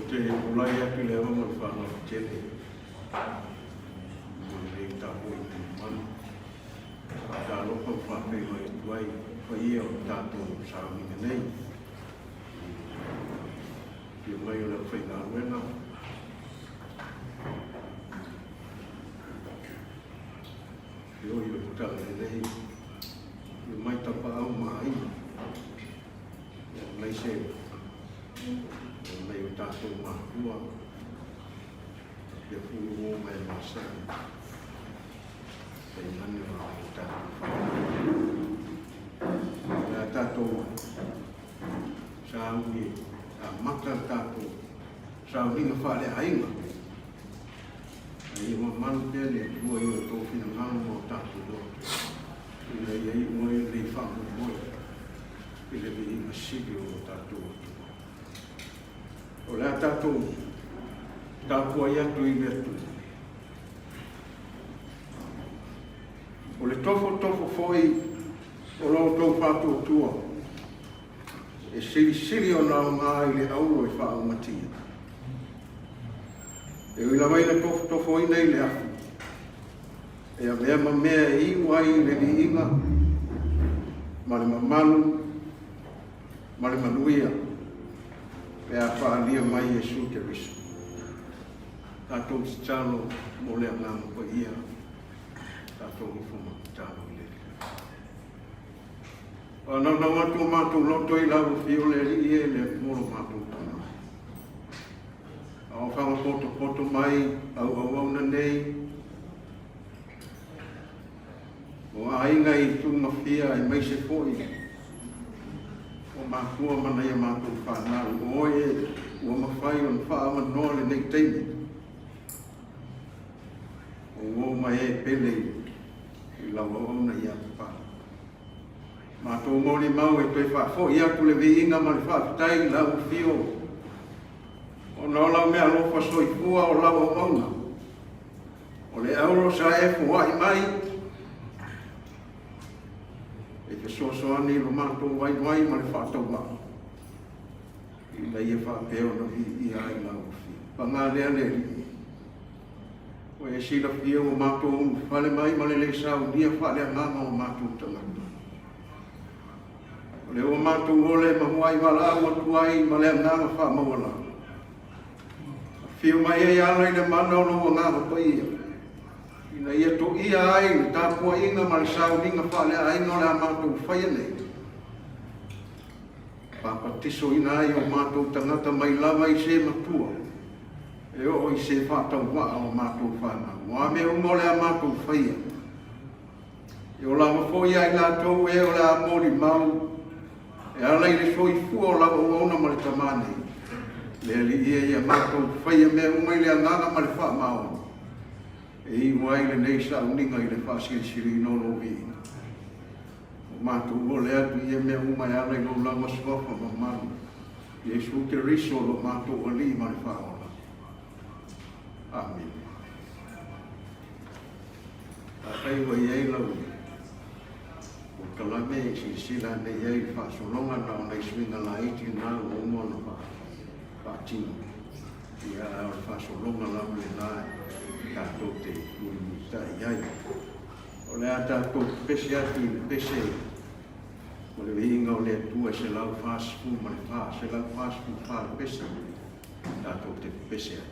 te tulai atu i le ava ma le faaaloalo tele mo lenei tapuaiga mamalu. Faatalofa ma faafeiloai atu ai i le paia o le tatou sauniga nei. I le afio mai o le aufaigaluega, feoi o le Talalelei, afio mai Tapaau ma Aiga, aemaise o nai o tatou matua, faapea foi uo ma e masani, tainane o nai o tatou fanau. O le a tatou sauni e amata le tatou sauniga faaleaiga. A ia mamalu pea le Atua i o outou finagalo ma o tatou loto, ina ia iu ai lenei faamoemoe i le viiga sili o lo tatou Atua. O le a tatou tapuai atu i le Atua. O le tofotofo foi o lo outou faatuatua e silisili ona aoga i le auro e faaaumatia. E ui lava ina tofotofoina i le afu, e avea ma mea e iu ai i le viiga ma le mamalu ma le manuia pe a faaalia mai Iesu Keriso. Tatou tatalo mo le Agaga Paia, tatou ifo ma tatalo i le Alii. Faanaunau atu o matou loto i lau afio le Alii e le Atua lo matou Tama. A o fagapotopoto mai au auauna nei, o aiga i tugafia aemaise foi o matua ma nai a matou fanau, o oe ua mafai ona faaavanoa lenei taimi, o uo ma e pele i lau auauna ia Papalii. Matou molimau e toe faafoi atu le viiga ma le faafetai i lau afio, ona o lau meaalofa soifua o lau auauna, o le auro sa e foai mai e fesoasoani i lo matou vaivai ma le faatauvaa, ina ia faapea ona viia ai lau afio. Paga lea le Alii, ua e silafia ua matou ulufale mai ma le le saunia faaleagaga o matou tagata. O lea ua matou ole ma huai valaau atu ai ma le agaga faamaualalo. Afio mai ai ala i le mana o lou Agaga Paia, ina ia toia ai le tapuaiga ma le sauniga faaleaiga o le a matou faia nei, papatisoina ai o matou tagata mai lava i se matua e oo i se faatauvaa o matou fanau. O a mea uma o le a matou faia, e o lava foi ia i latou e o le a molimau e ala i le soifua o lau auauna ma le Tama nei, le Alii e ia matou faia mea uma i le agaga ma le faamaoni, e iu ai lenei sauniga i le faasilisiliina o lou viiga. Ua matou ole atu i ia mea uma e ala i lou lava suafa mamalu, Iesu Keriso lo matou Alii ma le Faaola. Amene. Afai ua i ai lau polokalame e silasila ane i ai i le faasologa na o nai suiga laiti na ua uma ona faatino, ia a o le faasologa lava lena tatou te mulimulitai i ai. O le a tatou pepese atu i le pese o le viiga o le Atua e 144, 144 le pese tatou te pepese ai.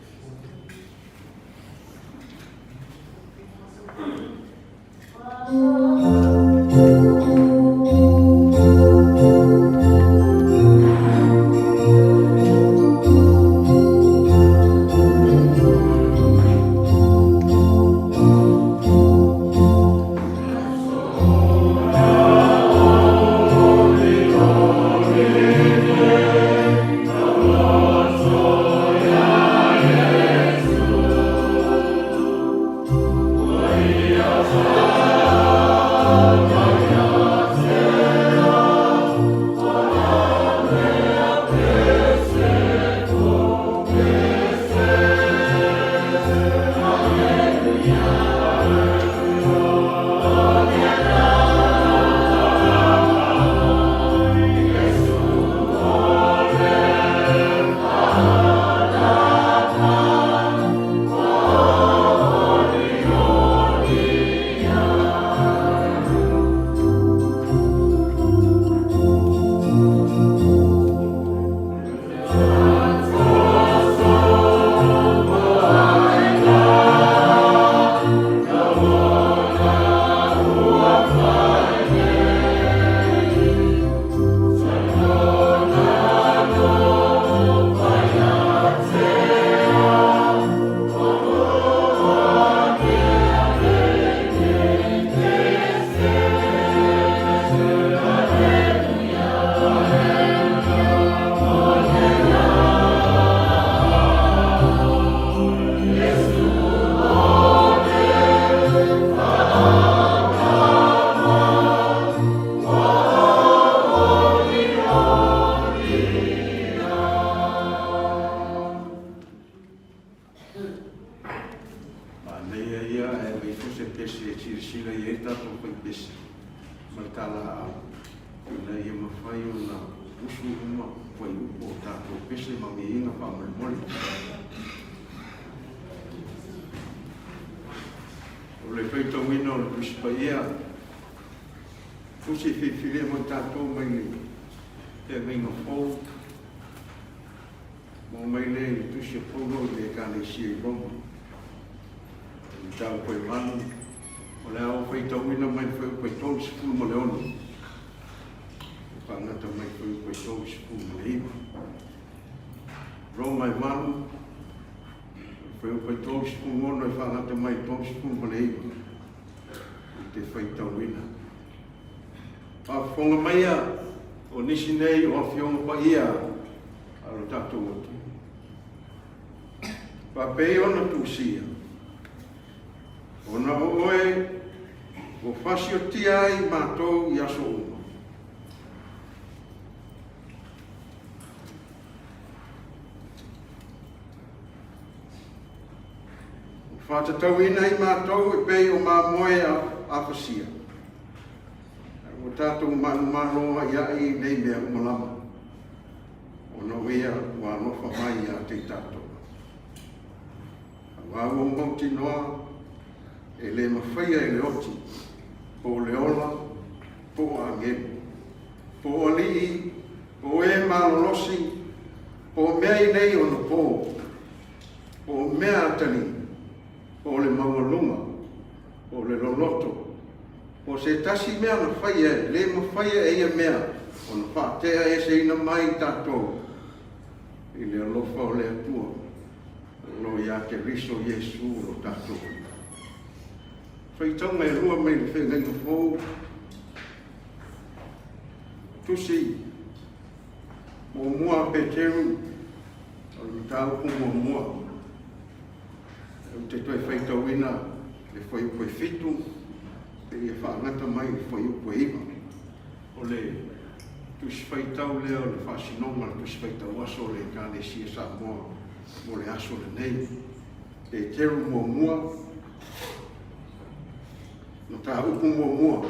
pese ma le talaau ina ia mafai ona usu uma fuaiupu o tatou pese ma viiga faamolemole. O le faitauina o le Tusi Paia, tusi filifilia mo i tatou mai le Feagaiga Fou, maua mai lea i le Tusi a Paulo i le Ekalesia i Roma. O le mataupu e 8, o le a ou faitauina mai le fuaiupu e 36, e faagata mai le fuaiupu e 39. Roma e 8, o le fuaiupu e 36 e faagata mai le 39 i te faitauina. Faafofoga maia o nisi nei o Afioga Paia a lo tatou atunuu. Faapei ona tusia, ona o oe ua fasiotia ai matou i aso uma. Ua faatatauina ai matou e pei o mamoe afasia, ae ua tatou manumalo a'ia'i i nei mea uma lava, ona o Ia ua alofa mai ia te i tatou. Aua ua ou mautinoa e le mafaia e le oti, po o le ola, po o agelu, po o alii, po o e malolosi, po o mea i nei ona po, po o mea atalii, po o le maualuga, po o le loloto, po o se tasi mea na faia e le mafaia e ia mea ona faateaeseina mai i tatou i le alofa o le Atua o lo o ia Keriso Iesu lo tatou Alii. Faitauga e lua mai le Feagaiga Fou, Tusi muamua a Peteru, o le mataupu muamua. Ou te toe faitauina le fuaiupu e 7 seia faagata mai le fuaiupu e 9. O le Tusi Faitau lea o le faasinoga o le Tusi Faitau Aso o le Ekalesia Samoa mo le aso lenei. Peteru muamua, mataupu muamua.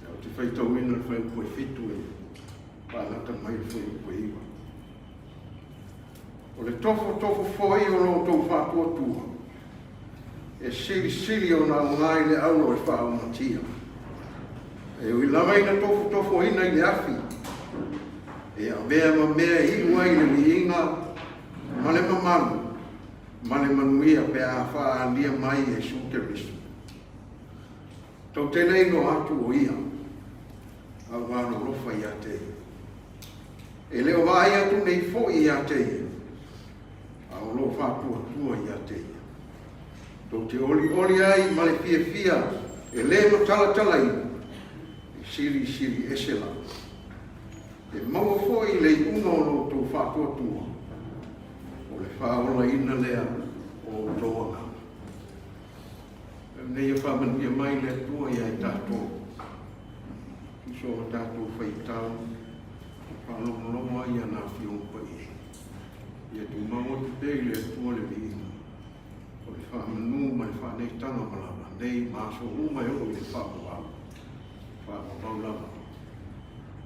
Ou te faitauina le fuaiupu e 7 e faagata mai le fuaiupu e 9. O le tofotofo foi o lo outou faatuatua, e silisili ona aoga i le auro e faaaumatia. E ui lava ina tofotofoina i le afi, e avea ma mea e iu ai le viiga ma le mamalu ma le manuia pe a faaalia mai Iesu Keriso. Tou te le iloa atu o Ia, a ua alolofa ia te ia. E le o vaai atu nei foi ia te ia, a o lo o faatuatua ia te ia. Tou te olioli ai ma le fiafia e le matalatalaina, e silisili ese lava. E maua foi le iuga o lo outou faatuatua, o le faaolaina lea o outou agaga. Ina ia faamanuia mai le Atua ia i tatou, tusa o tatou faitau, faalogologo ai ana Afioga Paia. Ia tumau atu pea i le Atua le viiga, o le faamanu ma le faaneetaga ma lava nei ma aso uma e oo i le faavavau, faavavau lava.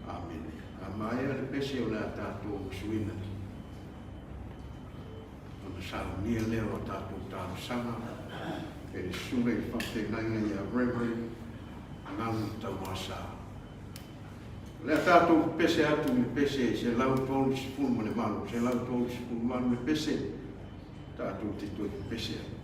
Amene. A maea le pese o le a tatou usuina. Ona saunia lea o a tatou talosaga e le Susuga i le Faafeagaiga ia Reverend Galu Tauasa. O le a tatou pese atu i le pese 138, 138 le pese, tatou te toe pese atu.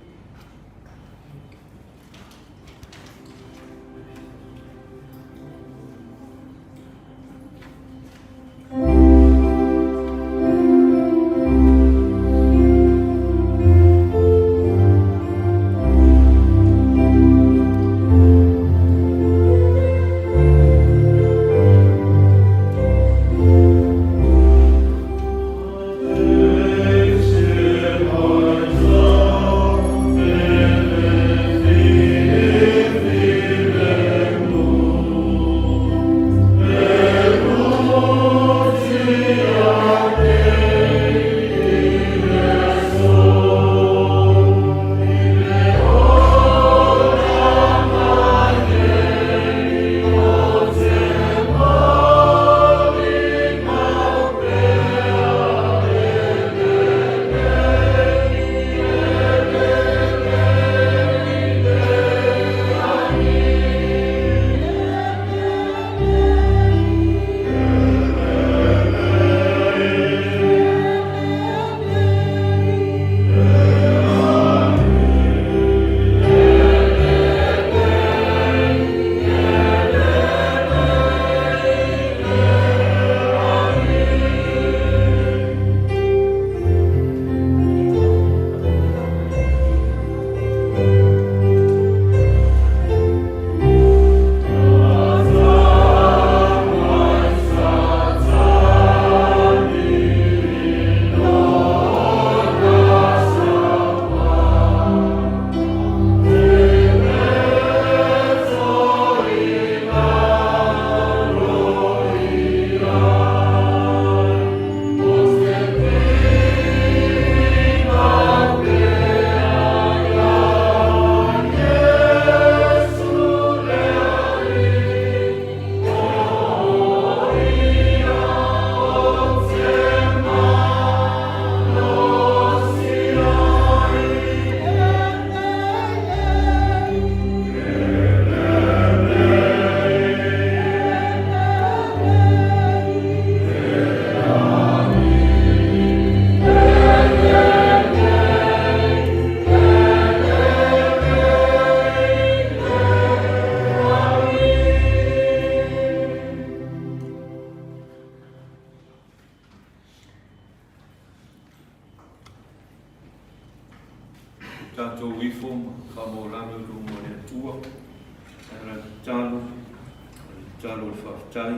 ifo ma faamaualalo i luma o le Atua e ala i le tatalo, o le tatalo o le faafetai,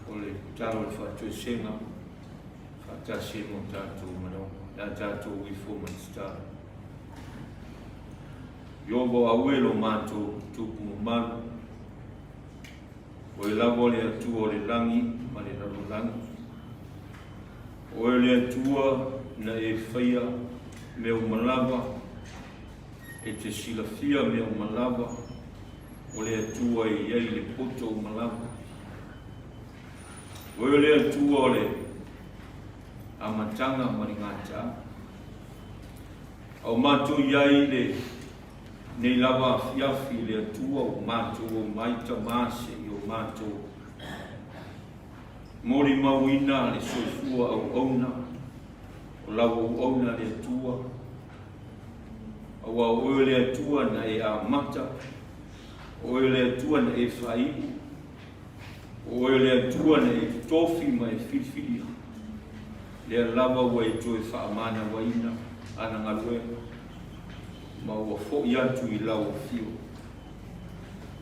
o le tatalo o le faatoesega, faatasi ai ma o tatou manaoga. O le a tatou ifo ma le tatalo. Ieova o aue lo matou Tupu mamalu, Oe lava o le Atua o le lagi ma le lalolagi. Oe o le Atua na e faia mea uma lava, e te silafia mea uma lava, o le Atua e i ai le poto uma lava. Oe o le Atua o le amataga ma le gataaga. A o matou i ai i le nei lava afiafi i le Atua ua matou omai Tama seia o matou molimauina le soifua auauna o lau auauna le Atua, aua o oe o le Atua na e amata, o oe o le Atua na e faaiu, o oe o le Atua na e totofi ma e filifilia, lea lava ua e toe faamanavaina ana galuega, ma ua foi atu i lau afio.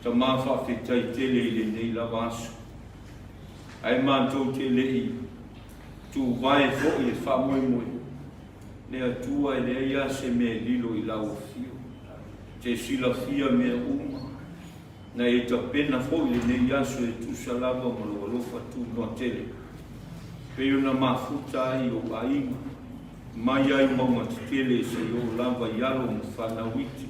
Tama faafetai tele i lenei lava aso, ae matou te le i tuvae foi le faamoemoe, le Atua e leai lava se mea e lilo i lau afio. Te silafia mea uma, na e tapena foi lenei aso e tusa lava ma lou alofa tunoa tele, pei ona mafuta ai ou aiga, mai ai mauga tetele seia oo lava i alo ma fanau iti,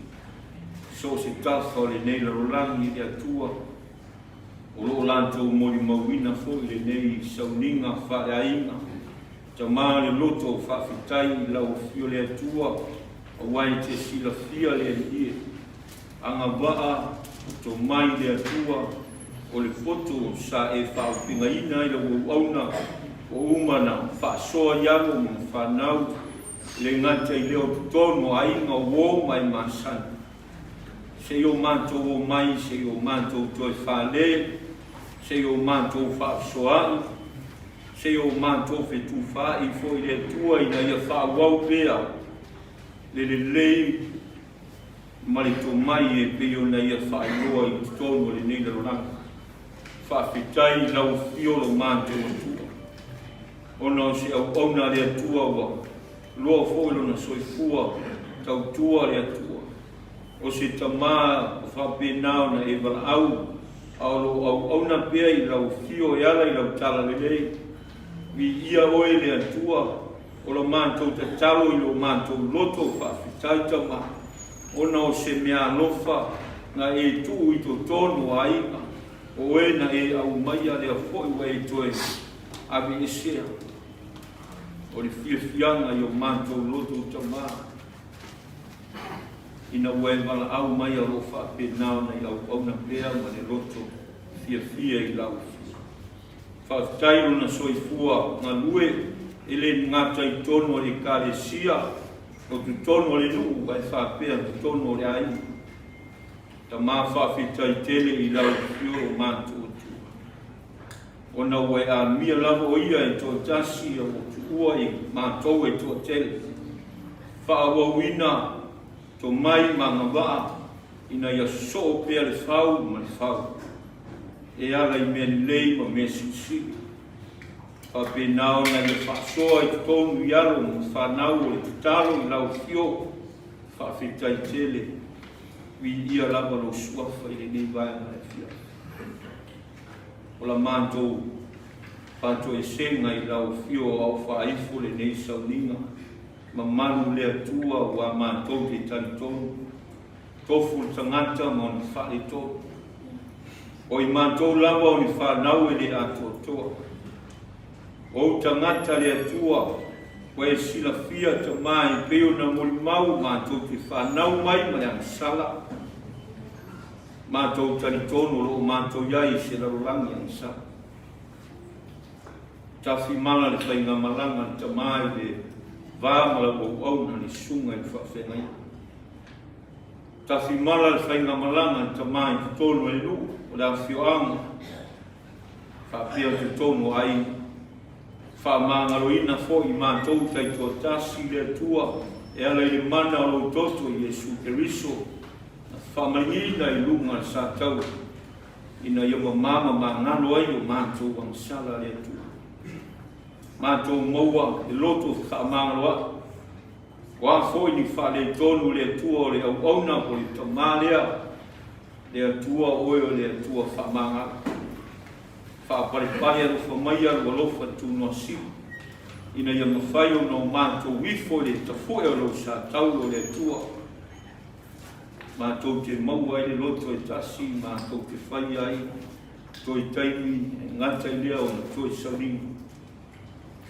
so o se tafa o lenei lalolagi i le Atua, O lo o latou molimauina foi lenei sauniga faaleaiga. Tama le loto faafetai i lau Afio le Atua aua e te silafia le Alii e. Agavaa o tomai le Atua o le poto sa e faaopegaina ai lau auauna ua uma na faasoa i alo ma fanau le gata i lea o totonu o aiga uo ma e masani. Se i o matou omai, se i o matou toe fale, se i o matou faasoa'i, se i o matou fetufaai foi i le Atua ina ia faaauau pea le lelei ma le tomai e pei ona ia faailoa i totonu o lenei lalolagi. Faafetai i lau Afio lo matou Atua, ona o se auauna a le Atua ua loa foi lona soifua tautua le Atua. O se tama ua faapena ona e valaau, a o lo o auauna pea i lau afio e ala i lau talalelei. Viia oe le Atua, o la matou tatalo i lo matou loto faafetai tama, ona o se meaalofa na e tuu i totonu o aiga, o oe na e aumaia lea foi ua e toe aveesea. O le fiafiaga i o matou loto tama. Ina ua e valaau mai o lo o faapena ona i auauna pea ma le loto fiafia i lau Afioga. Faafetai lona soifua galue e le gata i totonu o le Ekalesia, o totonu o le nuu ae faapea totonu o le aiga. Tama faafetai tele i lau Afioga o matou Atua. Ona ua e amia lava o ia e toatasi a ua tuua i matou e toatele. Faaauauina tomai ma agavaa ina ia sosoo pea le fau ma le fau, e ala i mea lelei ma mea silisili. Faapena ona ia faasoa i totonu i alo ma fanau o le tatalo i lau Afio, faafetai tele, viia lava lou Suafa i lenei vaega afiafi. O la matou faatoesega i lau Afio o Ao Faaifo lenei sauniga mamalu le Atua ua matou te talitonu, tofu le tagata ma ona faaletonu. O i matou lava o ni fanau e le atoatoa. O ou tagata le Atua, ua e silafia tama e pei ona molimau matou te fanau mai ma le agasala. Matou talitonu o lo o matou i ai i se lalolagi agasala. Tafimala le faigamalaga a le tama i le va ma lau auauna le susuga i le faafeagaiga. Tafimala le faigamalaga a le tama i totonu o le nuu, o le afioaga, faapea totonu o aiga. Faamagaloina foi matou taitoatasi le Atua. E ala i le mana o lou toto Iesu Keriso na faamaligiina i luga o le sataua ina ia mama ma magalo ai o matou agasala le Atua. Matou maua le loto fefaamagaloa'i, o a foi ni faaletonu le Atua o le auauna po o le tama lea, le Atua oe o le Atua faamagalo. Faapalepale alofa maia lou alofa tunoasili, ina ia mafai ona o matou ifo i le tafue o lou satauro le Atua. Matou te maua ai le loto e tasi, matou te faia ai toe taimi e gata i lea ona toe sauniga.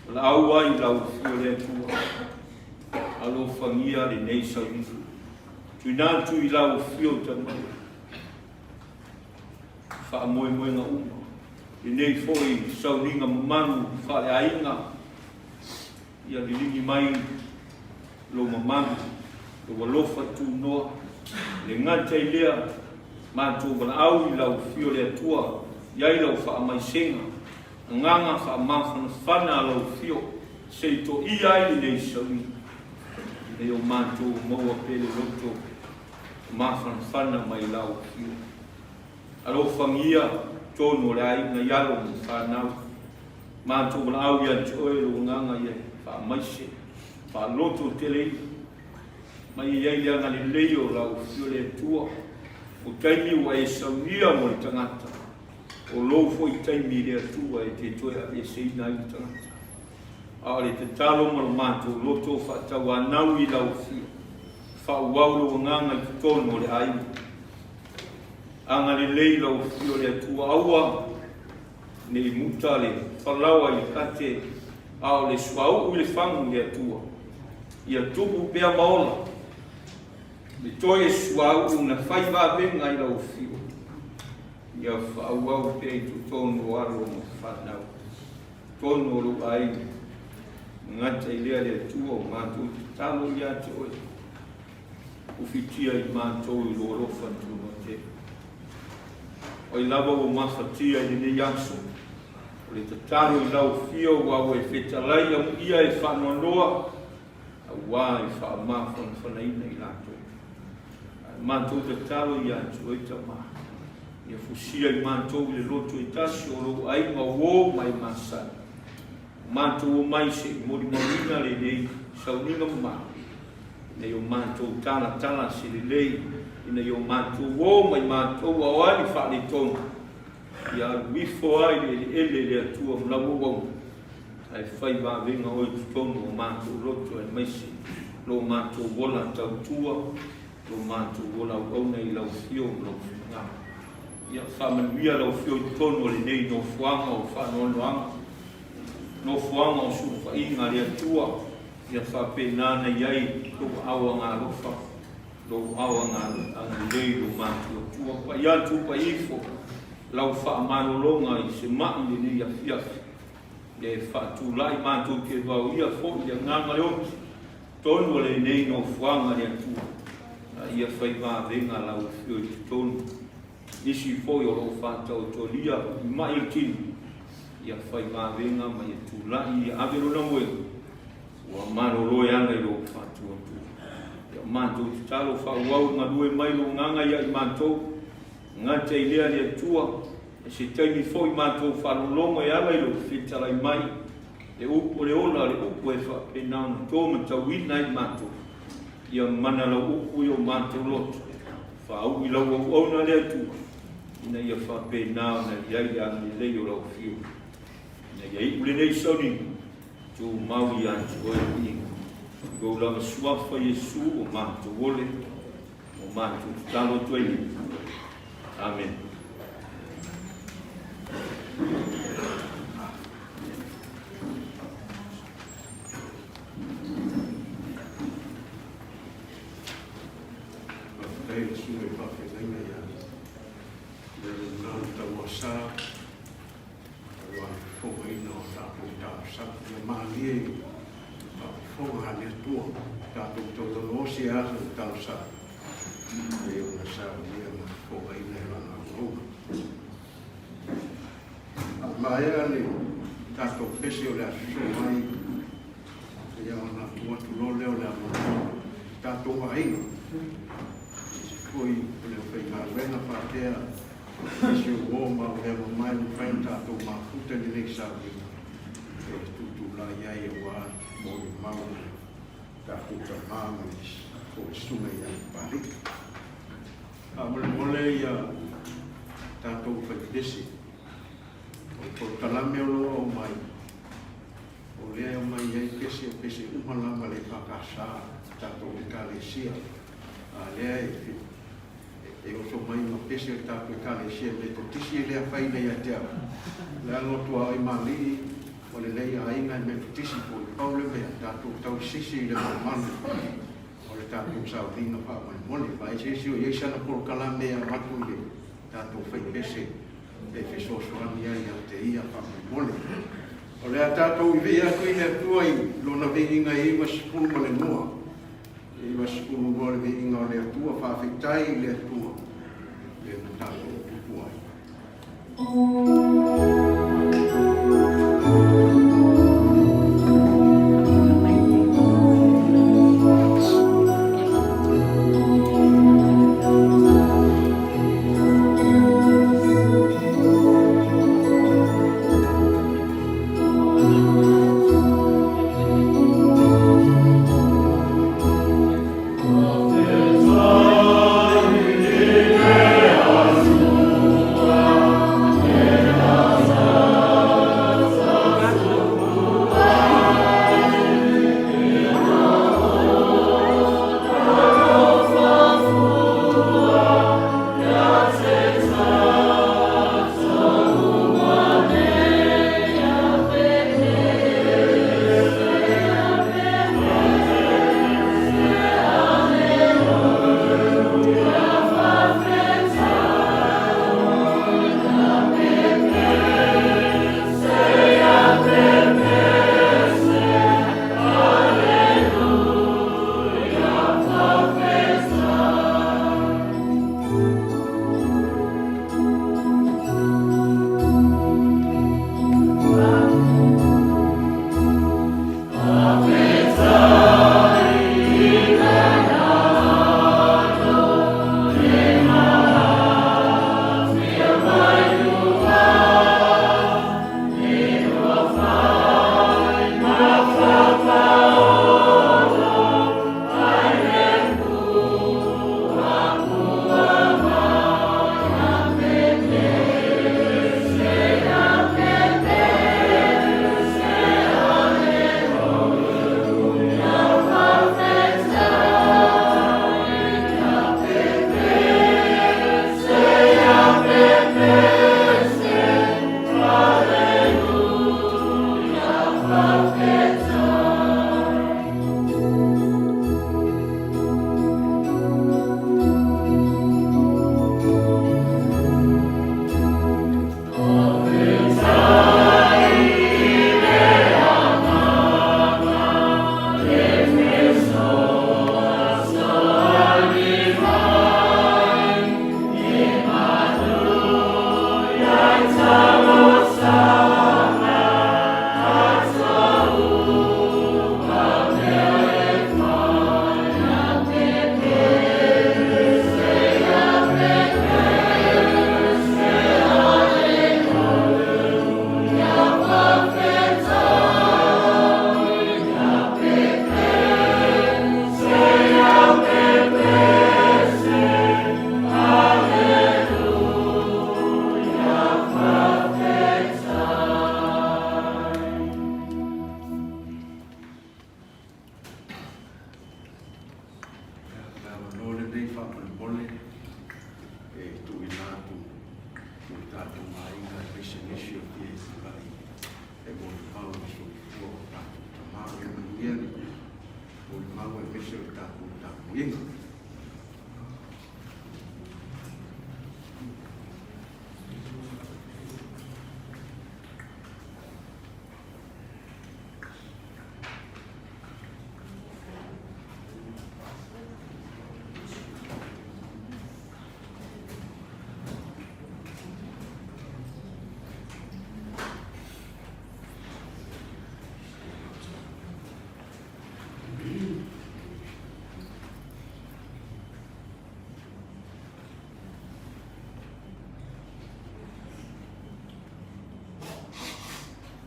Valaau ai i lau afio le Atua, alofagia lenei sauniga. Tuina atu i lau afio Tama, faamoemoega uma, lenei foi sauniga mamalu faaleaiga, ia liligi mai lou mamalu, lou alofa tunoa, le gata i lea, matou valaau i lau afio le Atua, i ai lau faamaisega, agaga faamafanafana a lau afio, se i toia ai lenei sauniga, ina ia o matou maua pea le loto mafanafana mai lau afio. Alofagia tonu o le aiga i alo ma fanau. Matou valaau ia te oe lou agaga ia faamaise, faaloto teleina. Mai e i ai le agalelei o lau afio le Atua. O taimi ua e saunia mo le tagata, o lou foi taimi le Atua e te toe aveeseina ai le tagata. A o le tatalo ma lo matou loto faatauanau i lau afio, faaauau lou agaga i totonu o le aiga. Agalelei lau afio le Atua aua ne i muta le falaoa i le kate, a o le suauu i le fagu i le Atua. Ia tupu pea ma ola le toe suauu na fai vavega i lau afio. Ia faaauau pea i totonu o alo ma fanau, totonu o lou aiga. Gata i lea le Atua o matou tatalo ia te oe. Ufitia i matou i lou alofa tunoa-tele. O ai lava ua mafatia i lenei aso, o le tatalo i lau afio aua ua e fetalai amuia e faanoanoa, aua e faamafanafanaina i latou. Ae matou tatalo ia te oe Tama, ia fusia i matou i le loto e tasi o lou aiga o uo ma e masani. Matou omai se i molimauina lenei sauniga mamalu, ina ia o matou talatala se lelei, ina ia o matou o mai matou a o a ni faaletonu, ia alu ifo lava i le eleele le Atua ma lau auauna, ae fai vavega oe i totonu o matou loto aemaise lo matou ola tautua, lo matou ola auauna i lau afio ma lou finagalo. Ia faamanuia lau afio i totonu o lenei nofoaga o faanoanoaga, nofoaga o sulufaiga a le Atua, ia faapena ona i ai lou aao agalofa, lou aao agalelei lou matuatua. Pai atu pai ifo lau faamalologa i se mai lenei afiafi, le faatulai matou te vaoia foi le agaga le oti, tonu o lenei nofoaga le Atua, a ia fai vavega lau afio i totonu. Nisi foi o lo o faataotolia i mai o le tino, ia fai vavega ma ia tulai ia ave lona moega, ua malolo e ala i lou faatuatua. Ia matou tatalo faaauau galue mai lou agaga ia i matou, gata i lea le Atua, e se taimi foi matou faalogologo e ala i lou fetalai mai, le upu o le ola, le upu e faapena ona to ma tauina ai matou. Ia mana lau upu i o matou loto, faaui lau auauna le Atua, ina ia faapena ona i ai le agalelei o lau afio, ina ia iu lenei sauniga, tumau ia te oe le viiga. I lou lava suafa Iesu o matou ole, o matou tatalo atu ai nei. Amene. Faafetai i le susuga i faafeagaiga ia Leonard Tauasa aua le fofogaina o tatou talosaga. Ia malie i faafofoga a le Atua tatou taulalo osi e asa le talosaga e ona saunia ma fofogaina e lana auauna. A maea le tatou pese o le aso mai. Ia ona tuu atu loa lea o le avanoa i tatou aiga, aemaise foi o le aufaigaluega faapea nisi o uo ma au mea mamae ua mafai ona tatou mafuta i lenei sauniga e tutulai ai aua molimau a le tatou tama ma le po o le susuga ia Papalii. Faamolemole ia tatou faipese, o le polokalame o lo o aumai, O lea e omai ai pese, o pese uma lava le EFKS, tatou Ekalesia. A lea e, e oso mai ma pese o le tatou Ekalesia Metotisi e le afaina ia te au. Leaga o tuaoi ma alii o lenei aiga e Metotisi foi, pau le mea, tatou tausisi i le mamalu o le tatou sauniga faamolemole. Vaai se isi o i ai sana polokalame e avatu i le tatou faipese e fesoasoani ai ia te ia faamolemole. O le a tatou ivii atu i le Atua i Lona viiga e 92, e 92 le viiga o le Atua, faafetai i le Atua lea na tatou tupu ai. Le avanoa lenei faamolemole e tuuina atu mo le tatou aiga aemaise nisi o fia e tulai e molimau i le soifua o tatou tama. Ia manuia le molimau aemaise o le tatou tapuaiga.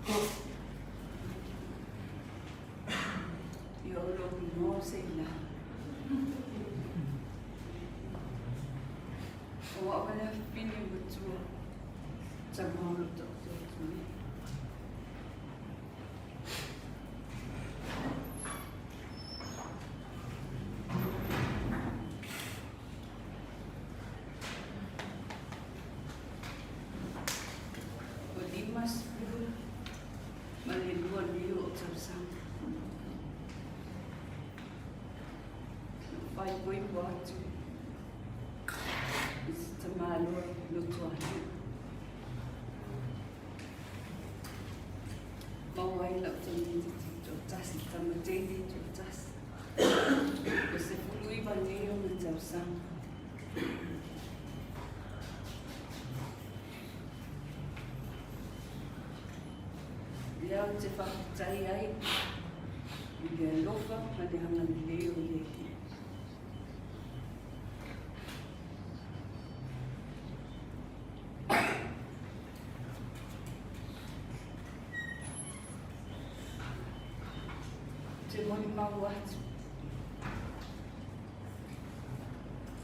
Ia o lou igoa o Seila. O au le afifine matua, tama o lo taoto atu nei. Ua 52 nei o'u tausaga. Na faaipoipo atu i se tamaloa lotoahi. Maua ai lau tamaitiiti toatasi, tama teine toatasi. Ua 19 nei ona tausaga. Lea ou te faafetai ai i le alofa ma le agalelei o le Alii. Ou te molimau atu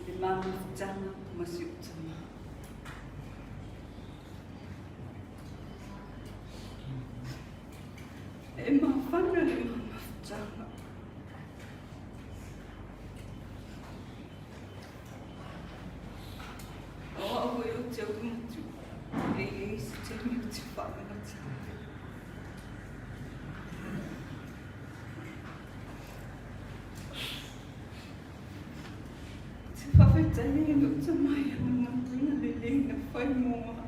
i le ma mafutaga ma si ou tama. E mafana le ma mafutaga. O au e ou te ulu atu, e i ai se taimi ou te faalagata ai. Te faafetai ai lou tama i ana galuega lelei na fai mo au.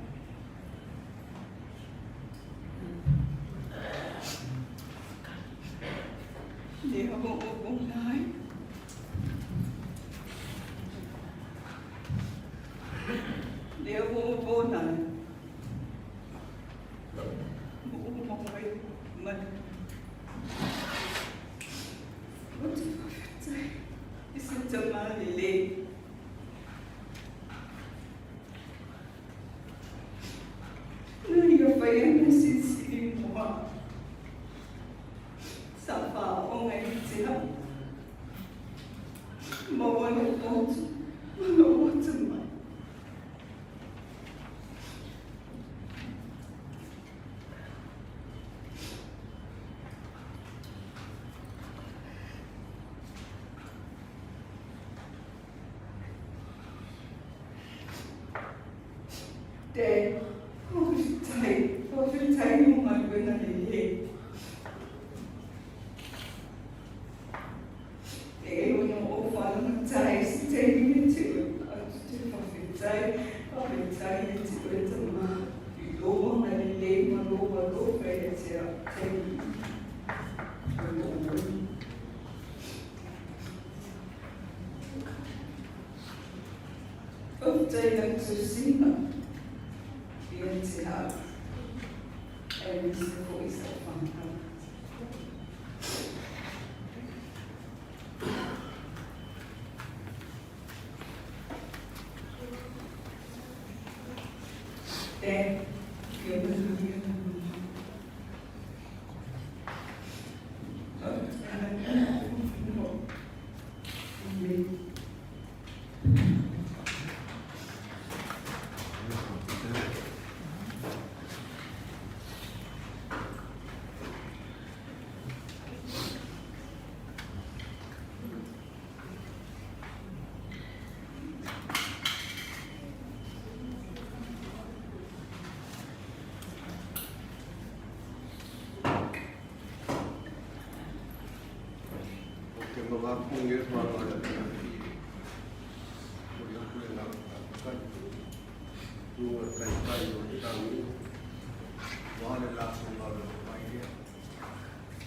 Lea ua ou ola ai. Lea ua ou ola ai. Ua ou maua ai ma le Ou te faafetai i se tama lelei. Na ia fai ai mea silisili mo au. Sa faaooga i te au. Maua lou potu ma lou atamai. Te faafetai, faafetai mo galuega lelei. E ono ou faalogata ai se taimi e te oe atu te faafetai, faafetai e te oe tama i lou agalelei ma lou alofa ia te au taimi o lou oli. Faafetai i lau tausiga ia te au, aemaise foi sau fanau. E, ia manuia na Amen. Ou te mavaku nge whāngai atu i ki Kori aku le ngā whakatai. Runga taitai o te tangi. Wā le lātou ngā reo mai ea.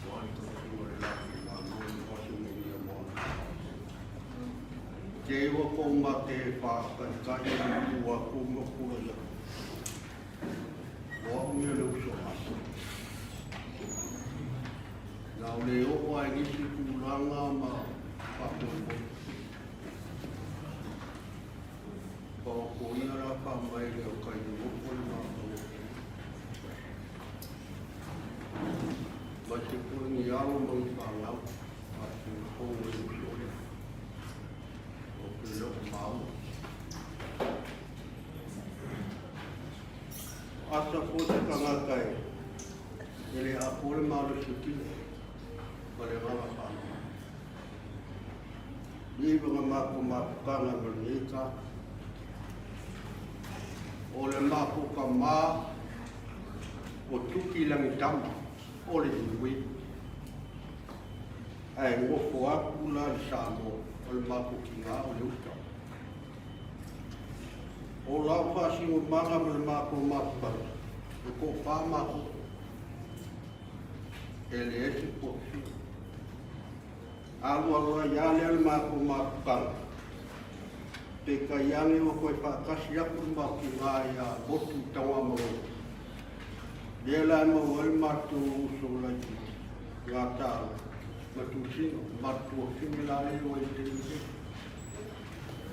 Wā le tautuga le lātou ngā mō i waso me ia mō ana. Te iwa ko mate e whātaitai e le pū a kō makua ia. O au ia le uso asa. Na o le oo ai nisi tulaga ma faamoemoe. Paokoia la pa mai le o kai o le mātou. Aemaise foi ni alo ma ni fanau faafogafoga i le uso lea. Ou te le o maua. O Asa foi se tagata e e le atoa le malosi o tino ma le agaga faaaloalo. Nei ma matou mafutaga ma lenei ta. O le matou tama o Tuki Lagitama o le Iwi. Ae nofo atu la i Samoa o le matou tina o le uta. O lau faasinomaga ma le matou mafutaga, e toafa matou. E leai se tuafafine. Alualu ai lava lea le matou mafutaga, peitai ane ua toe faatasi atu le matou tina ia Motu i Tanugamanono, lea la e maua ai le matou uso laitiiti ia Taala ma Tuisina, o matou tuafafine la lea ua i le taimi nei.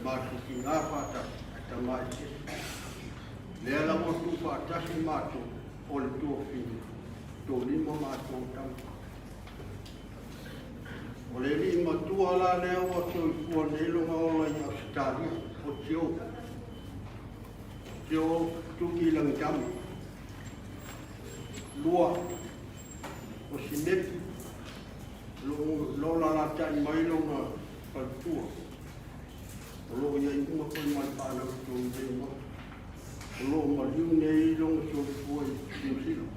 Matou tina faatasi ae tama eseese. Lea la ua tuufaatasi matou o le tuafafine, toalima matou o tama. O le alii matua la lea ua soifua nei lona ola i Ausetalia, o Joe. Joe Tuki Langitama. Lua, o Simeti, o lo o lalatai mai lona faletua. O lo o i ai uma foi ma le fanau i totonu nei o Maota. O lo o maliu nei lona soifua i Niu Sila.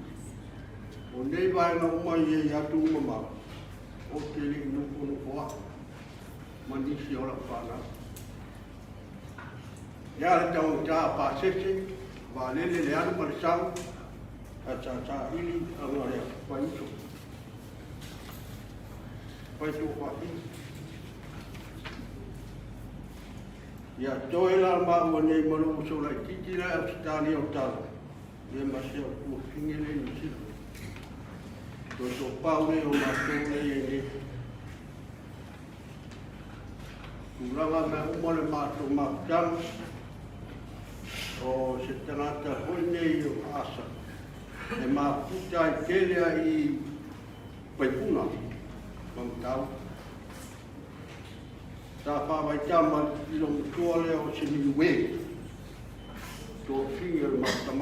O nei vaega uma i ai atu mamao, ou te le i nofonofo ai ma nisi o lau fanau. Ia le taugata a pasese, vaalele le alu ma le sau, ae sa saili aga lea fai uso. Fai tuafafine. Ia toe la maua nei ma lou uso laitiiti la e Ausetalia o Tala, ia ma si au tuafafine lea i Niu Sila. Toe toapau lea o matou lea i ai nei. Tulaga mea uma le matou mafutaga, o se tagata foi nei o Asa, e mafuta ai tele ai i Vaipuna ma Matautu. Sa faavaitama i lou matua lea o Simiue, toafine o le matou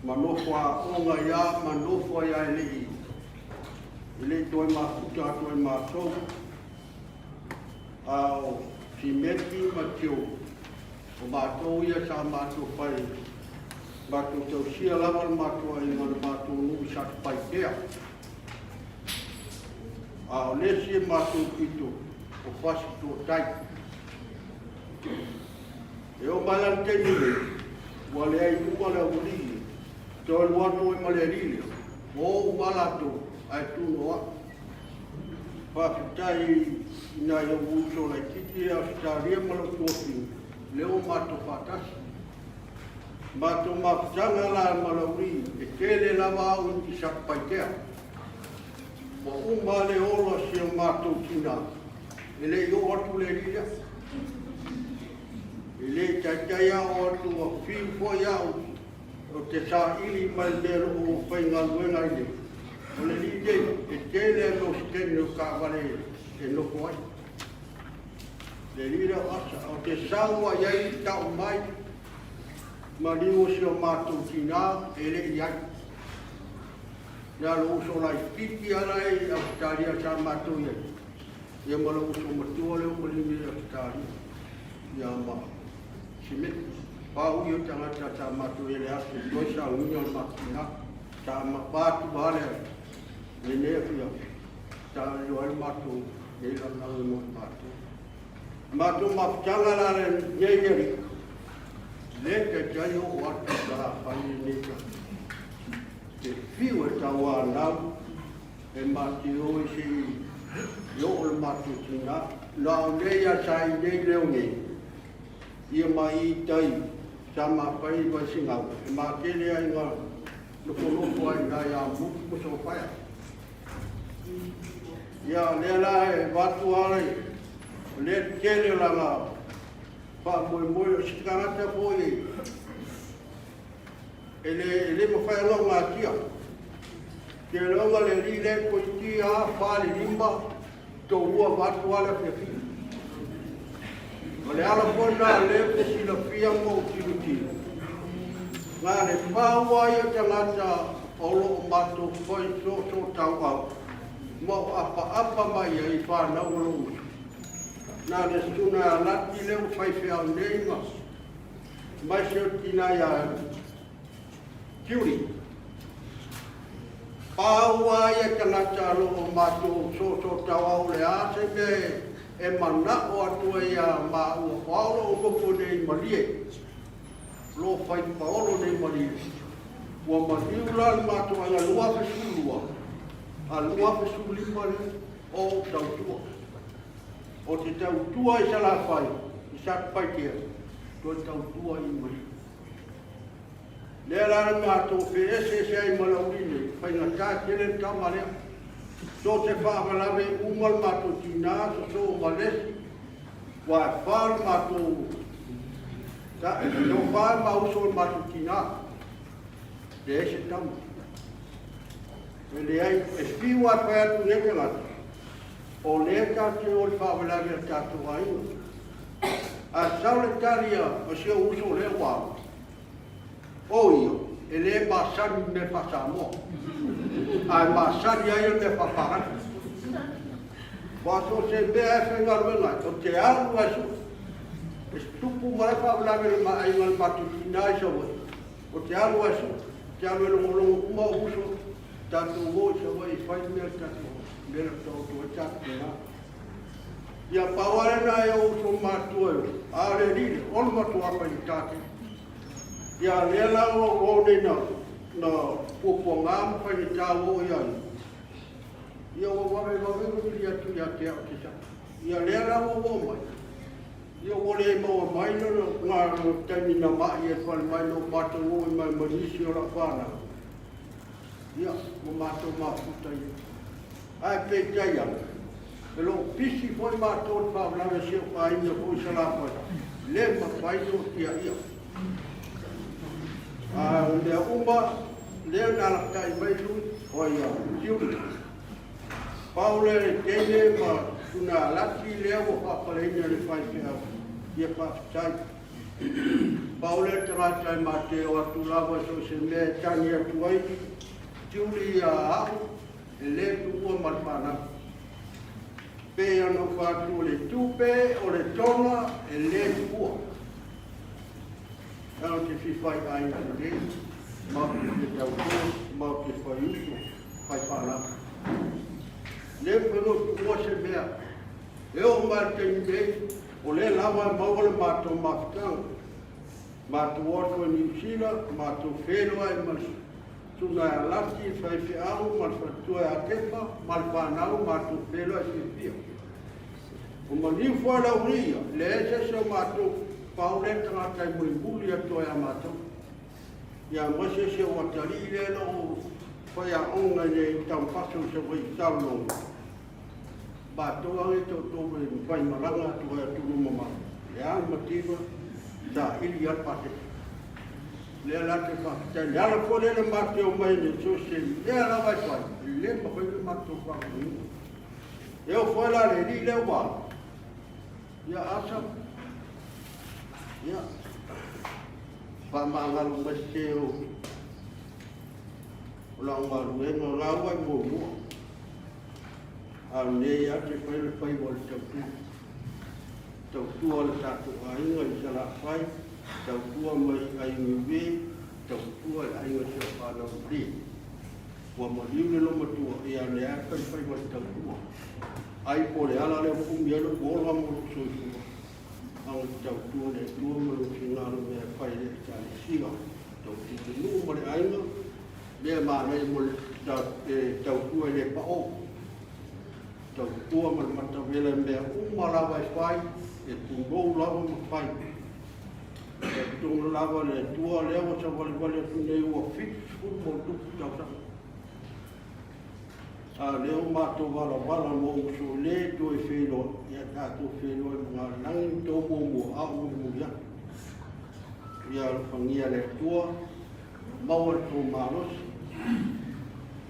Ma nofo aoga ai a, ma nofo ai a e le i, e le i toe mafuta atu ai matou. A o Simeti ma Tio, o matou ia sa matou fai, matou tausia lava le matou aiga le matou nuu i Satupaitea. A o le isi e matou pito, o Fasitooutai. E oo mai la i le taimi nei, ua leai uma le aualii, toe alu atu ai ma le alii lea, ua oo uma latou, ae tuno au. Faafetai i nai ou uso laitiiti i Ausetalia ma lou tuafafine, lea ua matou faatasi. Matou mafutaga la ma Laulii, e tele lava au i Satupaitea. Ua uma le ola o si o matou tina, e le i oo atu le alii lea. E le i taitai a oo atu ua fiu foi au ou te saili mai le mea o lo o faigaluega ai nei. O le alii nei, e tele a mea o siteni o taavale e nofo ai. Le alii lea o Asa, ou te sau ai ai tau mai maliu o si o matou tina e le i ai. Na lou uso laitiiti lava la i Ausetalia sa matou i ai, ia ma lou uso matua lea ua maliu nei i Ausetalia, ia ma Simeti. Pau ia o tagata sa matou i ai i le aso i toe saunia o le matou tina. Sa mapa atu lava le lenei afiafi, sa iloa ai le matou nei lalolagi mo i matou. Matou mafutaga la lenei alii, le taitai oo atu i Salafai lenei tagata. Te fiu e tauanau e matio i se i oo le matou tina. Na o nei a sa i nei leo nei, ia ma i tai sa mafai i Vaisigau e matele ai na nofonofo ai ina ia Mutu ma Sofaia. Ia lea la e avatu a le o lea tele o lana faamoemoe o se tagata foi e le mafai ona ogatia. Te iloga le alii lea toeitiiti a fa le lima toalua vaeatu lava le afiafiga. O le ala foi lena o lea ou te silafia ma ou tilotilo, na o le pau lava ia o tagata o lo o matou fai soosootauau ma o apaapa mai ai i fanau a lou uso, na o le susuga ia Lati lea ua faifeau nei ma aemaise o le tina ia Julie. Pau lava ia tagata o lo o matou soosootauau o le a se mea e manao atu ai ia maua, o au o lo o nofo nei i Malie, o lo o fai paolo nei i Malie. Ua maliu la le matou aiga 2012 a 2015 lea o ou tautua. Ou te tautua i Salafai, i Satupaitea, toe tautua i Malie. Lea la na matou feeseese ai ma Lauline, faigata tele le tama lea. So o se faalavelave uma le matou tina, sosoo ma le isi, ua e fa le matou, tofa ma uso o le matou tina. Leai se tama. E leai, e fiu lava e fai atu nei tagata, o lea tatou te o i le faalavelave a le tatou aiga. A sau le tali a si ou uso lea ua alu, o ia, e le masani i mea faa-Samoa, ae masani ai i mea faapalagi. Aua so o se mea e faigaluega ai, ou te alu lava e sue. E tupu mai le faalavelave i le aiga o le matou tina i Savaii, ou te alu lava e sue. Ou te alu e logologo uma ou uso, tatou o i Savaii e fai le mea le tatou mea na taoto ai tatou tina. Ia pau lava lena e ou uso matutua e a o le alii lea, o le matua faigata tele. Ia lea la ua ou o nei na na puapuaga ma faigata ua oo ia ia. Ia ua vave vave ona vili atu ia te au te sao. Ia lea la ua ou oo mai. Ia ua le maua mai lona na taimi na mai ai fale mai na matou oo mai ma nisi o lau fanau. Ia, ua matou mafuta ia. Ae peitai ane, e lo o pisi foi matou i le faalavelave a si ou aiga foi i Salafai, le mafai ona tiaia. A o mea uma lea na alakatai mai lui, o ia Siuli. Pau lea le teine ma tuna laki lea ua faapaleina le faifeau, ia faafetai. Pau lea le tagata e mate o atu lava so o se mea e tagi atu ai Siuli ia au, e le tuua ma le fanau. Pei ona ou fai atu o le tupe, o le toga, e le tuua. Leaga ou te fia fai aiga lelei, ma ou te fia tauto, ma ou te fai uso, fai fanau. Le mafai ona ou tuua se mea. E oo mai i le taimi nei, o lea lava e maua le matou mafutaga. Matou o atu i Niu Sila, matou feiloai ma le Susuga ia Laki, le faifeau ma le faletua ia Kefa ma le fanau matou feiloai fiafia. O maliu foi le aulia, e leai se isi o matou pau lea tagata e mulimuli atu ai ia matou. Ia aemaise si ou atalii lea e le o faiaoga i le Tampaso i Savaii i Salelologa. Matou lava e toatolu e faimalaga atu ai atunuu mamao, le a le mativa, saili lava le pasese. Lea la te faafetai, le ala foi lea na matou omai nei, so o se mea lava e fai, e le mafai ona matou faagaiina. E oo foi la le alii lea ua alu, ia Asa, ia, faamagalo mai se o lau galuega, o la ua e muamua. A o lenei lava te fai le faiva o le tautua. Tautua le tatou aiga i Salafai, tautua mai i aiga Niue, tautua i aiga si o fanau Malie. Ua maliu le lomatua, ia o lea fai le faiva o le tautua. Ai po o le ala lea ua umi ai lou ola ma lou soifua, a o le tautua le Atua ma lou finagalo i mea e fai i le Ekalesia, tautua le nuu ma le aiga, Mea manaia mo le tautua e le pao. Tautua ma le matavela i mea uma lava e fai, e pulou lava ma fai. E talitonu lava le Atua lea ua savalivali atu nei ua 70+ tausaga. A o lea ua matou valavala ma ou uso le toe feiloai, ia tatou feiloai i luga o le lagi, outou muamua, a o ou mulimuli atu. Ia alofagia le Atua. Maua le tou malosi.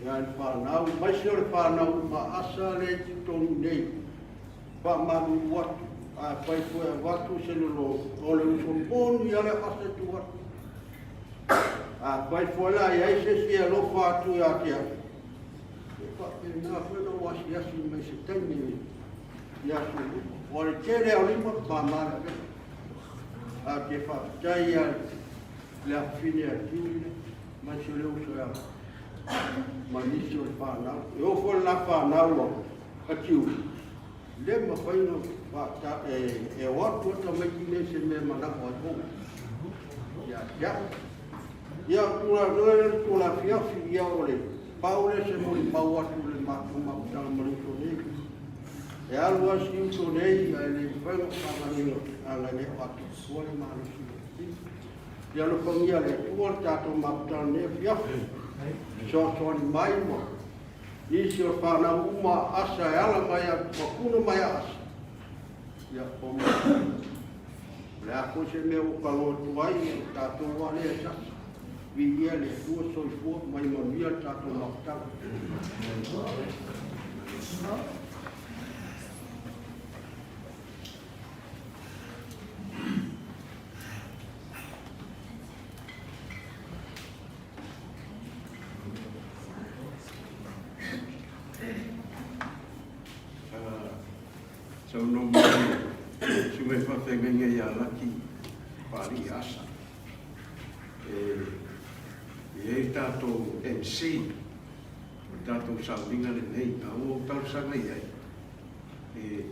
Ia Faafetai i le fanau, aemaise o le fanau uma a Asa lea i totonu nei. Faamalulu atu, afai foi e avatu se lologo, o le uso moni lava lea o Asa e tu atu. Afai foi la e i ai se isi e alofa atu ia te au, e faapena foi ona ou asiasi mai i se taimi i aso i luma. Ua le tele lava o lima, mama le avega. Ae ou te faafetai i le afafine a Tiuli lea, aemaise o le uso ia ma nisi o le fanau. E oo foi i le la fanau a Tiuli, le mafai ona faata, e o atu lava tamaiti nei i se mea e manao ai o ia te au. Ia, o tulaga lea le tula afiafi, ia o le pau lea se molimau atu i le matou mafutaga ma le uso nei. E alu lava si uso nei ae le mafai ona faagaloina leaga e le o atoatoa le malosi o le tino. Ia alofagia e le Atua le tatou mafutaga i lenei afiafi. Fesoasoani mai ma nisi o fanau uma a Asa e ala mai a ma puna mai a Asa. Ia, o le a foi se mea ua kalo atu ai, ia o tatou lava lea e sasi. Viia le Atua, soifua ma ia manuia le tatou mafutaga. Saunoa mai si mea faafeagaiga ia Laki Papalii Asa. E i ai tatou MC o le tatou sauniga lenei, a ua ou talosaga i ai, e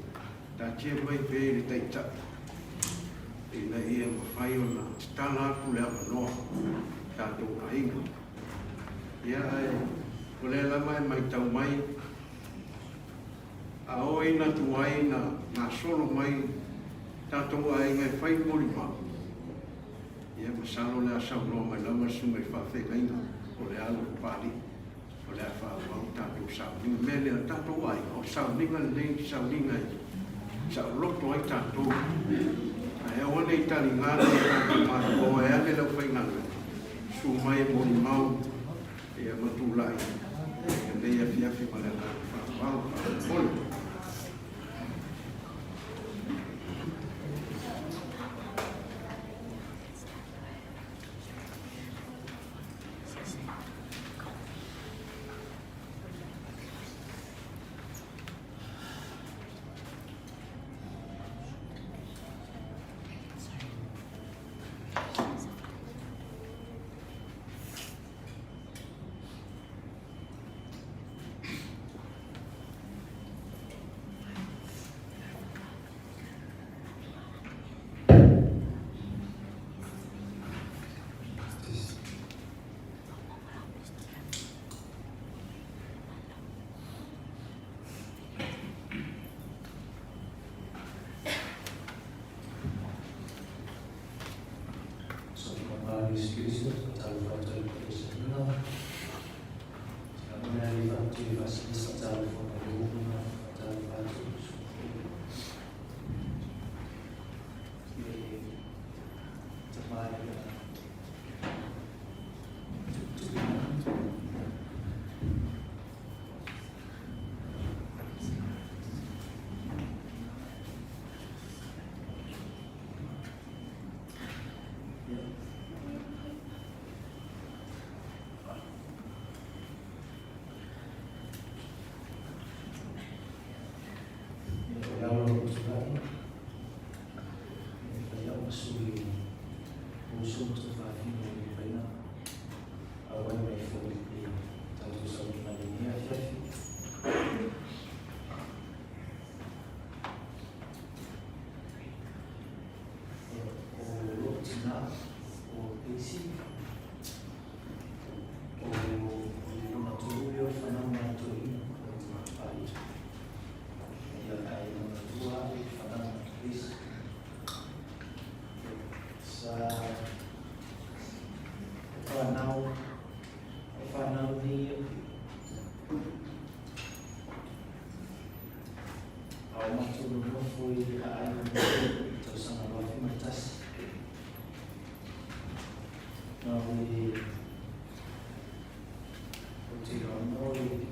taatia mai pea i le Taitai ina ia mafai ona tatala atu le avanoa i tatou aiga. Ia, ae o lea lava e matau mai, a oo ina tuai na gasolo mai tatou aiga e fai molimau, ia masalo o le a saunoa mai lava le susuga i faafeagaiga o le alo o Papalii, o le a faaauau tatou sauniga. O le mea lea, o tatou aiga, o le sauniga lenei, o le sauniga e saoloto ai tatou. Ae aua ne i taliga le tatou matua e ave le aufaigaluega, susu mai e molimau ia ma tulai i lenei afiafi ma le agaga faaaloalo faamolemole.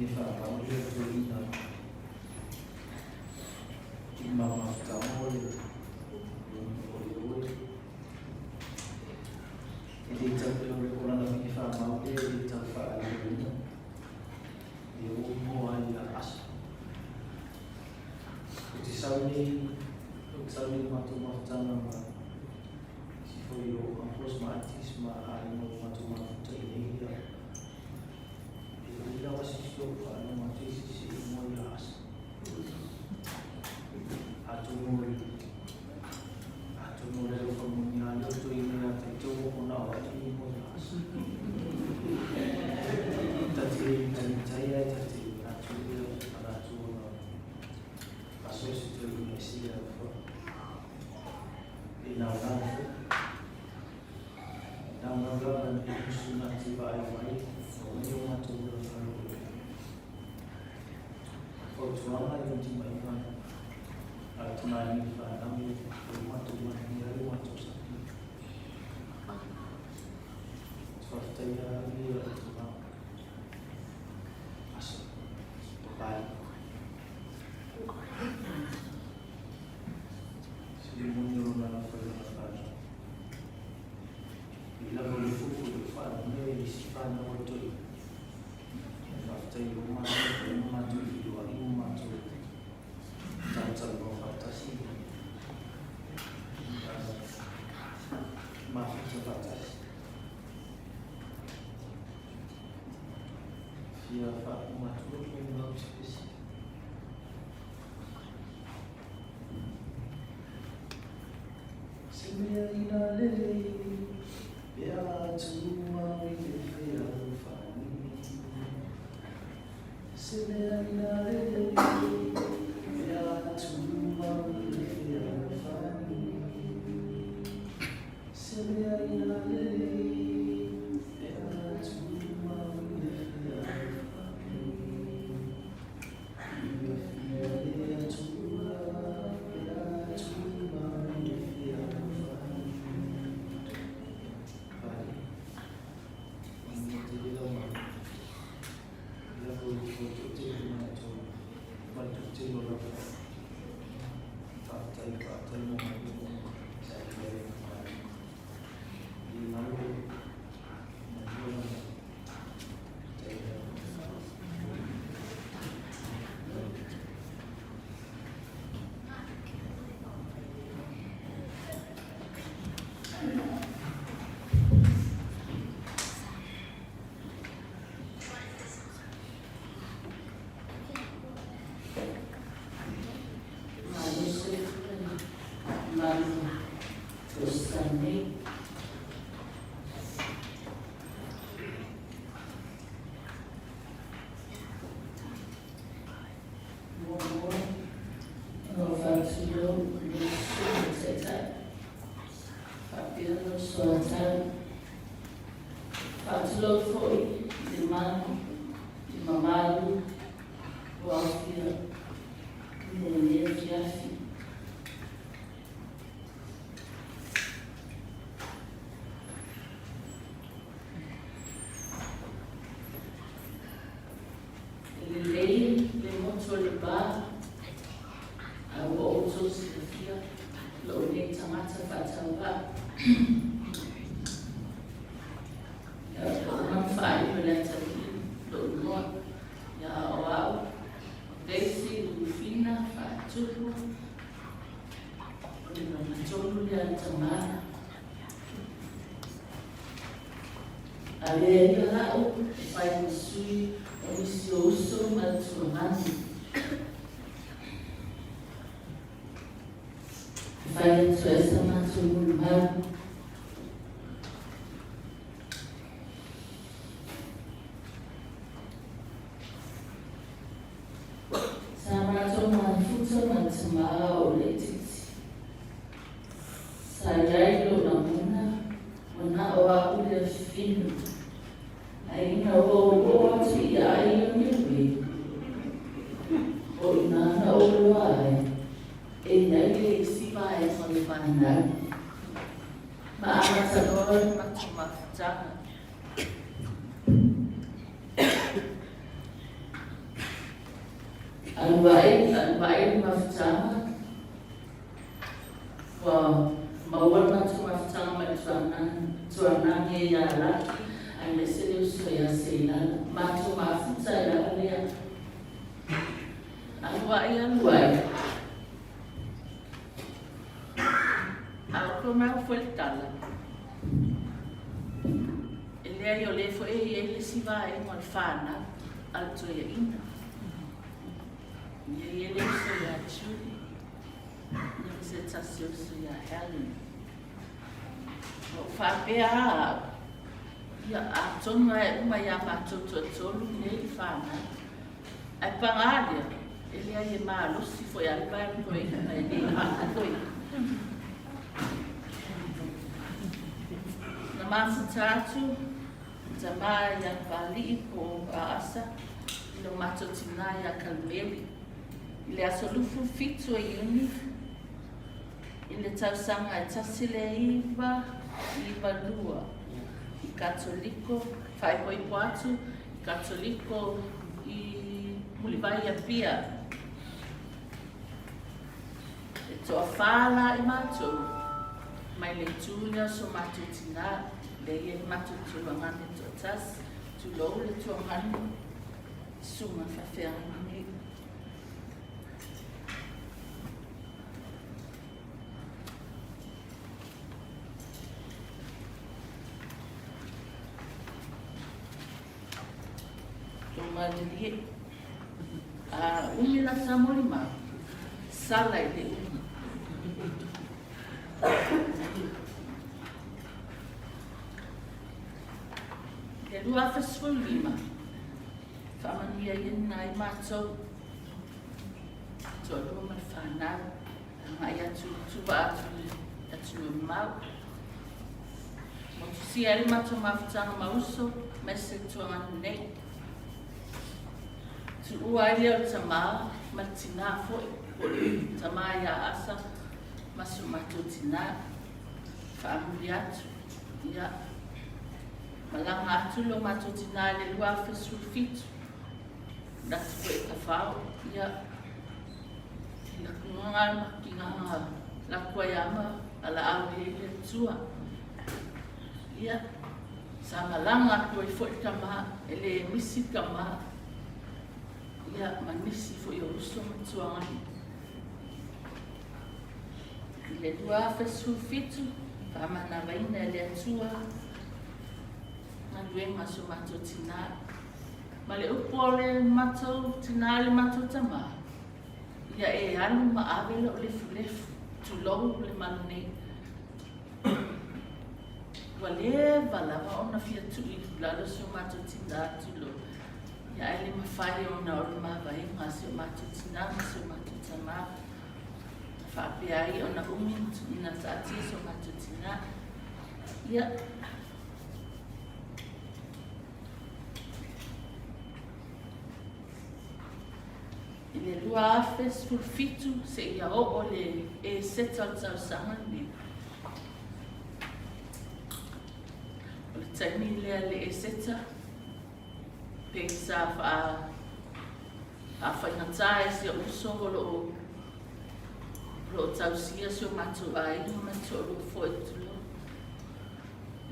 fafine faamau lea toeaina i ma mafutaga o le o le E le tau o lana fine faamau lea e le tau faailoina e o moa ai ia aso. Ou te sau nei, ou te sau nei i le matou mafutaga ma isi foi o uncles ma aunties ma aiga ua matou mafuta i nei ia. E ui lava se isi ou faalogo atu i se isi e moe ia aso. Atonu o le atonu o le alofa moni lava lea o toeaina ia tatou ona o ai e moe ia aso. Ta te mitamitai ae ta te manatu ia manatu ona aso se toeaina e sili alofa e naunau foi. E naunau lava e musu na te vaai mai o mai o matou ola faalogologo. Fautuaga i timaiga a tamalii fanau o lo matou manuia ai lo matou sapi. Te faafetaia au ia o tama aso papai. Sili moni o lona alofa i lana fanau. I lava o le fufu i le faalagia i isi fanau a toeaina. Faafetai i o matou ma matou feiloai ma matou talatalanoa faatasi mafuta faatasi. Fia faauma atu loa le mau sipisi. Se mea ina lelei pe a tumau i le fealofani. Se mea ina lelei pe a tumau i le fealofani. Se mea ina lelei pe a tumau i le fealofani. Malosi malu Stanley. Muamua, ona ou faatulou i lou susuga i le Taitai, faapea lou soatau. Faatulou foi i le malu, i le mamalu ua aofia i lenei afiafi. E lelei le motu o le ba, a ua outou silafia lou nei tagata faatauvaa. Ia ua uma ona faaiu e le atalii lou igoa, ia o au, o Daisy Rufina Faatupu, o le lona tolu lea a le tama. Avea ia a'u e fai ma sui o nisi o uso ma le tuagani. E fai atu ai sa matou molimau. Sa matou mafuta ma le tamā o le itiiti. Sa i ai lou lagona, ua na o a'u lea finu. Ae ina ua ou oo atu i aiga Niue, o inā na ou iloa ai, e i ai le isi vaega o le fanau. Alu ae, alu ae le mafutaga, ua maua le matou mafutaga mai Tuanage ia Laki aemaise le uso ia Seilala. Matou mafuta ai lava lea. Alu ae, alu ae. A o ko mau foi le tala, e leai o lea foi e i ai le isi vaega o le fanau a le toeaina. Ia i ai le uso ia Julie, ia ma se tasi o uso ia Helen. Ua ou faapea lava au, ia atonu lava e uma ia matou toatolu nei le fanau. Ae paga lea, e leai e malosi foi a le vae o le toeaina e le a'u foi. Na mafuta atu tamā ia Papalii po o Aasa i lo matou tinā ia Kalimeli i le aso 27 o Iuni i le tausaga e 1992 i Katoliko, faaipoipo atu i Katoliko i Mulivai Apia. E toawhā la i mātou, mai le itu lea o so mātou tinā, lea i ai le matou tuluagane toatasi, tulou le tuagane, susuga faafeagaiga nei. Tou malilie. A umi la sa molimau, sala i le umi. I le 2015, faamanuia ia nina ai matou, toalua ma le fanau, agai atu, tuva atu i atunuu mamao. Motusia ai le matou mafutaga ma uso, aemaise le tuaganu nei. Tuua ai lea o le tamā ma le tinā foi, po o le tamā ia Asa ma si o matou tinā. Faamuli atu, ia, malaga atu lo matou tinā i le 2017, latu foi e tafao, ia, lakugaga ma kigaga laku ai ama alaau i le Atua. Ia, sa malaga atu ai foi le tama, e le misi le tama, ia, ma nisi foi o uso ma tuagai. I le 2017, faamanavaina e le Atua galuega a si o matou tinā. Ma le upu o le matou tinā i le matou tama, ia e alu ma ave lou lefulefu, tulou le malu nei. Ua leva lava ona fia tuu i lalo si o matou tinā, tulou, ia ae le mafai ona o le mavaega a si o matou tinā ma si o matou tamā. Na faapea ai ona umi na taatia si o matou tinā. Ia, I le 2017 seia oo le Eseta o le tausaga lenei. O le taimi lea le Eseta, pei sa faafaigata e si ou uso o lo o tausia si o matou aiga ma le toalua foi, tulou.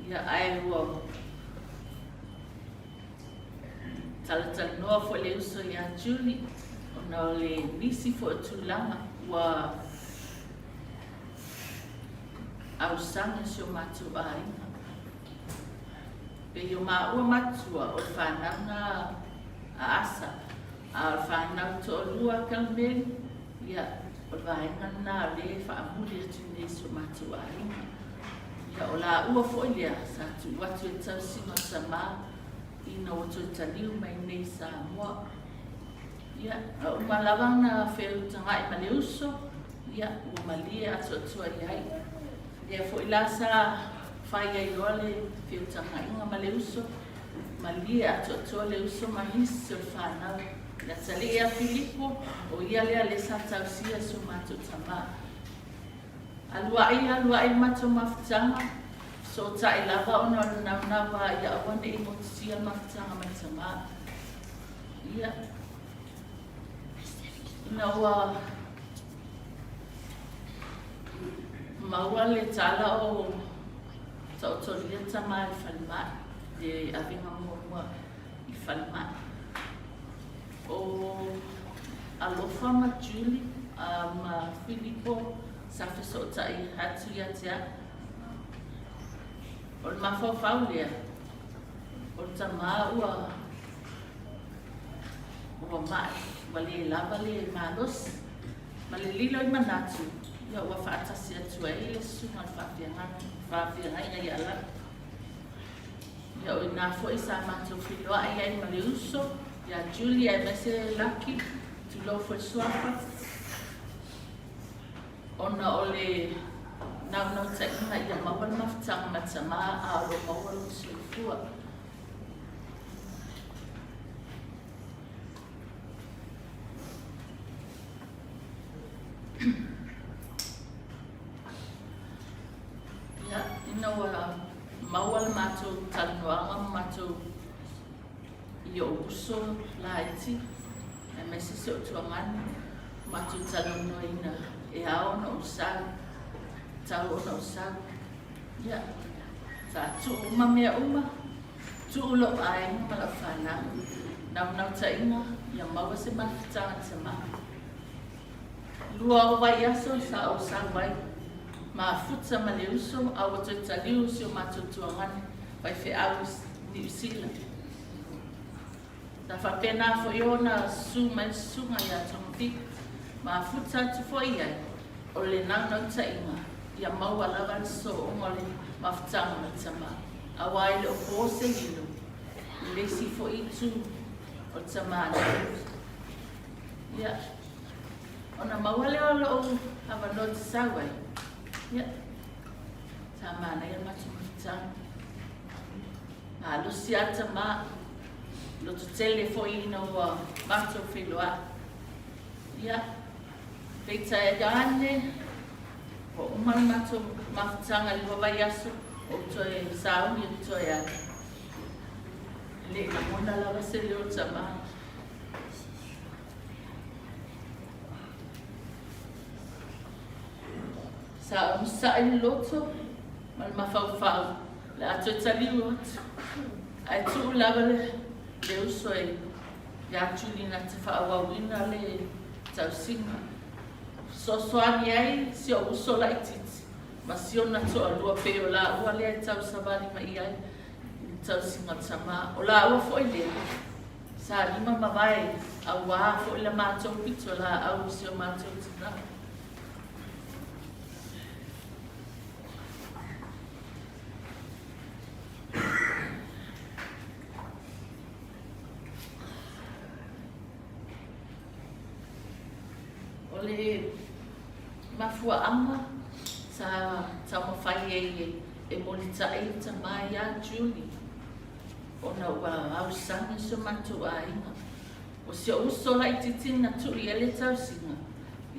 Ia, ae ua Talatalanoa foi le uso ia Julie ona o le nisi foi o tulaga ua ausage si o matou aiga. Pei o maua matua o le fanau na a Asa, a o le fanau toalua a Kalimeli, ia, o le vaega lena o lea e faamuli atu nei i si o matou aiga. Ia, o laua foi lea sa tuu atu e le tausiga o Tamā ina ua toe taliu mai nei i Samoa. Ia, na uma lava ona feutagai ma le uso, ia, ua malie atoatoa i ai. Lea foi la sa fai ai loa le feutagaiga ma le uso, malie atoatoa le uso ma nisi o le fanau. Le atalii ia Filipo, o ia lea lea sa tausia si o matou tamā. Alu aʻe, alu aʻe le matou mafutaga, fesootai lava ona o le naunau ia aua ne i motusia le mafutaga mai tamā. Ia. Ina ua maua le tala o taotolia tama i le falemai, le avega muamua i le falemai. O Alofa ma Julie ma Filipo sa fesootai atu ia te au. O le mafaufau lea, o le tama ua ua mai, ua le lava le malosi, ma le lilo i manatu, ia ua faatasi atu ai le susuga i le faafeagaiga ia Laki. Ia o ina foi sa matou feiloai ai ma le uso ia Julie aemaise Laki, tulou foi le suafa, ona o le naunautaiga ia maua le mafutaga ma tama a o lo o maua lona soifua. Ia, ina ua maua le matou talanoaga ma matou i ou uso laiti, aemaise si ou tuaganu, matou talanoaina e ao ona ou sau, tau ona ou sau. Ia, sa tuu uma mea uma, tuu lou aiga ma lau fanau, naunautaiga ia maua se mafutaga tama. Lua o vaiaso sa ou sau ai, mafuta ma le uso a ua toe taliu si o matou tuagana faifeau i Niu Sila. Sa faapena foi ona susu mai le susuga ia Togafiti, mafuta atu foi i ai, o le naunautaiga ia maua lava le sosooga o le mafutaga ma le tama, aua e le o po se lilo i le isi foi itu o le tama nei. Ia, ona maua lea o lou avanoa ou te sau ai, ia, sa manaia le matou mafutaga. Malosi lava tama, lototele foi ina ua matou feiloai. Ia, peitai ane, ua uma le matou mafutaga i le lua vaiaso, ou toe sauni ou toe alu. E le i lagona lava se leo o tama. Sa onosai le loto ma le mafaufau le a toe taliu atu, ae tuu lava le uso e ia Julie na te faaauauina le tausiga. Fesoasoani ai si ou uso laitiiti ma si ona toalua pei o laua lea e tausavali mai i ai i le tausiga tama. O laua foi lea sa lima ma vae auā foi la matou pitolaau i si o matou tinā. O le mafuaaga sa taumafai ai e molitai le tama ia Julie ona ua ausage si o matou aiga. O si ou uso laitiiti na tuu i ai le tausiga,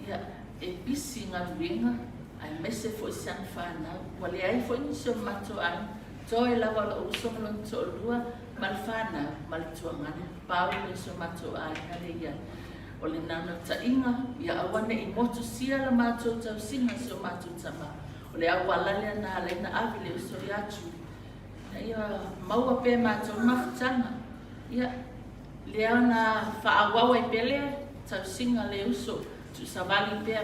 ia, e pisi i galuega aemaise foi si ana fanau. Ua leai foi nisi o le matou aiga, toe lava lou uso ma lona toalua ma le fanau ma le tuagana. Pau lea o si o matou aiga lea i ai. O le naunautaiga, ia aua ne i motusia la matou tausiga si o matou tama. O le auala lea na ala ai na ave le uso ia Julie, ina ia maua pea e matou le mafutaga. Ia, lea na faaauau ai pea le tausiga a le uso, tuusavali pea,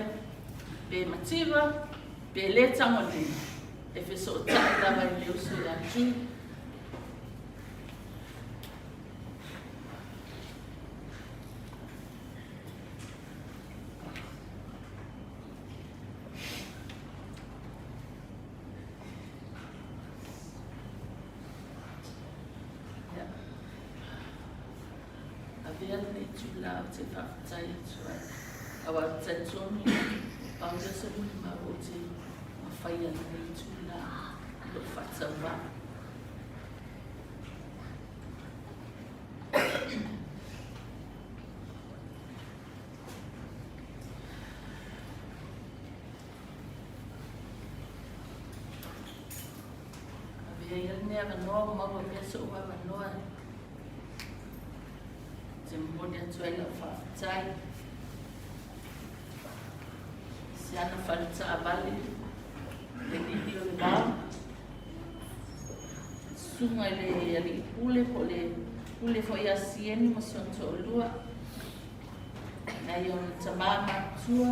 pe mativa, pe le tagolima, e fesootai lava i le uso ia Julie. Ia. Avea lenei itula ou te faafetai atu ai, aua ou te talitonu ia, pau lea o se molimau ou te mafaia i lenei itula i lou faatauvaa. Avea ia lenei avanoa ua maua pea so'u avanoa e te momoli atu ai lau faafetai. Si ana fale taavale le lili o le vao. Susuga i le alii pule po o le pule foi ia Sieni ma si ona toalua. Nai ona tama matutua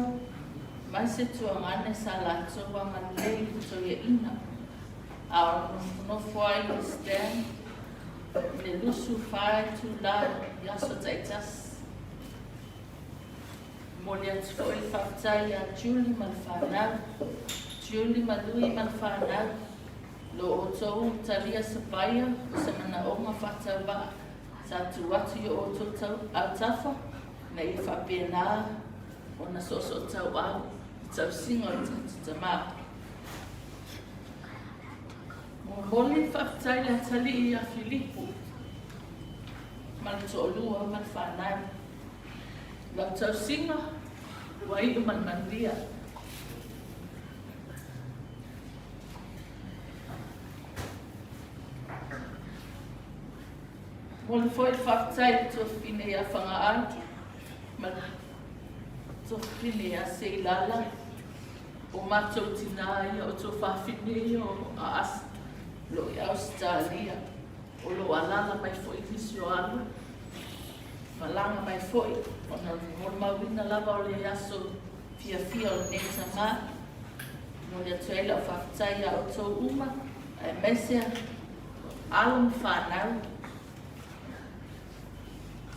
mai se tuagane sa latou agalelei i le toeaina a o nofonofo ai i le stand i le 24 itula i aso taitasi. Momoli atu foi le faafetai ia Julie ma le fanau, Julie ma Lui ma le fanau, lo outou talia sapaia o se manaoga faatauvaa sa tuu atu i o outou autafa ina ia faapena ona soosootauau i tausiga o le tatou tama. Momoli le faafetai i le atalii ia Filipo ma le toalua ma le fanau. Lau tausiga ua iu ma le manuia. Momoli foi le faafetai i le tuafafine ia Fagaai ma le tuafafine ia Seilala, o matou tinā ia, o tuafafine ia o Aasa, o lo o i Ausetalia, o lo o alaala mai foi nisi o alo, malaga mai foi ona o le molimauina lava o le aso fiafia o lenei tamā. Momoli atu ai lau faafetai ia outou uma, aemaise alo ma fanau.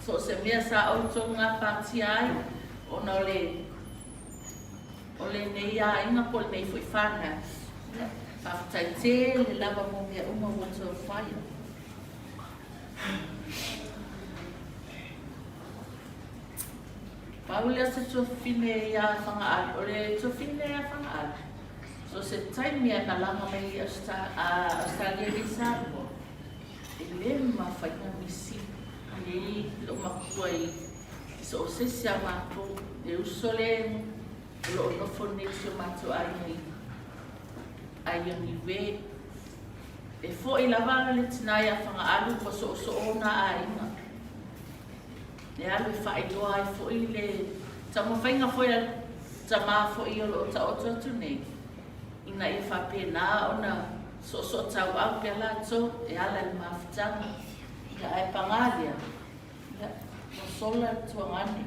So o se mea sa outou gapatia ai ona o le o lenei aiga po o lenei foi fanau. Ia, faafetai tele lava mo mea uma ua outou faia. Pau lea o se tuafafine ia Fagaalu, o le tuafafine ia Fagaalu, so se taimi e malaga mai i Ausetalia i Samoa, e le mafai ona misi nei lou makua i so o se isi a matou, le uso lea o lo o nofo nei i si o matou aiga i Aioniue. E foi lava le tina ia Fagaalu ua soosoo ona aiga. E alu e faailoa ai foi le taumafaiga foi a le tama foi o lo o taoto atu nei, ina ia faapena ona soosootauau pea latou e ala i le mafutaga. Ia, ae paga lea, ia, ua sola le tuagane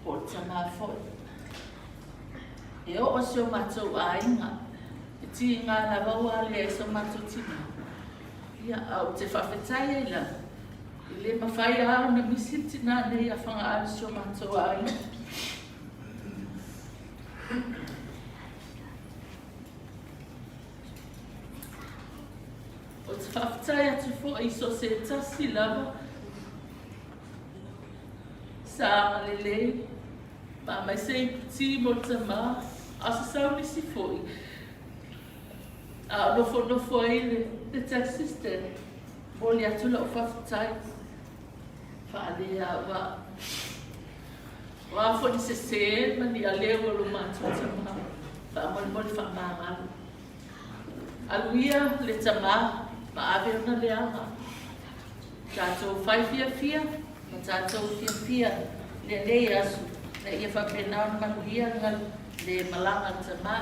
po o le tama foi. E oo si o matou aiga, e tiga lava ua alia ai so matou tina. Ia, a ou te faafetai ai lava, e le mafai lava ona misi le tina nei ia Fagaalu si o matou aiga. Ou te faafetai atu foi i so o se tasi lava sa agalelei ma aumai se iputi mo le tama, a o se saunisi foi a o nofonofo ai le taxi stand. Momoli atu lau faafetai faaleaua. O a foi ni sese ma ni aleu o lo matou tama, faamolemole faamagalo. Alu ia le tama ma ave ona leaga. Tatou fai fiafia ma tatou fiafia i lenei aso ina ia faapena ona manuia le malaga a le tama.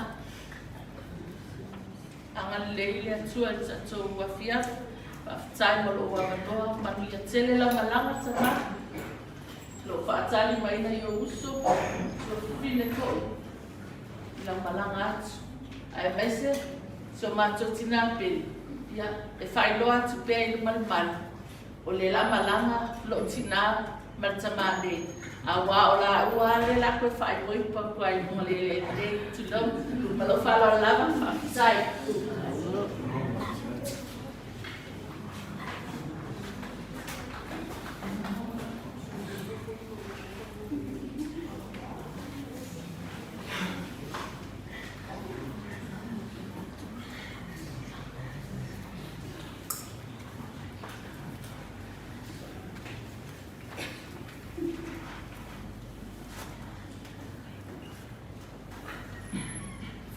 Agalelei le Atua i le tatou afiafi. Faafetai mo lou avanoa. Manuia tele lau malaga tama. Lou faatali maiga i ou uso, tuafafine foi i lau malaga atu. Aemaise si o matou tina pele, ia, e faailoa atu pea i luma le malu, o le la malaga lou tina ma le tama nei, aua o laua lava lea la toe faaipoipo atu ai i luga o le eleele nei, tulou, ma lou faaaloalo lava, faafetai.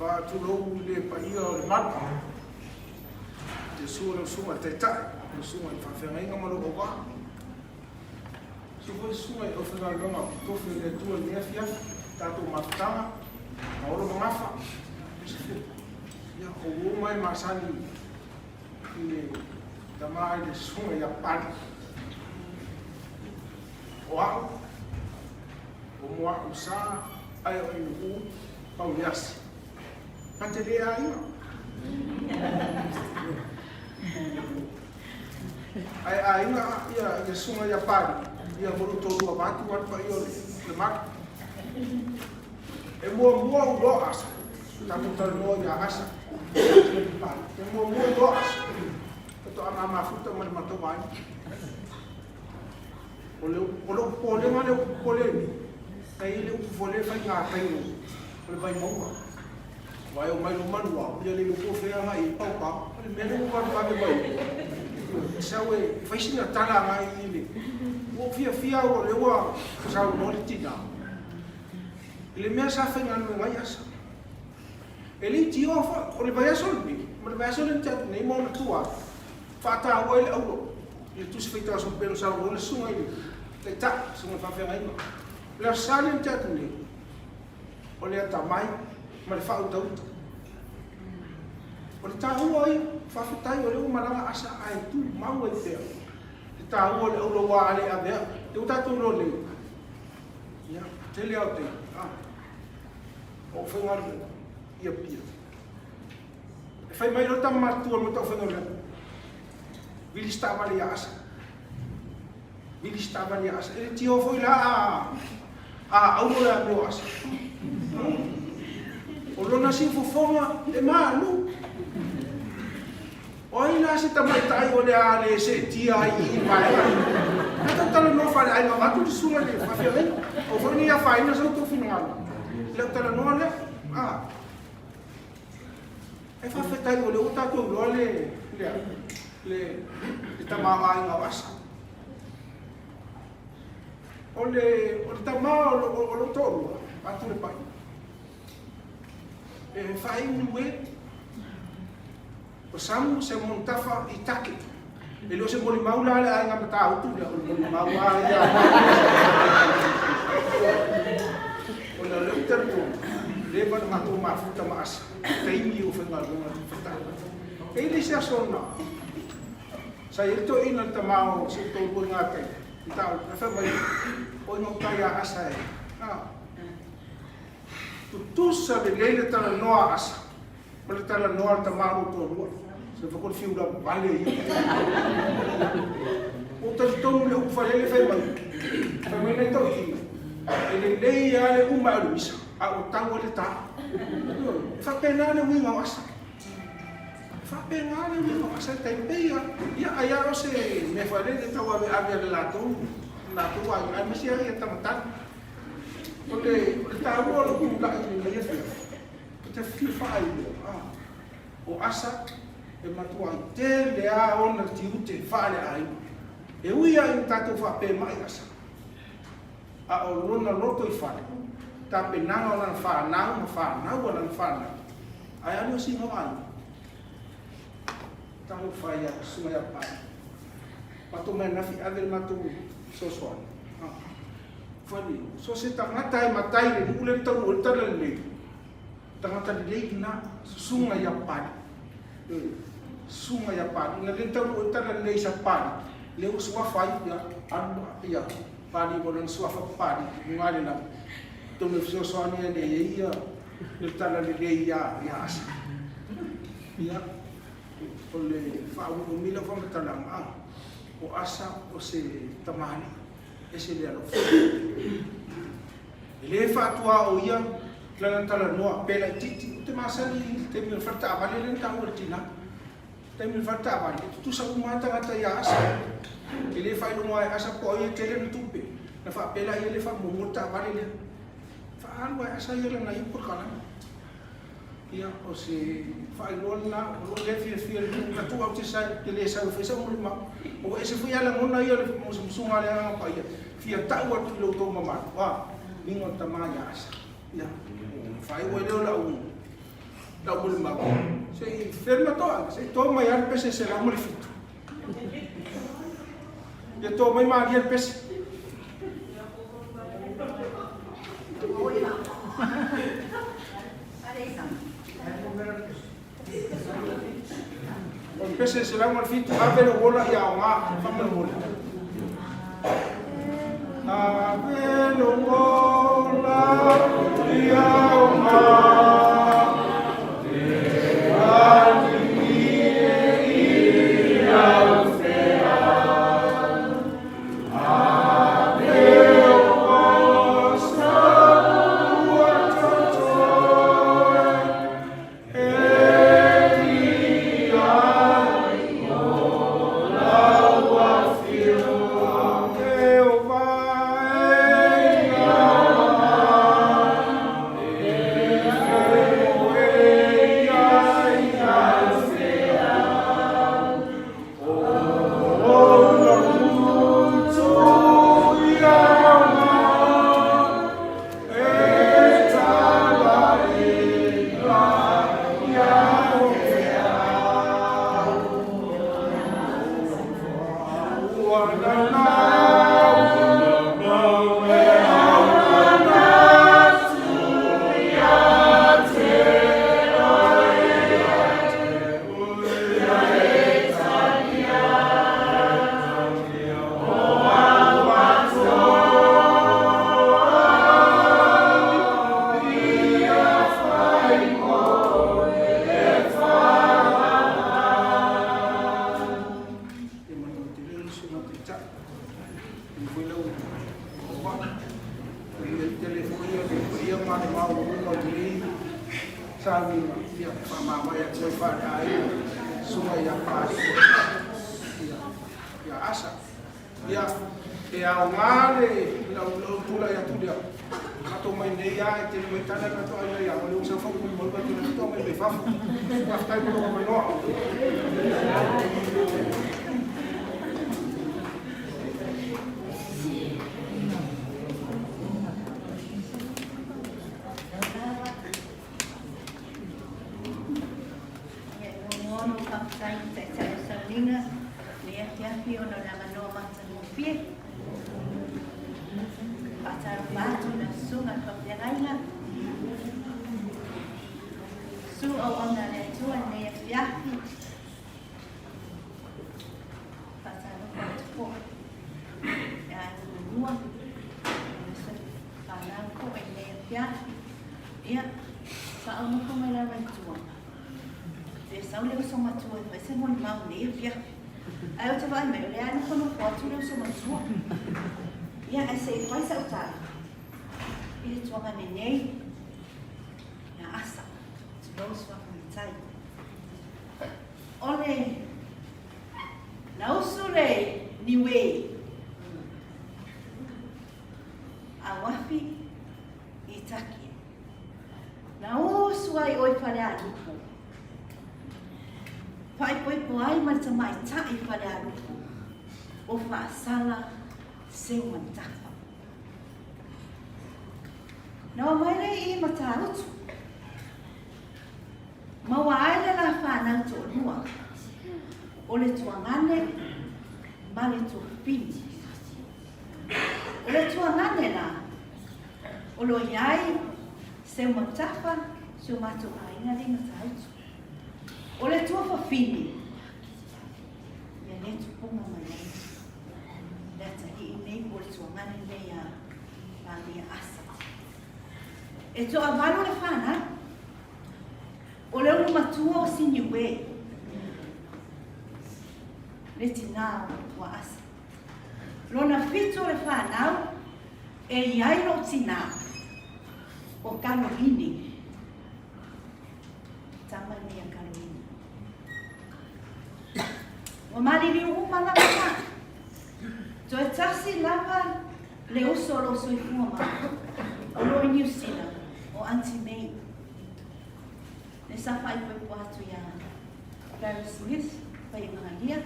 Faatulou i le paia o le malu, i le susu o lau susuga i le Taitai, lau susuga i le Faafeagaiga ma lou auvaa. Susu foi le susuga i le aufaigaluega totofi a le Atua i lenei afiafi, tatou mafutaga. Ma Olo ma Gafa. Ia, o uo uma e masani i le tama i le susuga ia Pali. O au, o Muaausa ae o Inu'u Pauliasi. Na te le aiga. Ae aiga ia ia susuga ia Pali, ia ma lou toalua vaeatu le paia o le malu. E muamua ou loa Asa, tatou talanoa ia Asa, e muamua ou loa Asa, faatoa ma mafuta ma le matou aiga. O le o lou popolega lea ou te popole ai nei, e i ai le upu foi lea e faiga tai o le Vaimauga. Aua e omai loa manua, ia le iloa po o fea e agai i ai paopao. O le mea lea ua vavevave mai ai, e sau e fai sina tala agai i le... Ua ou fiafia au o lea ua saunoa le tina i le mea sa faigaluega ai Asa. E le i tioa foi, o le vaiaso lenei ma le vaiaso lea na tea atu nei ma ona tua atu, faataua ai le auro i le Tusi Faitau Aso Pele o saunoa le Susuga i le Taitai, le Susuga i le Faafeagaiga. O le Aso Sa lea na tea atu nei, o le atamai ma le faautauta. O le taua ia, faafetai o lea ua malaga Asa ae tumau ai pea le taua o le auro aua a le avea, lea ua tatou iloa nei, ia, tele lava o taimi, a, o faigaluega i Apia. E fai mai loa tama matutua o le mataufaigaulega, vili se taavale ia Asa. Vili se taavale ia Asa. E le tio foi la a a auro le amio o Asa. O lona siufofoga e malu. O ai la se tamaitai o le a le seetia ai i i le vaega lea? Na tau talanoa faaleaiga vaeatu le susuga i le faafeagaiga. Aua foi ne i afaina sa outou finagalo i lau talanoa lea. A. E faafetai o lea ua tatou iloa le, le, le, le tamaoaiga o Asa. O le, o le tama o, o, o lou toalua, atu le pai, e faainu e, o Samu se Montafa i Take. E le o se molimau la le aiga Matautu lea, o le molimau lava ia. Ona o lea ou te talitonu, leva ona matou mafuta ma Asa, taimi o faigaluega i Fata'aga. E i ai le isi aso na, sa i ai le toeaina le tama o si ou toalua i gatai, Matautu, ae fai mai, o i gauta ia Asa e, a, tutusa lelei le talanoa a Asa. O le talanoa a le tama o lou toalua, se fai ko le fiu vale ia. Ua ou talitonu i le upu falele fai mai, fai mai nai toeaiina, e lelei lava le uma ae o le misa, a ua tau ai le ta. E faapena le uiga o asa. E faapena le uiga o asa e tai pei lava, ia ai lava o se mea foi lele tau aveave a le latou, latou aiga, aemaise lava ia tamatala. O le taua o lou tulai i lenei afiafi, Ou te fia faailoa, o Asa e matuai tele lava ona tiute faaleaiga. E ui lava ina tatou faapema'i Asa, a o lona loto i fale, tapenaga o lana fanau ma fanau a lana fanau, ae alu e sina o aiga. Talofa ia Susuga ia Pai. Matou mai ananafi ave le matou fesoasoani. Funny. So se tagata e matai i le nuu lea na taunuu ai le talalelei, tagata lelei lena, susuga ia Pali. Ioe, susuga ia Pali. Ina lea na taunuu ai le talalelei sa Pali, lea ua suafa ai ia alu ia Pali ma lona suafa Pali i luga le lagi. Atonu e fesoasoani ane ai ia le talalelei ia ia Asa. Ia, o le faaumiumi lau faamatalaga, o Asa o se tamalii. Ese le alofa. E le faatuaoia lana talanoa pe laitiiti. Ou te masani i le taimi o le fale taavale lea na taua e le tina. Taimi o le fale taavale, e tutusa uma lava tagata ia Asa. E le faailoga e Asa po o ai e tele ana tupe, ona faapea lea e le faamuamua le taavale lea. Faaalu lava e Asa ia lana ia polokalame. Ia, o se faailoa lena, o lou lea fiafia i le nuu atu au te te le sau e fai sau molimau. Ua ese foi lava lagona ia o le musumusuga a le Agaga Paia, fia tau atu i lo outou mamalu, a, uiga o le tama ia Asa. Ia, ona faaiu ai lea o lau, lau molimau, se i fea le matou aiga, se i to mai lava le pese e 107. Ia to mai malie le pese. pese 107, ave lou ola ia aoga, faamolemole. Ave lou ola ia aoga, e alii i au feau. E manatu tele le susuga Taitai, e foi lau auvaa, o le tele foi o le paia ma le maualuga o lenei sauniga, ia faamavae atu ai faale-aiga susuga ia Papalii, ia, ia Asa. Ia, e aoga le lau lau tulai atu lea, matou mai nei lava e tele mai tala matou aiga ia, o le ua saofai mai mai mai mai mai mai fafo. Faafetai mo lou avanoa. Muamua ona ou faafetai i le Taitai o Sauniga i le afiafi ona o le avanoa matagofie. Faatalofa atu i lau Susuga i le Faafeagaiga. Susu auauna a le Atua i lenei afiafi. Faatalofa atu foi i aiga manua, aemaise fanau foi i lenei afiafi. Ia, faaonofo mai lava i tua. Pe sau le uso matua e fai se molimau i lenei afiafi. Ae ou te vaai mai, o lea lava e nofonofo atu le uso matua. Ia, ae se i fai sau tala i le tuagane nei ia Asa, tulou suafa matai. O le na usu le niue auafi i Taki. Na usu ai ʻoe Falealupo. Faaipoipo ai ma le tamaitai Falealupo o Faasala Seumanutafa. Na omai lea i Matautu. Maua ai le la whanau to'olua, o le tuagane ma le tuafafine. O le tuagane la, o lo o i ai Seumanutafa, si o matou aiga lea i Matautu. O le tuafafine, ia lea tupuga mai ai le atalii nei po o le tuagane nei a Maria Asa. E toavalu le fanau. O le ulumatua o Siniue, le tinā o Asa. Lona fitu o le fanau, e i ai lou tinā, o Kalohine. Tama nei a Kalohine. Ua maliliu uma lava la. Toe tasi lava le uso o lo o soifua mai, o lo o i Niu Sila, o Aunty May. Le sa faaipoipo atu iā Barry Smith, Faiagalia,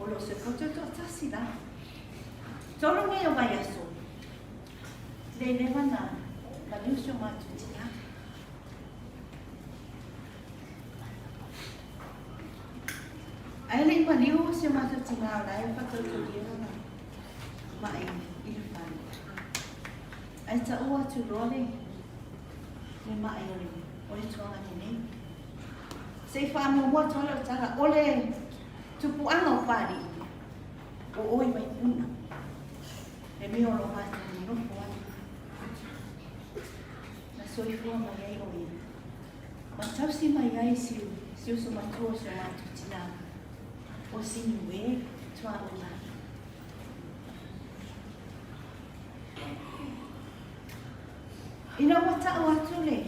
o lo o soifua toe toatasi la. Tolu nei o vaiaso, le leva na maliu si o matou tinā. Ae le i maliu si o matou tinā o la e faatautolia lana ma'i i le fale. Ae taua atu loa le le ma'i o le o le tuagane nei. Se i faamuamua atu lava lau tala, o le. Tupuaga o Palii, o oe Vaipuna, le mea o lo o matou nonofo ai. Na soifua mai ai o ia, ma tausi mai ai si, si uso matua o si o matou tinā, o Siniue Tuaola. Ina ua ta'u atu le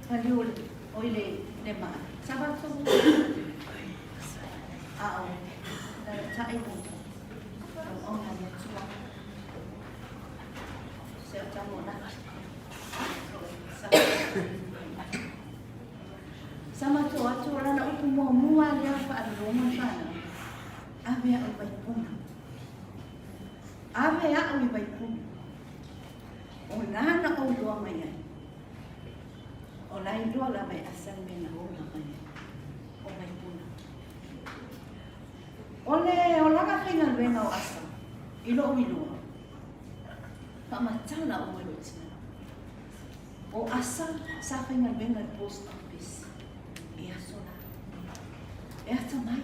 paliu o le, oi le, le maa, sa matou a o lalatai le auauna a le Atua. Se o tau o laki. Sa Sa matou atu o lana upu muamua lea faalologo le fanau, ave a'u i Vaipuna. Ave a'u i Vaipuna. O la na ou iloa mai ai. O la iloa lava e asa le mea na ola mai ai. O Vaipuna. O le olaga faigaluega o Asa i lo'u iloa, faamatala uma i lou tina. O Asa sa faigaluega i le post office i aso la. E atamai.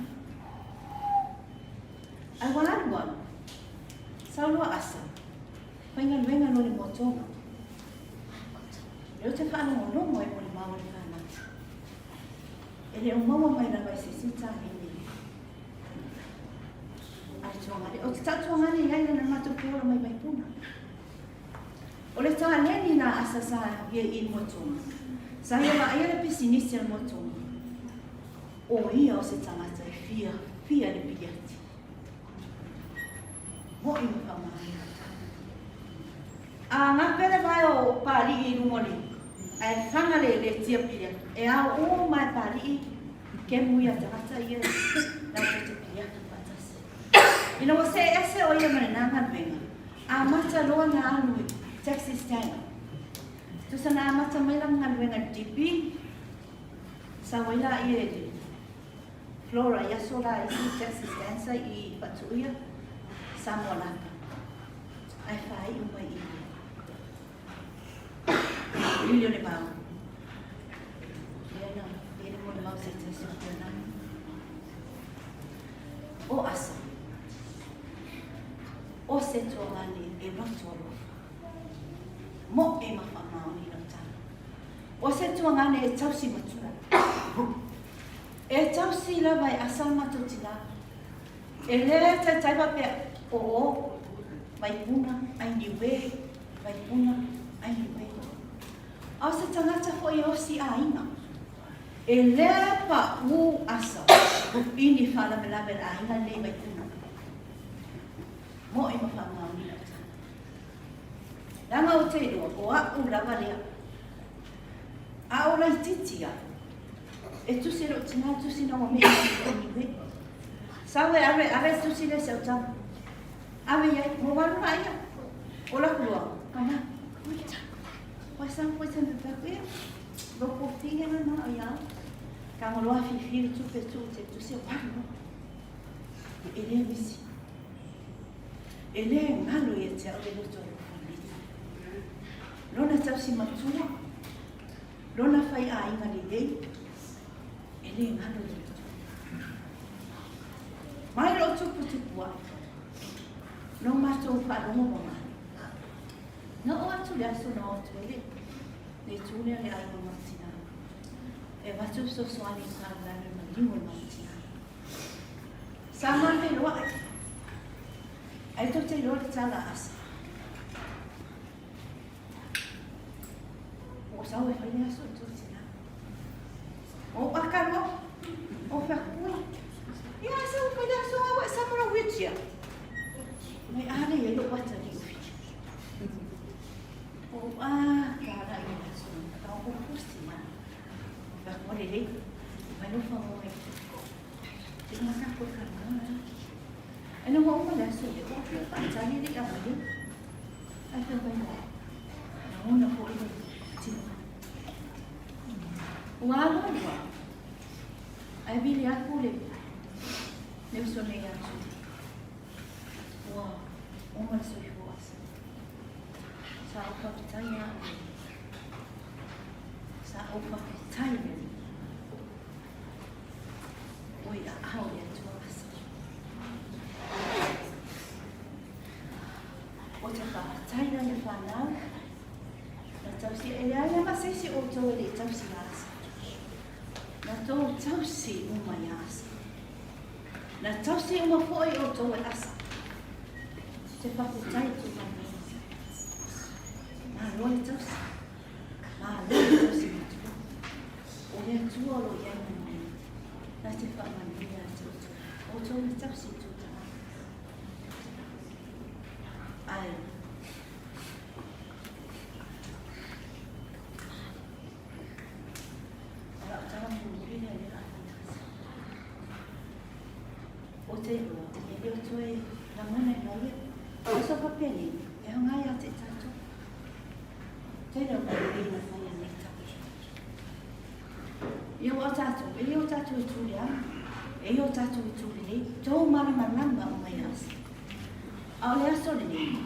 Ai ua alu alu, sau loa Asa, faigaluega loa le moatoga. Lea ou te faalogologo ai molimau a le fanau. E le o maua mai lava i se isi taleni a le tuagane. Ou te tau tuagane i ai lana matou feola mai Vaipuna. O le taleni na asa sa ia i le moatoga. Sa ia vaaia le pisinisi a le moatoga. O ia o se tagata e fia, fia le piliati. Mo'i ma faamaoni. A gape le vae o Palii i luga o le ae faga le le tia piliati. E ao uma e Palii kemu ia tagata ia latou te piliati faatasi. Ina ua see ese o ia ma lena galuega, amata loa na alu i taxi stand. Tusa na amata mai lana galuega i le DP, sau ai laia i le Flora i aso la isi taxi stand sa i Faatuia, Samoa Laka. Ae faaiu mai i Lili o le Vao. Lea na i le molimau se tasi o pena. O asa. O se tuagane e loto alofa. Mo'e ma faamaoni lau tala. O se tuagane e tausi matua. E tausi lava e asa matou tina. E le taitai faapea o o Vaipuna ai Niue, Vaipuna ai Niue. A o se tagata foi e osi aiga. E le pa'u asa i ni faalavelave a le aiga lenei Vaipuna. Mo'i ma faamaoni lau tala. Leaga ou te iloa, o a'u lava lea. A o laitiiti au, e tusi e lou tina le tusi na ua me'i mai i lou niue. Sau e ave, ave le tusi lea i si au tama. Ave i ai, mo walu la ia. O laku loa, mama, wait, wai sang koe te pepe aku ia. Lo po tinga na na o iau. Ka ngoloa fifi le tupe tu te tusi o walu loa. E le misi. E le galo ia te au le loto alofa o le Atua. Lona tausi matua, lona faiaiga lelei, e le galo i le Atua. Mai lou tuputupu ae, no matou faalogo ma mai. Na oo atu le aso na oo atu ai le, le itu lea le aiga o Matina. E avatu le fesoasoani i faalavelave maliu o le Matina. Sa mafeiloai. Ai tou te iloa le tala a Asa. Ua sau e fai le aso i tou tina. O aka loa. O whakapui. Ia asa o fai le aso a wa sa mora wheelchair. Mai ale e lo wata ni ufi. O a ka la i le aso. Ka o pusi ma. Whakapui le. Mai lo whango e. Te ngā koe ka ngā. Ina ua uma le aso ia, ua fia faatali le i aumai ai. Ae fai mai loa, lagona foi le tino. Ua alu alu lava, ae vili atu le le uso nei ia Judy. Ua uma le soifua asa. Sa ou faafetai ia au le Sa ou faafetai le Alii. Oi aao le Atua asa. Faafetai la le fanau na tausi e leai lava se isi o outou e le i tausi ia Asa. Na tou tausi uma ia Asa. Na tausi uma foi outou e Asa. Te faafetai atu mai. Malo le tausi. Malo le tausi matua. O le Atua o lo o i ai ma nuan. Na te faamanuia atu outou. Outou na tausi i tou tagata. Ai. O lau tala mulimuli lea lea a fai O te iloa, e le o toe lagona i ia. O aso faapea nei, e aoga ia te i tatou. Tele o mea lelei na fai a nei tausi. Ia ua o tatou, e le o tatou i tu leaga, e i o tatou i tu lelei, tou malamalama uma ia Asa. A o le aso lenei,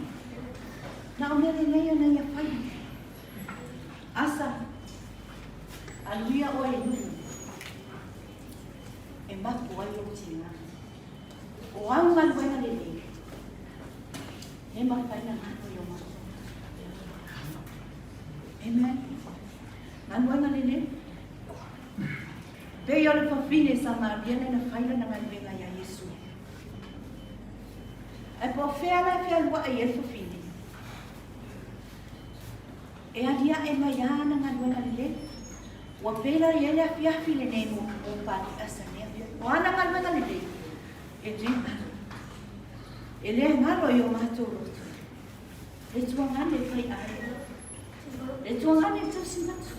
na o mea lelei ana ia fai. Asa, alu ia oe i nuu e mapu ai lou tiga. O au galuega lelei, e mafai na galo i o matou. Amen. Galuega lelei. Pei o le fafine Samaria lea na fai lana galuega iā Iesu. Ae po o fea la e fealuai ai le fafine? E aliae mai lava ana galuega lelei. Ua pei la i ai le afiafi lenei mo mo Pali Asa nei afiafi. O ana galuega lelei, e le galo. E le galo i o matou loto. Le tuagane fai aiga. Le tuagane tausi matu.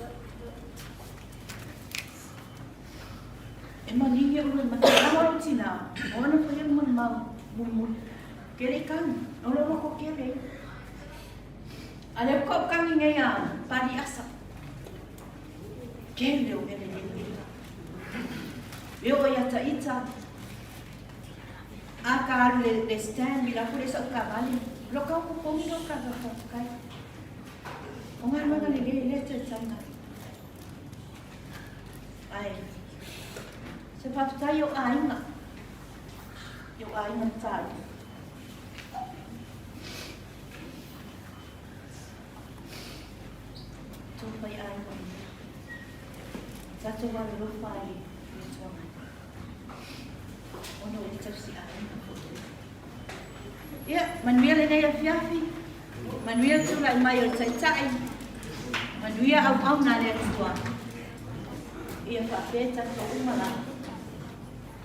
E maningi o le mata o tina. O ana fai mo mau mulimuli. Ke le kang, o lo loko ke le. A le ko kangi nei a Pali Asa. Ke le o mele le. E o ia ta ita. A ka alu le, le stand mi la le sa ka vale. Lo ka ko pongi lo ka ka kai. O ngā luanga le le le te taina. Ai. Se faafetai o aiga. I o aiga tau. Tō whai aiga. Tātou alolofa i le tuangai. Ona o le tausi aiga foi. Ia, manuia lenei afiafi. Manuia le tulai mai o le Taitai. Manuia auauna a le Atua. Ia faapea tatou uma la.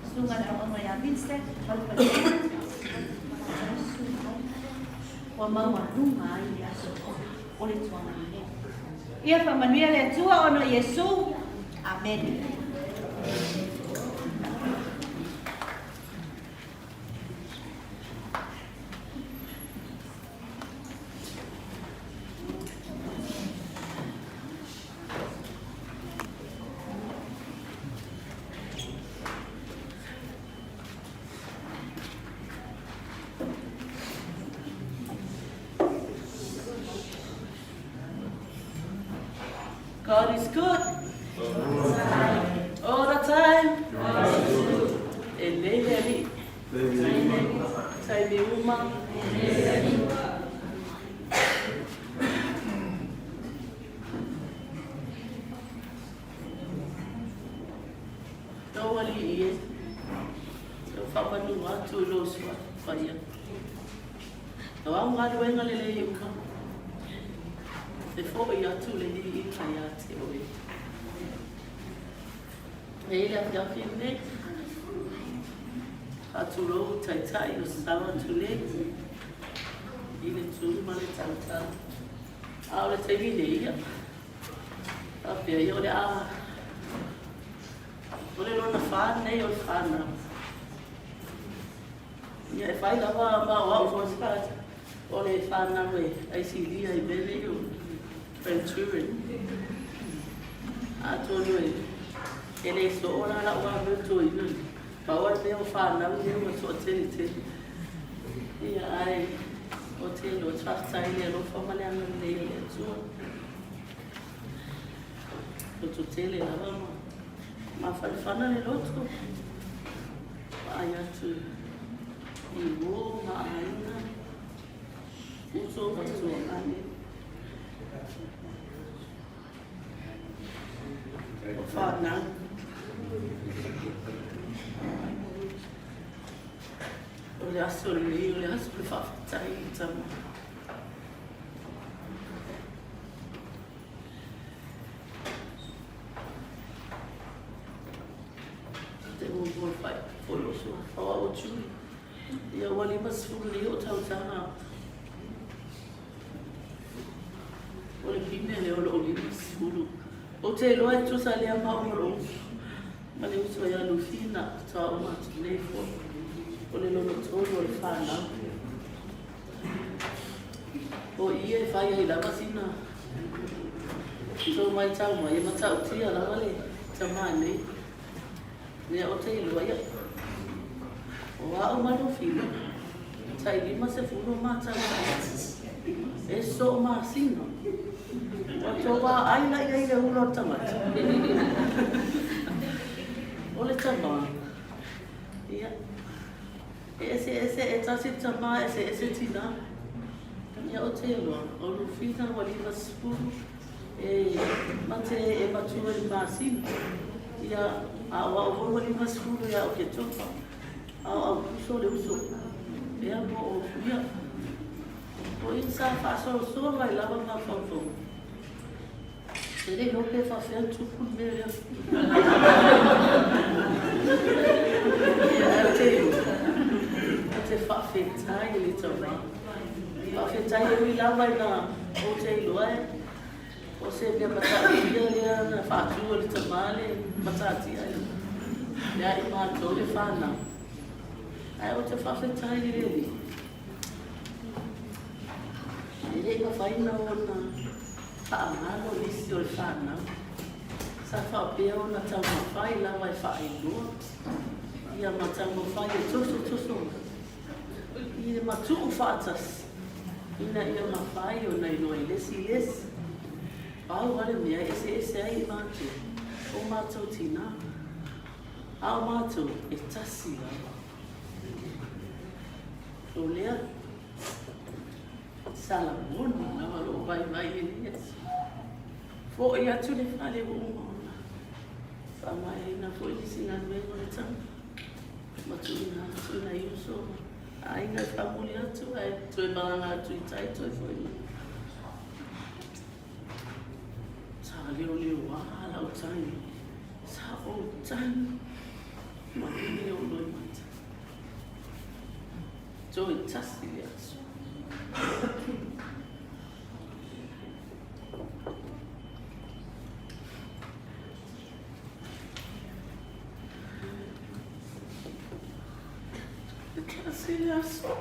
Susuga le auauna ia Vincent, Palupalua, ua maualuga ai le aso o le tuaga lenei. Ia faamanuia le Atua ona o Iesu. Amene. God is good. All the time. E lei le alii. Taimi uma. Lou alii e. Te whakamanu atu i lou suafa paia. O au galuega lelei uma. E foʻi atu le viiga iā te oe. E i le afiafi lenei, faatulou taitai o Sawa Tule i le tū ma le tautau. A o le taimi nei ia, faapea ia o le a o le lona whā nei o le whānau. Ia e fai lava ma o au foi sa o le whānau e aisilia i mea nei o grandchildren. Atonu e e le soo la lau a meu toeaina pau a le mea o whānau nei ua toateletele. Ia ae o te iloa te faafetai i le alofa ma le agalelei o le Atua. Loto tele lava ma mafanafana le loto. Vaai atu i uō ma aiga. Uso ma tuagane. O whanau. O le aso lenei, o le aso le faafetai i tama. Te muamua whai, foi o sua, whawa o tui. Ia ua 50 nei ou tausaga. O le pine lea o lou 50. Ou te iloa e tusa lea ma au ma lou uso, ma le uso ia Lufina, faatoa uma atu nei foi. O le lona tolu o le fanau. O i e fai ai lava sina tou maitau mai, e matautia lava le tamā nei. Ia ou te iloa ia. O au ma Lufina, tai 50 ma tausaga. E soo masina. Ua tou vaai la i ai i le ula o le tagata. O le tamā, ia, e eseese, e tasi le tamā, eseese tinā. Ia ou te iloa, o Lufina ua 50, e mate e matua i le masina. Ia, a o au foi ua 50 ia Oketopa, a o Aukuso le uso. Ia, po o, ia, o i sa faasolosolo ai lava mafaufauga. E le iloa pe faafefea ona tupu le mea lea. Ia, ae ou te iloa, ou te faafetai i le tama. Faafetai e ui lava ina ou te iloa e o se mea matautia lea na faatu e le tama le matatia ia i matou le fanau. Ae ou te faafetai i le Alii. E le i mafai ona faagalo nisi o le fanau. Sa faapea ona taumafai lava e faailoa ia ma taumafai e tosotoso mai i le matuu faatasi ina ia mafai ona iloa i le isi i le isi. Pau lava le mea e eseese ai i matou, o matou tinā, a o matou e tasi lava. O lea sa lagona lava lou vaivai i lenei aso. Foi atu le fale ua uma ona faamaeaina foi le isi galuega o le tama ma tuuina atu i nai uso ma aiga e faamuli atu ae toe malaga atu i tai toe foi mai. Sa leoleoā lau tagi, sa ou tagi ma lele ou loimata. Toe tasi le aso. Tasi le aso.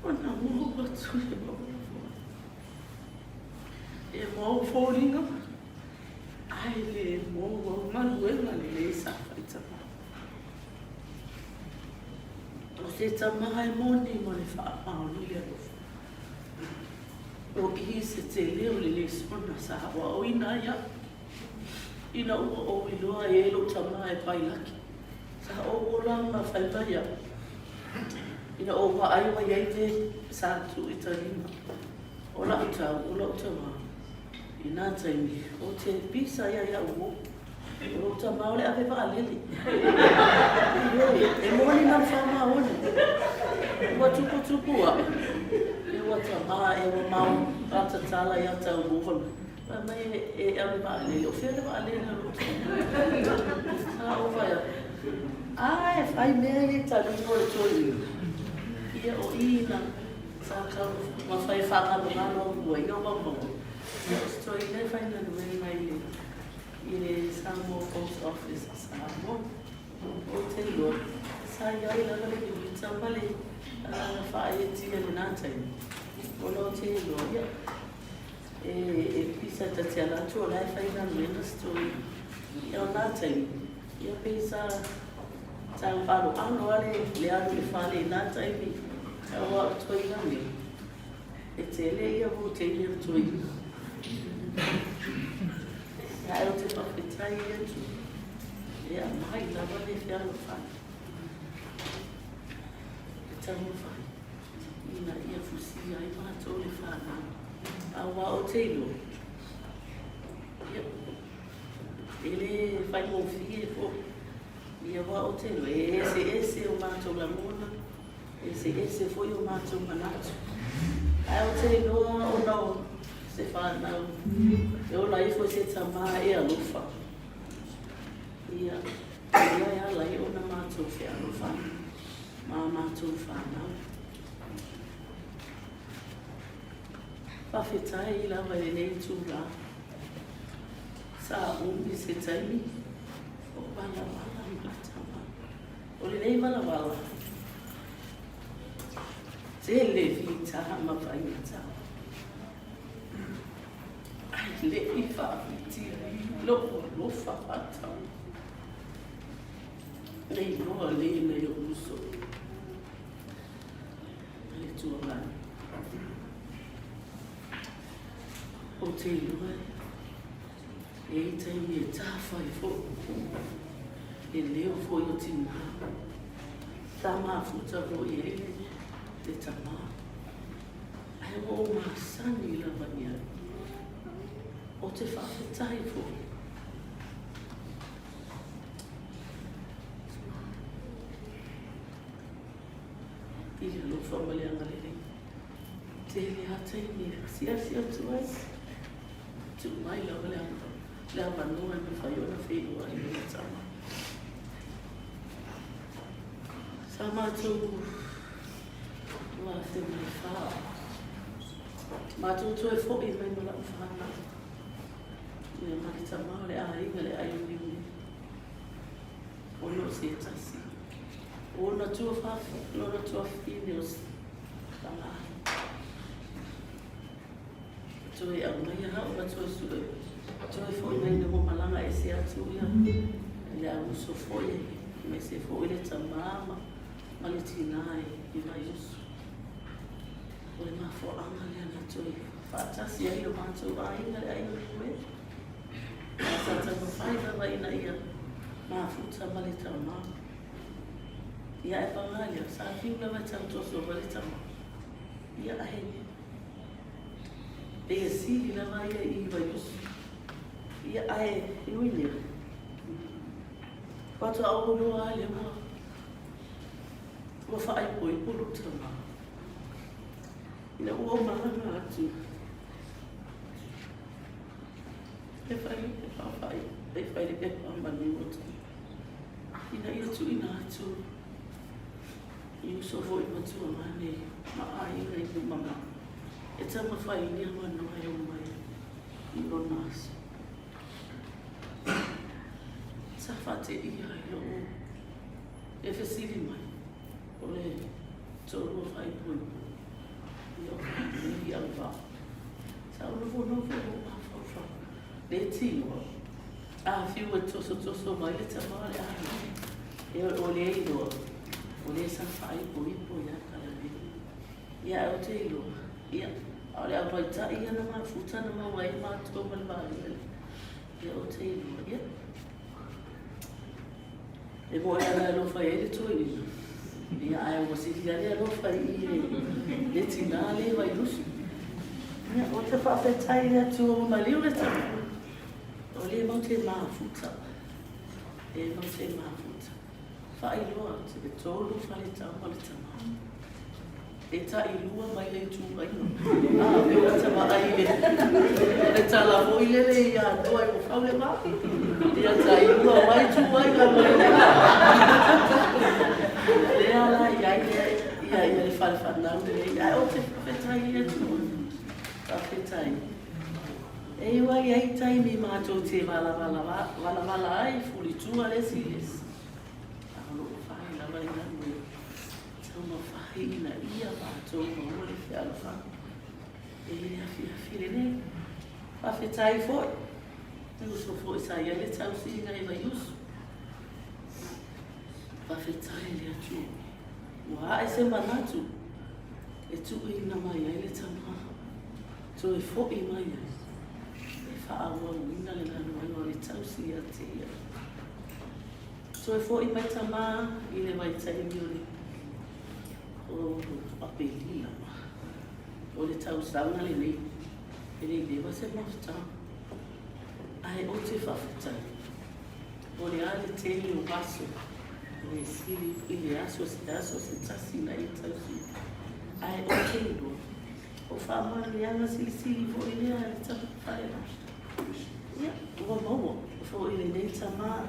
Ona mou atu e mau e mau foliga ae le mou au galuega lelei sa fai tama. O se tama e moni ma le faamaoni le alofa. O i se tele o le lesona sa aoaoina ai au. Ina ua ou iloa e lou tama e pailaki, sa ou ola ma fai mai au. Ina ou vaai ua iai le sa tu i talima o lau tau, o lou tama, i na taimi, o te pisa ia ia'u o, o lou tama o le ave vaalele. Ioe, e moni ma le faamaoni. Ua tuputupu aʻe, e ua tama e ua mau a tatala ia tau mo. Fai mai e ave vaalele, o fea le vaalele o lou tama? Sa ou fai atu, a e fai mea ia i taliga o le toeaina. Ia o i na sa tau mafai e faagalogalo aku ai, ia o maumau. Ia o se toeaina e faigaluega i le i le Samoa Post Office a Samoa. Ou te iloa, sa i ai lava le mimita ma le agaga faaetia i lena taimi, ona ou te iloa, ia, E pisa ta te ala atu o la e faigaluega se toeaina. Ia o na taimi, ia pei sa tau aloalo lava le alu i le fale i na taimi, aua o toeaina nei, e tele ia volteine a toeaina. Ae ou te faafetai i le Atua. Mai lava le fealofani e taumafai ina ia fusia ai matou le fanau. Aua ou te iloa, ia, e le faigofie foi, ia aua ou te iloa e eseese o matou lagona, e eseese foi o matou manatu. Ae ou te iloa ona o se fanau e ola ifo i se tama e alofa. Ia, lea e ala ai ona matou fealofani ma a matou fanau. Faafetai lava i lenei itula. Sa umi se taimi o valavala ma tama. O lenei valavala, tele fita ma faigata. Ae le i faafitia i lou alofa faatau. Le iloa le nai ou uso ma le tualani. Ou te iloa e i ai taimi e tafa ai foi le leo foi o tinā. Sa mafuta foi ai le tamā. Ae ua ou masani lava i ai. Ou te faafetai foi. I le alofa ma le agalelei. Tele lava taimi e asiasi atu ai. Tuu mai lava le avanoa e mafai ona feiloai ma le tama. Sa matou 2004. Matou toe foi mai ma lau fanau. Ia ma le tama o le aiga le aiuiu nei. Ona o se tasi. Ona tua whawhi, ona tua whine o tanga ai. Toe au mai aha o toe sue. Toe foi mai na mo malanga e se atu ia. Le auso foi, me se foi le tamama. Ma le tinā i Vaiusu. O le mafuaaga lea na toe faatasi ai lo matou aiga le aiga Niue. Ae sa taumafai lava ina ia mafuta ma le tama. Ia ae paga lea, sa fiu lava e tautoso mai le tama. Ia ae pei e sili lava ia i Vaiusu. Ia ae e ui lea, faatoa ou iloa lava lea ua Ua faaipoipo lou tama ina ua ou malaga atu e fai le pepa fai, e fai le pepa maliu o tama ina ia tuuina atu i uso foi matua mane ma aiga i luma e taumafai i ni avanoa e omai i lona aso. Sa faateia ai lou E fesili mai, o le toalua faaipoipo, ia o Mary Auvaa. Sa ou nofonofo ma ou mafaufau, le tino, a fiu e tosotoso mai le tama o le aiga, e o le iloa, o le sa faaipoipo ia Kalalea. Ia ae ou te iloa, ia, a o le auvaitai ia na mafuta na maua ai matou ma le vaega lea. Ia ou te iloa, ia, E moe ana e alofa i ai le toeaina, ia ae ua sili lava le alofa i i le tinā le Vailusu. Ia, ou te faafetai i le Atua ua maliu le tama, o lea matou te mafuta, lea matou te mafuta. Faailoa atu, e tolu faletau ma le tama. E tailua mai le ituaiga. A, pei ua ta vaai i le, le tala foi lele ia Noa e fau le va. Ia tailua mai ituaiga mai le. Lea la i ai lea ia ia le fale fanau lenei. Ae ou te faafetai i le Atua. Faafetai. E iu ai ai taimi matou te valavala valavala ai, fulitua le isi i le isi. A o lo o fai lava le galuega. Taumafai ina ia matou maua le fealofani e le afiafi lenei. Faafetai foi i uso foi sa i ai le tausiga i Vaiusu. Faafetai i le Atua ua ae se manatu e tuuina mai ai le tama toe foi mai ai e faaauauina le galuega o le tausi ia te ia. Toe fo'i mai tamā i le vaitaimi o le o Aperila o le tausaga lenei, e le i leva se mafutaga. Ae ou te faafetai, o le a le tele o aso le sili i le aso se aso se tasi na e tausia. Ae ou te iloa, o faamanuiaga silisili foi lea a le Tamafaiga. Ia, ua maua foi lenei tama,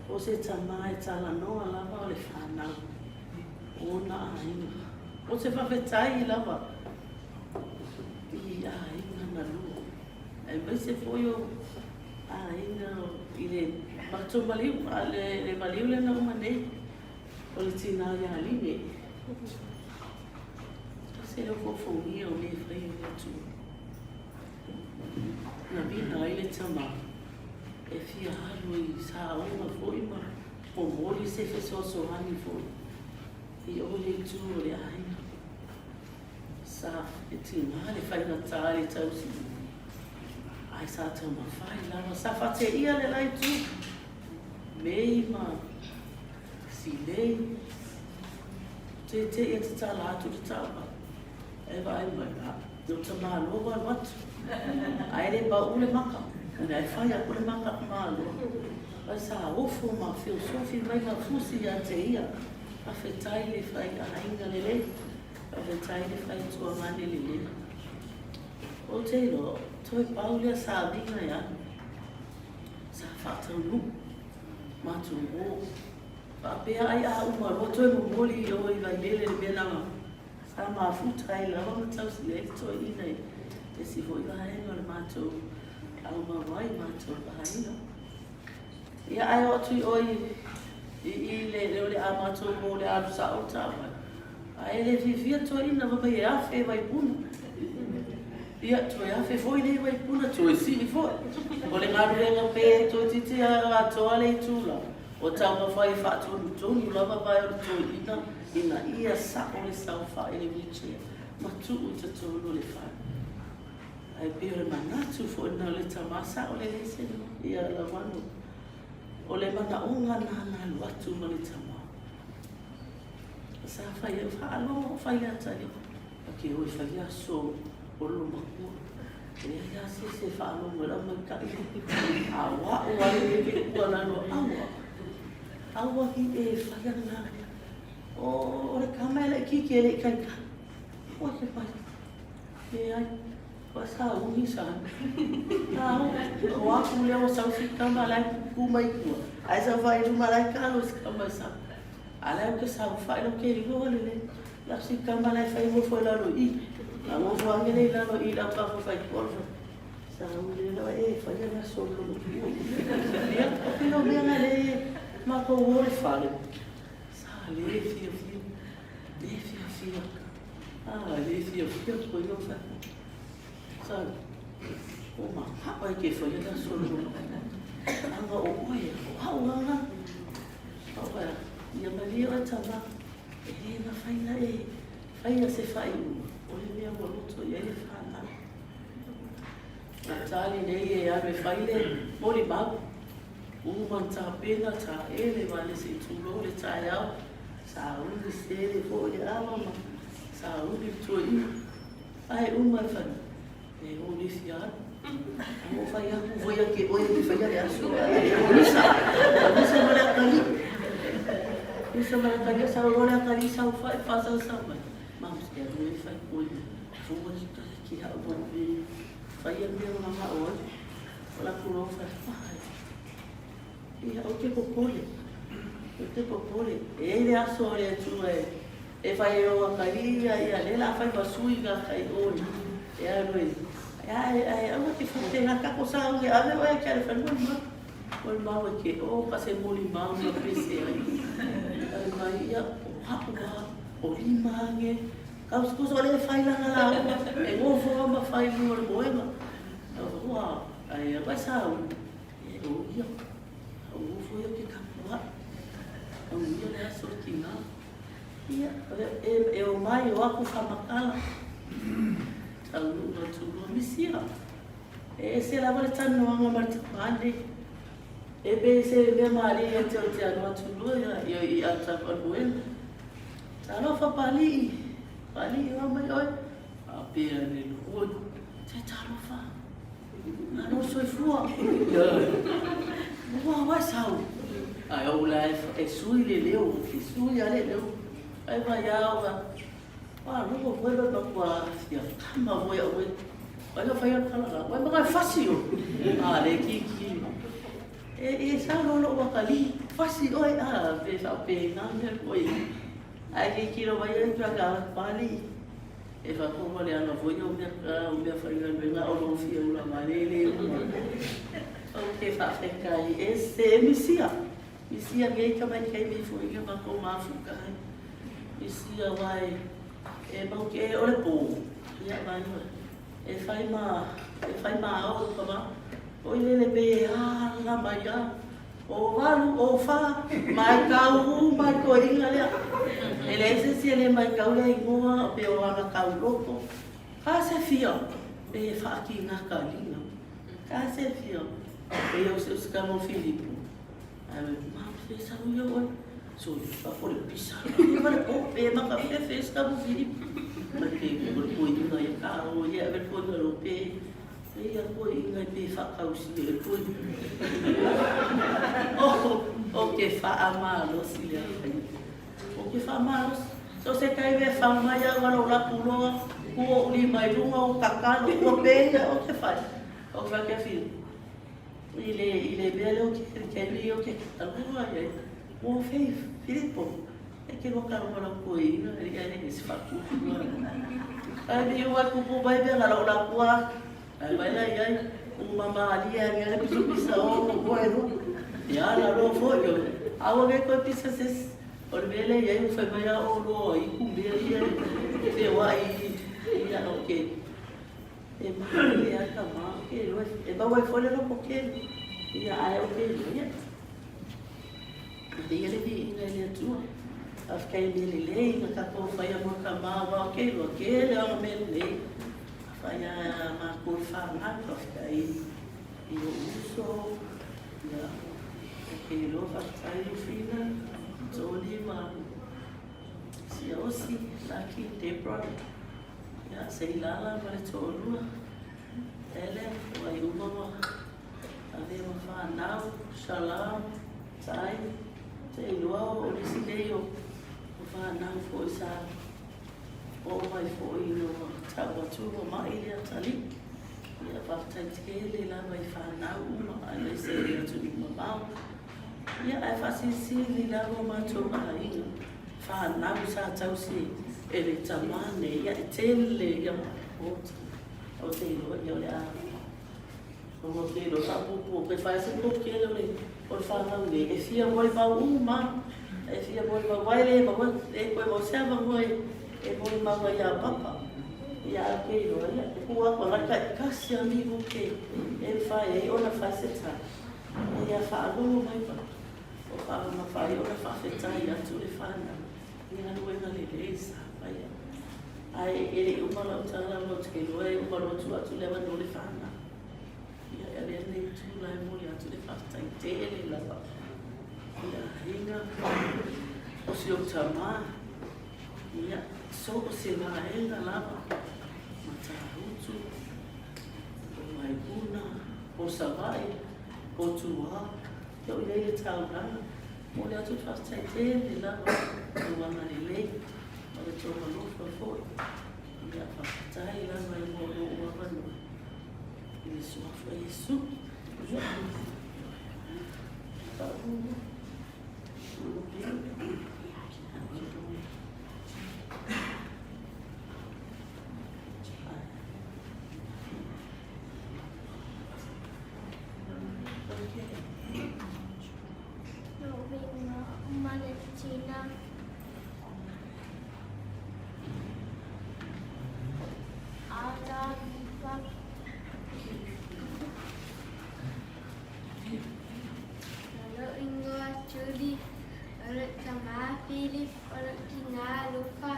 o se tama e talanoa lava o le fanau o ona aiga. O se faafetai lava i aiga na lua, aemaise foi o aiga i le matou maliu, a le maliu lea na uma nei, o le tina ia Line. Se le fofougia o mea e fai e le Atua. Na vina ai le tama e fia alu i saoga foi ma momoli se fesoasoani foi i o le itu o le aiga. Sa e tina le faigata le tausi ae sa taumafai lava. Sa faateia le la itu, Mei ma Silei, teitei e tatala atu le taavale, ae vaai mai, a, lou tamāloa ua alu atu, ae le pauu le maka, ae fai aku le maka tamāloa. Ae sa ofo ma feosofi mai ma fusi ia te ia, faafetai le fai aiga lelei, faafetai le fai tuagane lelei. Ou te iloa, toe pau lea saviga e alu, sa faataunuu. Matou o. Faapea ai a uma loa toe momoli i o i Vailele le mea na sa mafuta ai lava ma tausi ai le toeaina i le isi foi vaega o le matou aumauai matou aiga. Ia ae oo atu i o i i le o le a matou o le a alu sao le taavale. Ae le fiafia toeaina fai mai e afe Vaipuna. Ia toe afe foi lea i Vaipuna toe sii foi. O le galuega pe toeitiiti atoa le itula o taumafai e faatonutonu lava vae o le toeaina ina ia sao le saofai i le wheelchair ma tuu i totonu o le fale. Ae pei o le manatu foi lena o le tama sao lelei se ia Lauano. O le manaoga lena na alu atu ma le tama. Sa fai ai, faalogo fai ata ia. A ke o e fai aso o lo makua. E leai lava se isi e faalogo i lau maitaʻi. A o a'u ai le ke kua lalo aua. Aua ki e fai ana. O le kama e laʻikiki e le i kaika. Aua ke fai. Leai. Ua sa umi sa. A o aku lea ua sau si kama la e ku mai tua. Ae sau fai luma la e kalo si kama sa. A la e ke saofai lo ke iloa lelei. La si kama la e fai nofo i lalo i. A nofo ange le i lalo i la ka fai kolfa. Sa u le la e fai la solo lo ku. Ia, o ke lo mea na le ma ko wo le fale. Sa le fia fia. Le fia fia. Ah, le fia fia ko io fa. Sa o ma ha ai ke fai la solo. Anga o oe, o hau anga. Aua, ia malie oe tama, e le mafai na e faia se faaiuga, o le mea ua loto i ai le fanau. Na tali nei e alu e fai le molimau, uma na tapena, taele ma le se tulou le taeao, sauni sele foi le ava ma sauni le toeaina. Ae uma e fai, E o le fia alu. O fai aku foi a ke oe ke faia le aso. O misa. O misa ma le akali. Misa ma le akali sa o le akali sa o fai fa sa sa mai. Ma o se alu e fai koi. Fua ki ka ki ha o e fai a mea nga nga o ai. O la ku lo fai fai. Ia o te popole. O te popole. E le aso o le Atua e E fai e o akali ia ia le la fai ma sui nga kai o e alu e ae ae aua te whakatena kako sa au e ave oe kia le whanua ma o le mau e ke o ka se moli mau ma pese ai ai mai ia o hapu ka o lima ange ka usukusa o le fai langa la e ngofo ma fai lu o le moenga ua ai ai sa au e o ia au ngofo ia ke kapua au ia le aso ki ngā Ia, e o mai o aku whamakala. Taunuu atu loa misia. E ese lava le talanoaga ma le tamā nei. E pei se mea malie ia te au te alu atu loa ia ia i Atafaluena. Talofa Palii, Palii oa mai oe. Faapea le oi, te talofa. Malo soifua. Ua wa sau. Ai o la e sui le leo, e sui ale leo. Ai vai au ga. Wa logo foi ba kwa fia kama foi au. Ai o fai al kala ga. Wai maka fasi o. A le ki ki. E e sau lo lo wakali. Fasi oi a pe sa pe na me oi. Ai ki ki lo vai ai ka pali. E whakawale ana foi o mea, o mea whaingaluenga o lo fia ula malele uma. O ke whawhekai e se misia. Misia ngei ka mai kei mi foi ia mako mafuka hai. Misia wai e mau ke e ole pō. Ia mai mai. E whai ma, e whai ma au ka ma. O i lele pe ala mai a. O walu, o wha, mai kau, mai ko inga lea. E le se si le mai kau le ingoa, pe o ana kau loko. Ka se fia, pe e whaaki ngā kalinga. Ka se fia, pe o se uska mo Filipo. Ai me, ma, se sa ui o So, pa po le pisa. E wale po, pe maka fefe ska mo Filipo. Mai ke ko le ko inga ia ka o ia ave ko inga lo pe. E ia ko inga pe whakausi e ko. Oh, o ke whaamalosi lea. O ke whaamalosi. So se kai ve whamai au wala o lapu loa, kua uli mai lunga o kakalo, kua pēia o ke whai. O ke whai kia whiu. I le, i le mea leo ke kei o ke katalua ia. O fei, Filipo. E ke loa kalo wala ko inga, e ia e se whaku. Ai mi ua kupu mai mea ngala o lapua. Ai mai la iai, u mama alia ngia le piso pisa o o e ro. Ia la lo fo yo. Aua ke koe pisa ses. O le mea lea iai u fai mai a o loa i ku mea ia te wa i ia o ke. E malie a ka ma ke loa e maua ai foi le loko kele. Ia ae o ke loa ia. Ia le viiga i le Atua. Faafetai i mea lelei na tatou faia mo ka ma wa o ke loa kele ona mea lelei. Fai a matou i whanau, faafetai i lou uso, ia, o ke loa faafetai i Fina, Tony ma Siaosi, Lucky, Deborah, ia, Seilala ma le toalua, Ele, o ai uma ma avea ma whanau, Shalom, Tai, te iloa o nisi nei o whanau foi sa oo mai foi ina ua tau atu ua mai le atalii. Ia faafetai tele lava i fanau uma aemaise i atunuu mamao. Ia ae faasilisili lava o matou aiga, fanau sa tausi e le tama nei, ia e tele ia maota. Ou te iloa ia o le a Ua ke lo faapuupuu pe fai se po kele o le o le fanau nei e fia molimau uma e fia molimau ai le maua e koe mau se avanoa e e molimau ai ia papa ia au ke iloa ia e ku aku ana ka kasi amigo ke e mafai ai ona fai se tala ia faalogo mai papa o faamafai ai ona faafetai atu le fanau i galuega lelei sa faia ae e le i uma lau tala ou te iloa e uma loa tuu atu le avanoa i le fanau. Ia, e avea lenei itu la e momoli atu le faafetai tele lava i aiga o si ou tama, ia, so o se vaega lava, Matautu, o Vaipuna, o Savaii, o Tuā, ia o i ai le taulaga, momoli atu le faafetai tele lava i lou agalelei ma le tou alofa foi, ia, faafetai lava i mo lou avanoa. I le suafa o Iesu. O lou igoa Julie, o lou tama Philip, o lou tina Luka,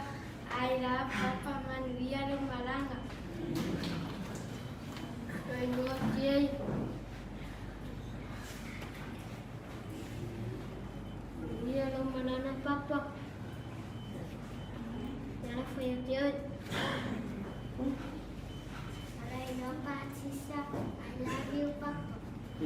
Aila, Papa, manuia lou malaga. Lou igoa Jay. Jude. O lou igoa Patricia. I love you, Papa. O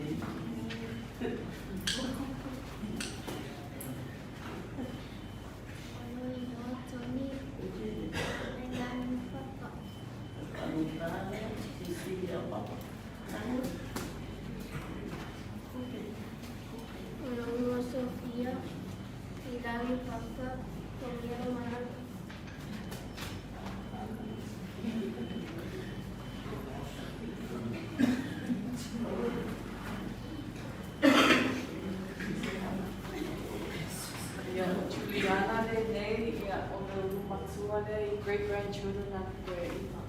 lou igoa Tony. I love you, Papa. O lou igoa Sofia. I love you, Papa. Manuia lou malaga. Ia, o Juliana lenei, ia, o le ulu matua lea i great grandchildren a Toeaina.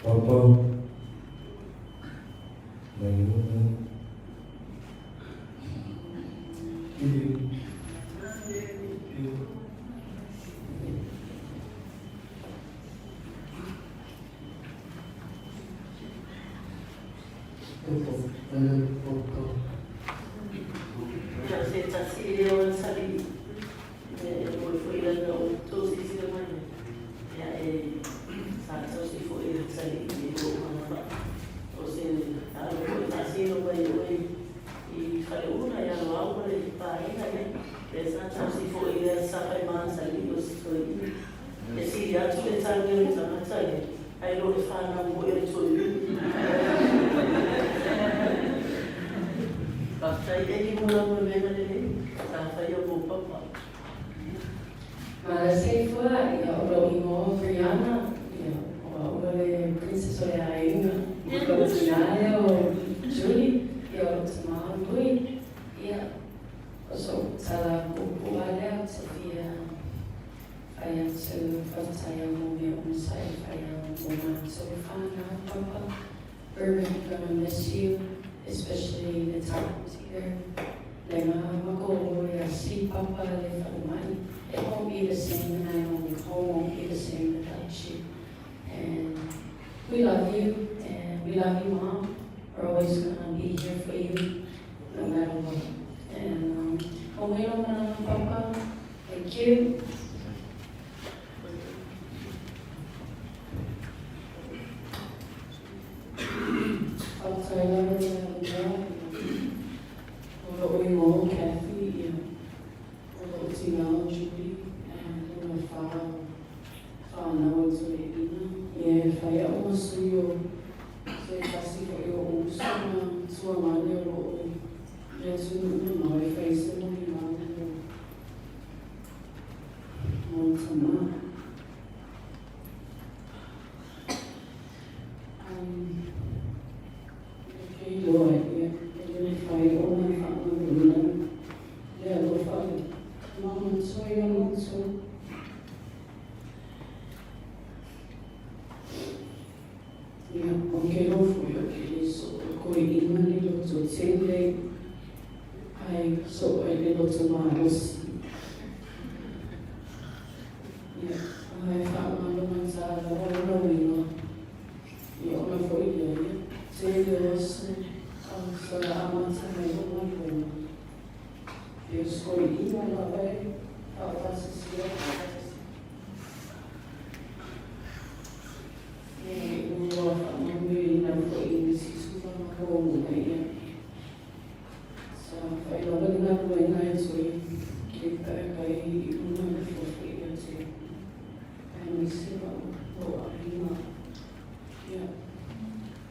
Papa, Maimouna, Philip, Papa, Ia, se tasi lea o le sali e moe foi lana o tou silasila mai ai, ia e sa tausi foi le sali i lou agavaa. O se alo foi faasino mai oe i Faleula ia Loau ma le Paega, ia lea sa tausi foi lea sa fai masali o se toeaina. E sili atu le tagi o le tagata ia, ae lo le fanau foi o le toeaina. Faafetai Eli mo lau galuega lelei sa faia mo Papa. Malaseifua, ia o lou igoa o Brianna, ia o au o le princess o le aiga, o lou tina lea o Julie, ia o lou tama o Lui, ia o sou tala puupuu lava lea ou te fia fai atu faafetai au mo mea uma sa e fai au mo matou whanau papa, we're really gonna miss you, especially the times here le nga mako ia si papa le falemai, it won't be the same and I know Nicole won't be the same without you and we love you and we love you mom, we're always gonna be here for you no matter what and um, papa, thank you. Faafetai lava i le avanoa o lou igoa o Kathy, ia, o lou tina o Julie, and lona fa o whanau o Toeaina. Ia, e fai au ma sui o se tasi foi o ou uso ma tuagane o loo i le atunuu mamao e fai se molimau mo mo tama. Um, ou te iloa ia, e le mafai ona faamauina le alofa o le Tama Matua i a matou. Ia, ou te iloa foi ou te le soo e koe ina le loto tele, ae soo ai le loto malosi. Ia, ae faamalo-gata lava lona uiga, ia ona foi lea, ia, tele o aso a sa amata mai lou galuega. Ia soiina lava e faatasisia e ua faamanuiaina foi i nisi tulaga maualuga ia. Sa fai lava le galuega e toe give back ai i luga le fofu ia te aemaise lou lou aiga. Ia,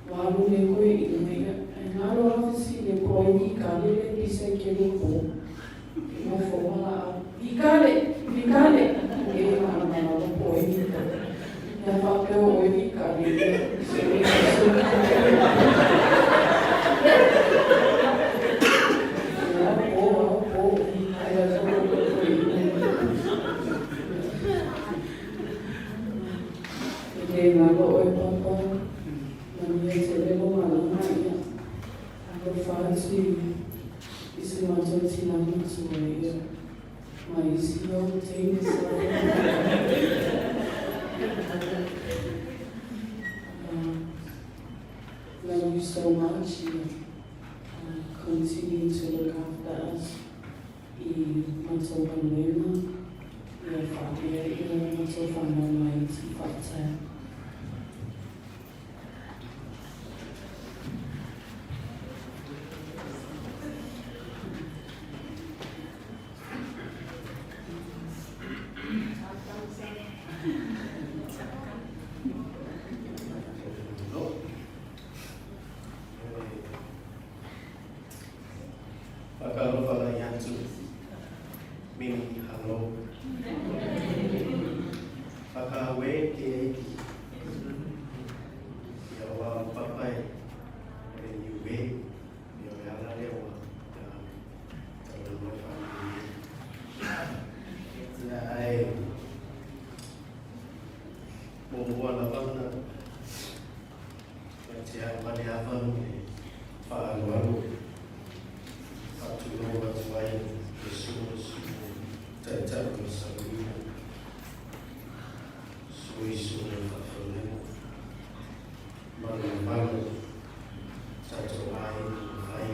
ua alu nei koe i luga ia, ae ngalo a fesili e po ai Mikale le pisa i ke loko. E nofo ma la au, Mikale! Mikale! E malamalama po ai Mikale. Ia faapea o oe Mikale ia, se le Ia, po au, po, Mikale, E le galo oe Papa, manuia tele lou malaga ia. Alofa atu i si matou tina matua ia. Ma isi lou teine sa Love you so much. Continue to look after us i matou galuega ia faapea ia matou fanau laiti faafetai. Whakaalofa lai atu, meaning hello. Whakaue ke eiki. Ia wa papa e le niue, ia o le ala lea ua taulanoa whaanui. Ia ae muamua lava na Te ai ma le ava le faaaloalo e faatulou atu ai le suo suo taitai o Saluina, sui suo faafeagaiga ma le mamalu o tatou aiga ma fai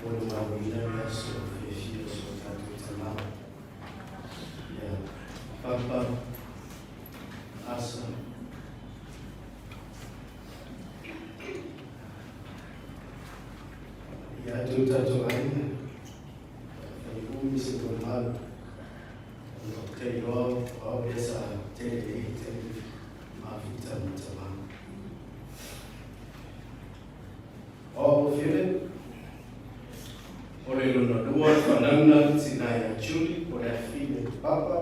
mo le manuia le aso fiafia o so tatou tama. Ia Papa Asa. Ia atu tatou aiga, fai umi se mamalu, ona ou te iloa o au lea sa tele nei taimi mafuta ma tama. O au Philip, o le lona lua whanaunga tina ia Julie, o le afine papa,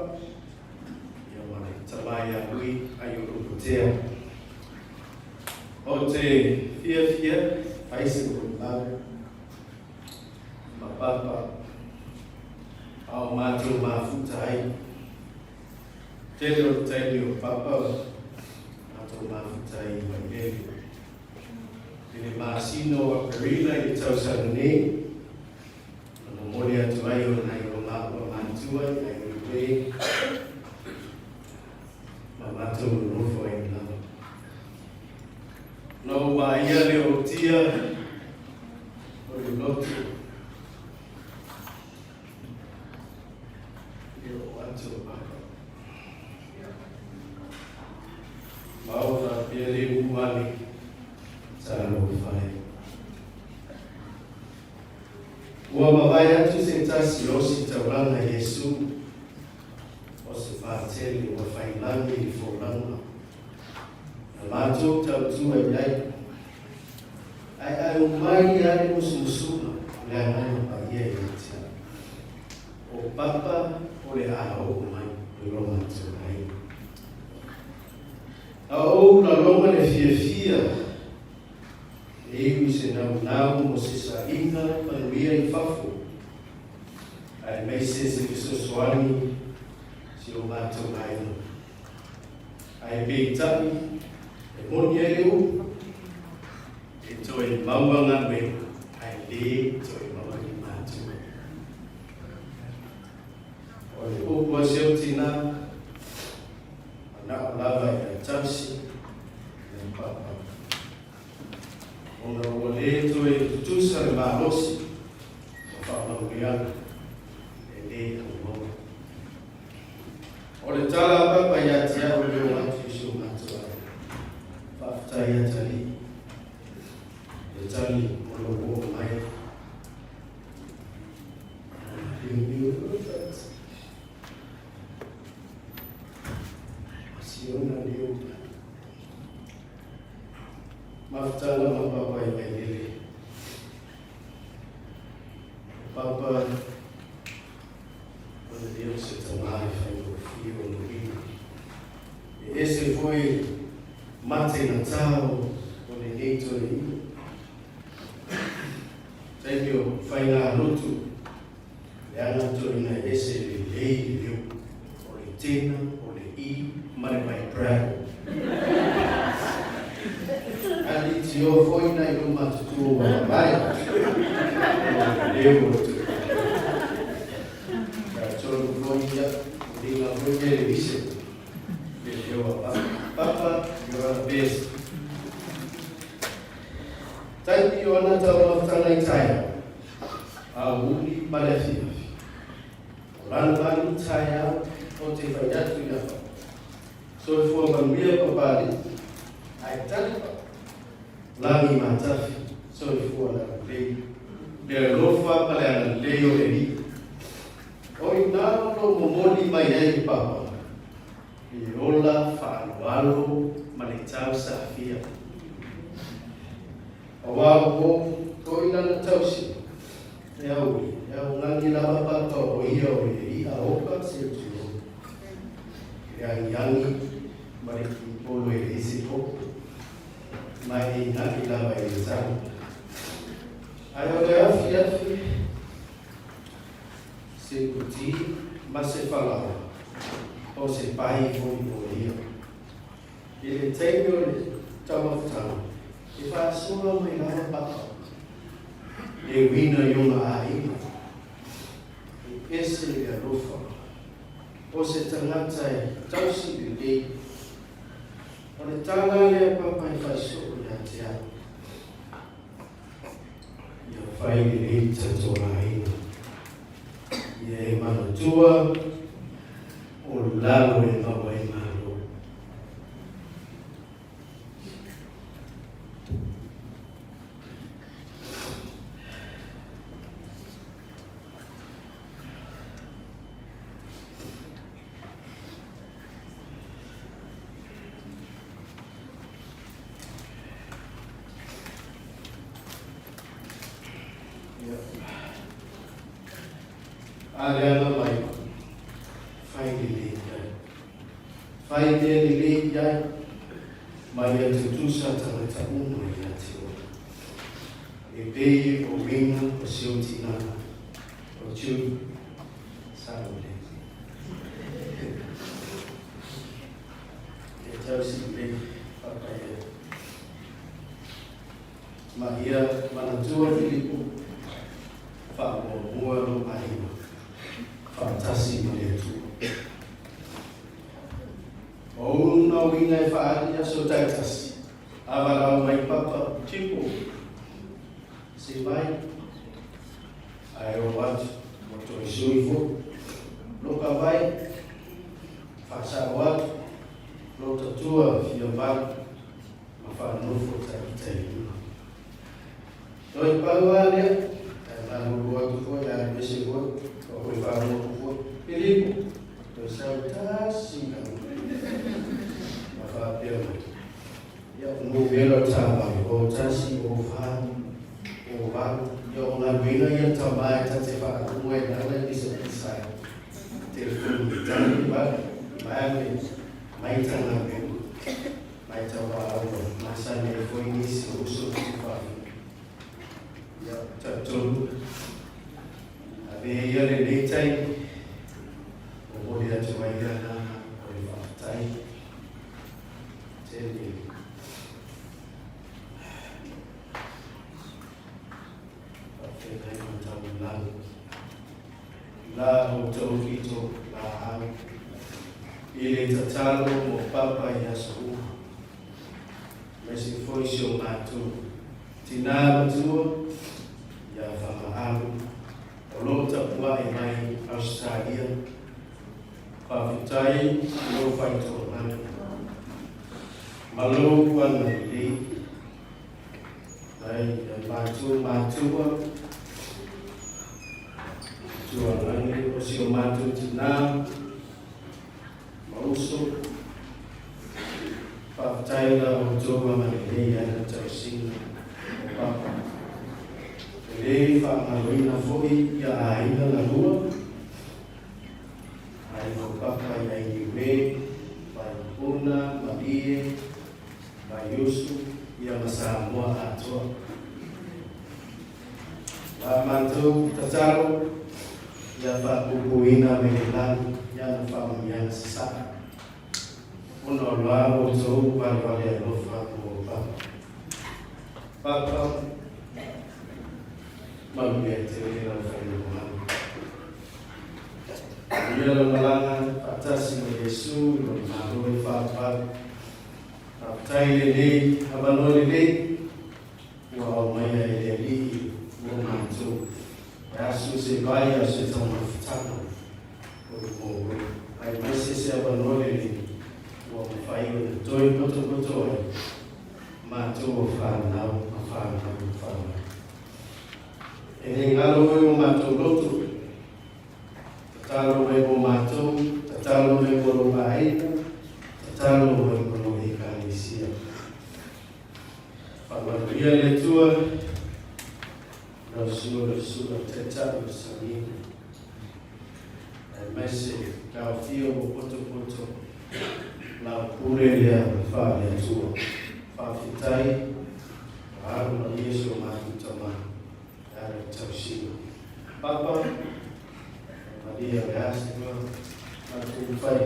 Ia ma le tama ia Lui ai o Rokotea. O te fiafia fai se mamalu ma papa a o mātou mafuta ai. Tele o te taimi o papa mātou mafuta ai i Wailele. I le masina o Aperila i le tausaga nei, Na momoli atu ai o nai o māua mātua i ai o e ma mātou nonofo ai i lalo. Na ou vaia le o tia o le loto le o atu o papa. Ma o whapea le uale sa lo whai. Ua mavae atu se tasi o ositaulaga Iesu, o se patele ua failangi i le folauga. Na matou tautua i ai, ae ae umai lava le musumusuga o le Agaga Paia ia te au. O Papa o le a oo mai i lo matou aiga. A ou laloga le fiafia E iu i se naunau mo se saʻiga manuia i fafo, aemaise se fesoasoani si o matou aiga. Ae peitai, e moni ai le upu, e toe maua galuega, ae le toe maua ni matua. O le upu a si ou tina, manao lava ia tausi ia papa. Ona ua le toe tutusa le malosi o faamanuiaga e le aumaua. O le tala a Papa ia te au e o atu i si o matou aiga. Faafetai atalii le tali o lou oo mai. Siona leo. Mafutala ma papa i Vailele. O papa o le leo se tama e faigofie o loina. E ese foi mate na tao o lenei toeaina. Taimi o whainga lotu, le ana toeaina e ese lelei le leo. O le tena, o le i, ma le vibrato. Ali tio foi na i luma tutu o mamae. O le leo o le toeaina. Aouli ma le afiafi. O lana malu taeao ou te fai atu ia Papa. Soifua manuia Papalii, ae tali Papa. Lagi matafi, soifua laulelei, le alofa ma le agalelei o le Alii. O i ina o lo o momoli mai ai e Papa le ola faaaloalo ma le tausafia. Aua o o i lana tausi, e auli, e augani lava Papa o ia o le i'a oka se tulou, le agiagi ma le kipolo e leai se popo, ma e ina'i lava i le tau. Ae o le afiafi, se kuti ma se falaoa, o se pai foi mo ia. I le taimi o le taumafataga, e faasoa mai lava Papa e uiga i ona aiga, e ese le alofa o se tagata e tausi lelei. O le tala lea Papa e fai soo ia te au, ia fai lelei tatou aiga, ia e manatua o lalo e maua ai Malo. A le ala mai, fai lelei i ai. Fai mea lelei i ai, ma ia tutusa tagata uma ia te oe. E pei o uiga o si ou tina, o Julie Salole. E tausi lelei papa ia. Ma ia manatua Filipo, faamuamua lou aiga, faatasi ma le Atua. O ona uiga e faaali i aso taitasi, a valaau mai Papa, Tipo, se mai, ae oo atu, ua toe sui foi. Loka vai, faasao atu, lo tatua fia valu, ma faanofo ta ita i luga. Toe pau lava lea, ae malulu atu foi, alu ese foi, ua toe faanofo foi. Filipo, toe sau tasi la ma faapea mai. Ia, o numera o taavale, o tasi, o fa, o valu, ia o galuega ia tama e ta te faalogo ai lala i se pisa ai. Telefoni i tali, va, mai le, mai ta galuega. Matau a au e masani ai foi nisi o uso ki te whawhiti. Ia, talitonu, ave ia lenei taimi, momoli atu ai le agaga o le faafetai tele. Faafetai ma taulagi. La outou pito laau i le tatalo mo Papa i aso uma, aemaise foi si o matou tinā matua ia Fagaalu o lo o tapuaʻe mai Ausetalia. Faafetai i lou faitoagaga ma lou agalelei mai ia matou matua. Tualagi o si o matou tinā ma uso. Faafetai la outou agalelei ai le tausiga o Papa. E le faagaloina foi ia aiga galua, aiga o Papa ia Iniue, Vaipuna, Malie, Vaiusu, ia ma Samoa atoa. La matou tatalo ia faapuupuuina me le lagi i ana faamanuiaga sasaa, ona o la outou valevale alofa mo Papa. Papa, manuia tele lau fainofogaga. Manuia lau malaga faatasi ma Iesu i lona Malo e faavalu. Faafetai lenei avanoa lelei. Ua aumaia e le Alii mo matou. E asu se vai a o se taumafataga o le mō aemaise se avanoa lelei ua mafai ona toe potopoto ai matou o fanau ma fanau ma fanau. E le galo oe o matou loto, tatalo mai mo matou, tatalo mai mo lou aiga, tatalo mai mo lou Ekalesia. Faamanuia le Atua lau susuga le susuga Taitai o Samina, aemaise le aofia ua potopoto lau pule lea faale-Atua. Faafetai ua alu malie si o matou tama e ala i tausiga. Papa, malie o le a se mea matou fai.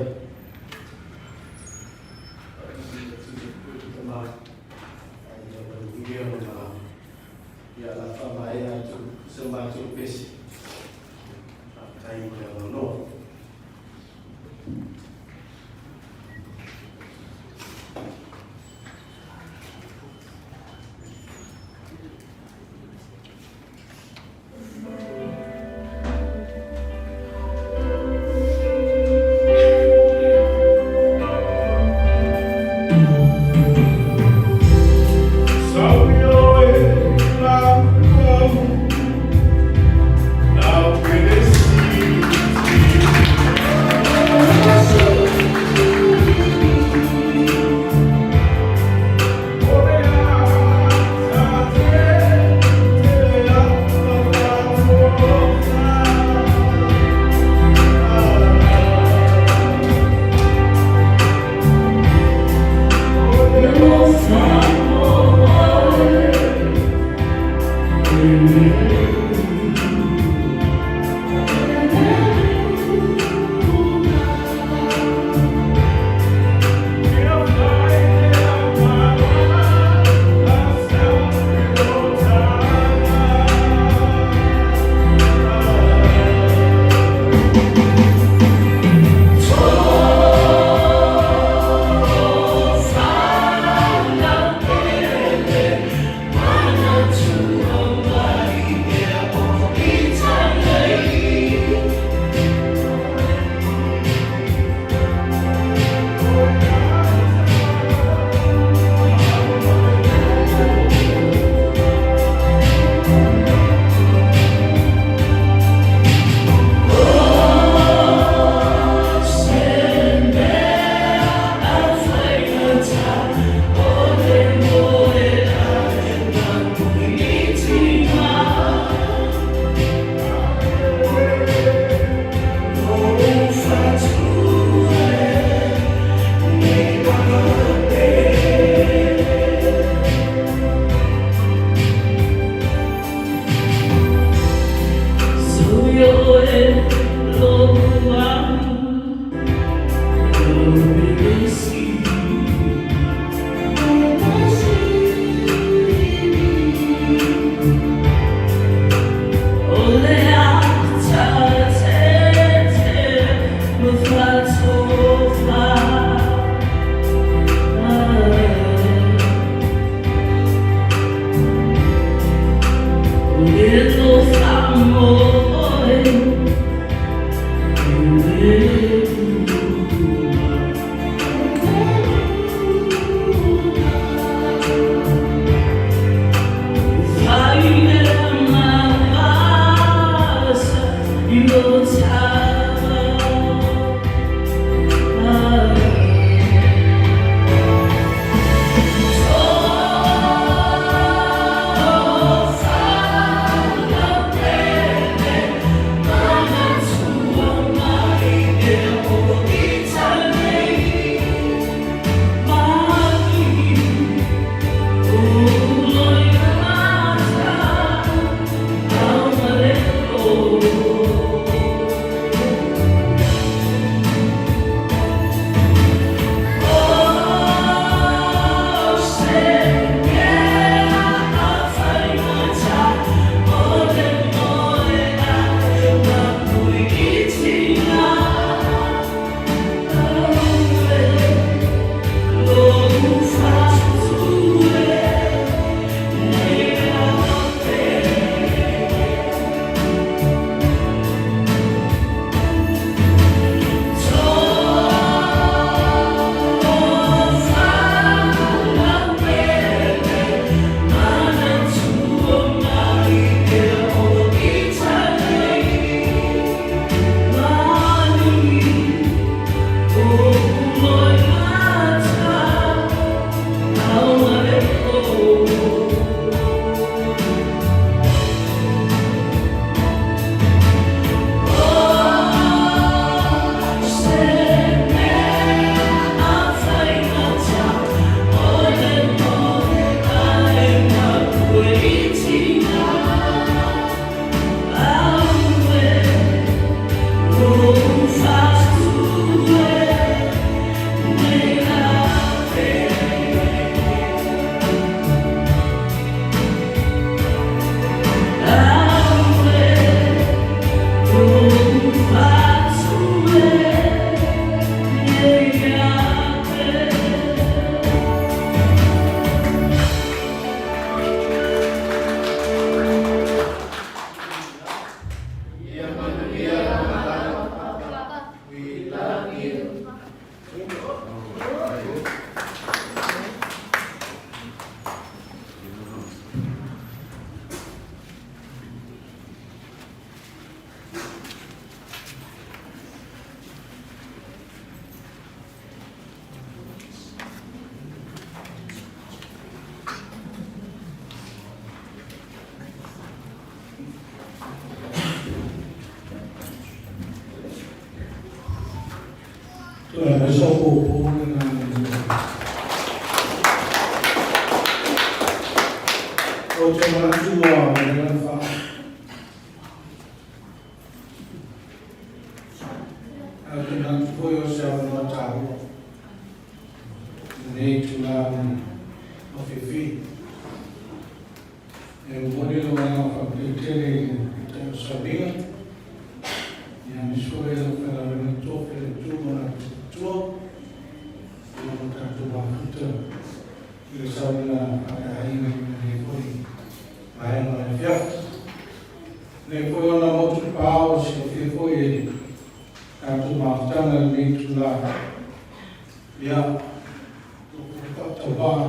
Tama, ai ia manuia o malaga. Ia la faamaea atu se matou pese. Faafetai mo le avanoa. Tulai mai sa opoopoo lena. Ou te manatu ua lelei ona faa. Ae ou te manatu foi o se avanoa taua i lenei itula o fiafia. E momoli lou agaga faafetai tele i le Taitai o Sauniga, ia aemaise foi le aufaigaluega tofi a le Atua ma latou faletua, ia ma tatou mafuta i le sauniga faale-aiga i lenei foi vaega o le afiafi. Lenei foi ona motu pao silafia foi e le tatou mafutaga i lenei itula, ia, o faatauvaa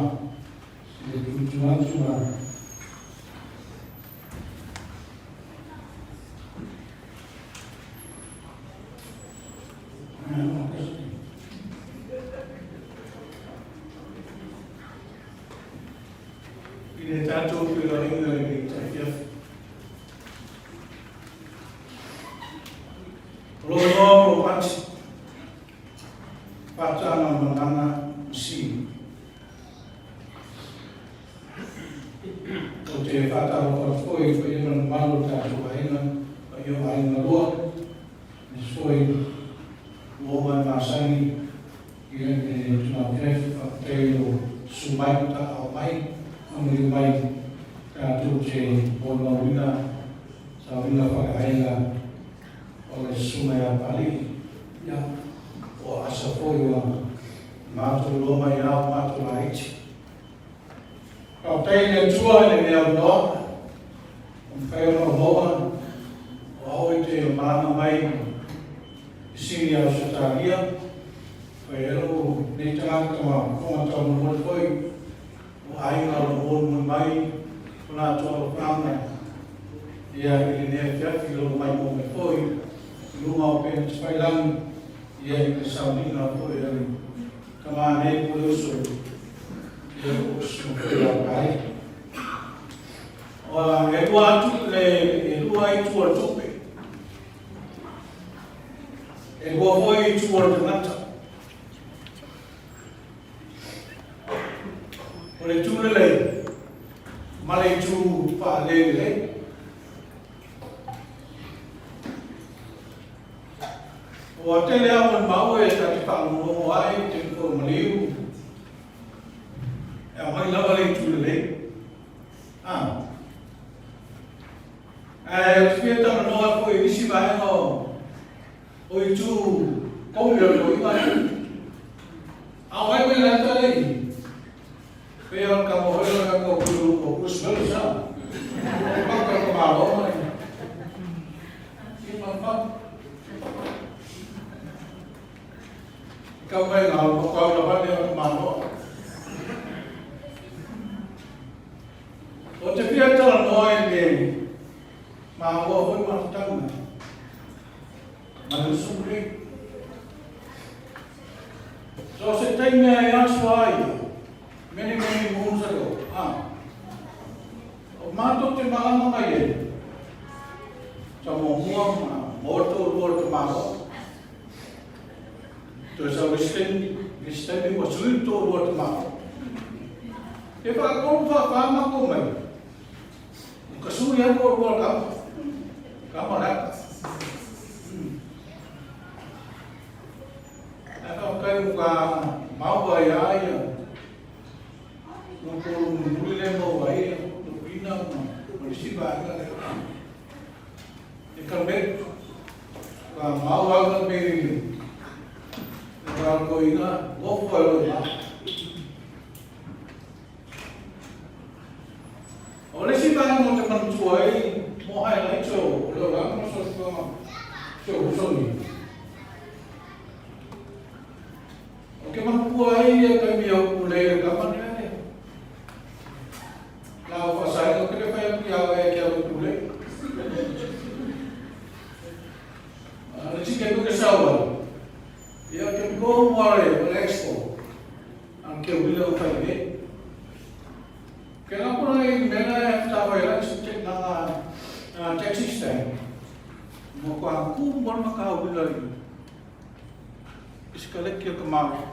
i le tuutuu atu ma i le tatou feiloaiga i le afiafi. O lou igoa o Ropati, Faatoaga Malana Masini. Ou te faatalofa atu foi i le paia ma le mamalu o le tatou aiga, paia o aiga lua, aemaise foi ua uma e masani i le Tulafono faafetai i lou susu mai ma taaao mai ma maliu mai tatou te molimauina sauniga faaleaiga o le susuga ia Papalii. Ia, ua asa foi ua matou iloa mai lava o matou laiti. Faafetai i le Atua i lenei avanoa, ua mafai ona ou maua, o au e te malaga mai i Sini Ausetalia, fai ai lou nei tagata ma fofoga taumolimoli foi o aiga o lo o molimoli mai o latou alofaaga ia i lenei afiafi i lou maimoa mai foi i luga o upega tafailagi ia i le sauniga foi a le tama nei po o le uso ia po o se foi a kai. E lua atu le e lua itu o le tupe. E lua foi itu o le tagata. O le itu lelei ma le itu faalelelei. Ua tele lava molimau e ta te faalogologo ai i te nofo maliu, e aumai lava le itu lelei. A. Ae ou te fia talanoa foi i nisi vaega o, o itu komi o le loiga lea. A o ai mai la ta lei. Pei o ka mo hoi la ko ku o Bruce Willis a. Pa ka ko malo mai. Ki ma pa. Ka mai la o ka la ba le o malo. O te fia talanoa i le maua foi mafutaga. Ma le usu nei. So se taimi a e aso a ia, many many moons ago, a, o matou te malama mai ai, sa muamua ma maua le toalua o le tamaloa. Toe sau le isi taimi, le isi taimi ua sui le toalua o le tamaloa. E faatolu faafa matou mai, ua kasui ai le toalua o le kama, kama o le ata. Ae faafetai ua maua ia ia lo tolu mulimuli lea maua ai ia Lupina ma le isi vaega lea. E kalme, ka maua au kalme i le whakakoinga ngofo ai loa ma. O le isi vaega o te manatua ai mo highlights o le olaga ma soifuaga si ou uso nei. O ke manatua ai ia taimi au pule i le kama nea e. La o whasainga ke le whai atu ia e ke au pule. A le tike ke saua. Ia ke ko mo le o le expo. An ke wila o whai nei. Ke ngā puna i mena e whakawai la te ngā taxi stand. Mo kua ku mo ma ka wila i. i sikaleki a ka Malo,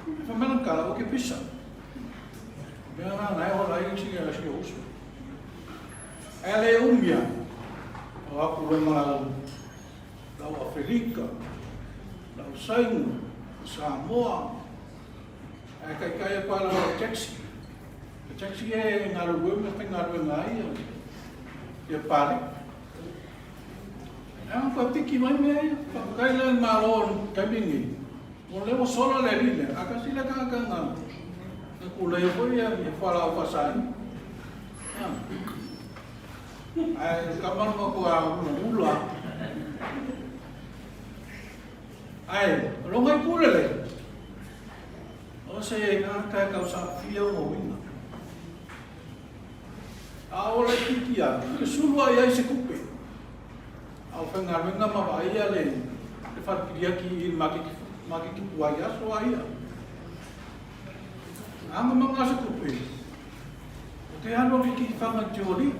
e fai mai lana tala, Oke pisa. O mea na na e ola ai si a si uso. Ae le umi a, o aku loa ma lau, lau Afelika, lau Saina, Samoa, ae kaikai aku a lau taxi. Le taxi e galulue ma faigaluega ai ia Pale. Ae ua piki mai mea ia. Faafetai la i le Malo o le taimi lenei, o lea ua sola le alii lea, a tasi lea tagata na na kulaia foi ia fualaau faasaina. Ae kama le matua ulaula. Ae, o lona i pule le, o se tagata e tausaafia ona uiga. A o laitiiti lava, e sulu lava i ai se tupe. A o faigaluega ma vaaia le fale piliaki i le maketi, maketi puai aso lava ia. A mamaga se tupe, o te alu a ke kihiwhanga i te oli.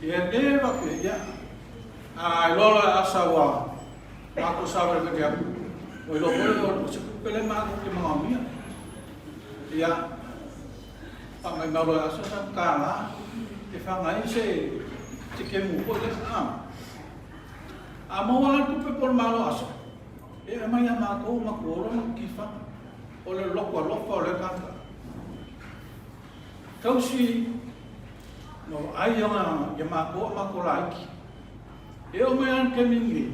Ia ne vape, ia. A e loa loa asa ua mākou savalevale aku, ua iloa foi o se tupe lea mākou ke manaomia. Ia, faamaumau loa e asa sana tālā, e whanga ai se, se kemu foi lea. A, a maua la le tupe po o le malo asa, e aumai ia mākou ma ku olo ma ku kiwhanga. O le loko alofa o lea tagata. Tausi ma vaai ia mākou a mākou laiti. E oo mai lava le taimi lenei,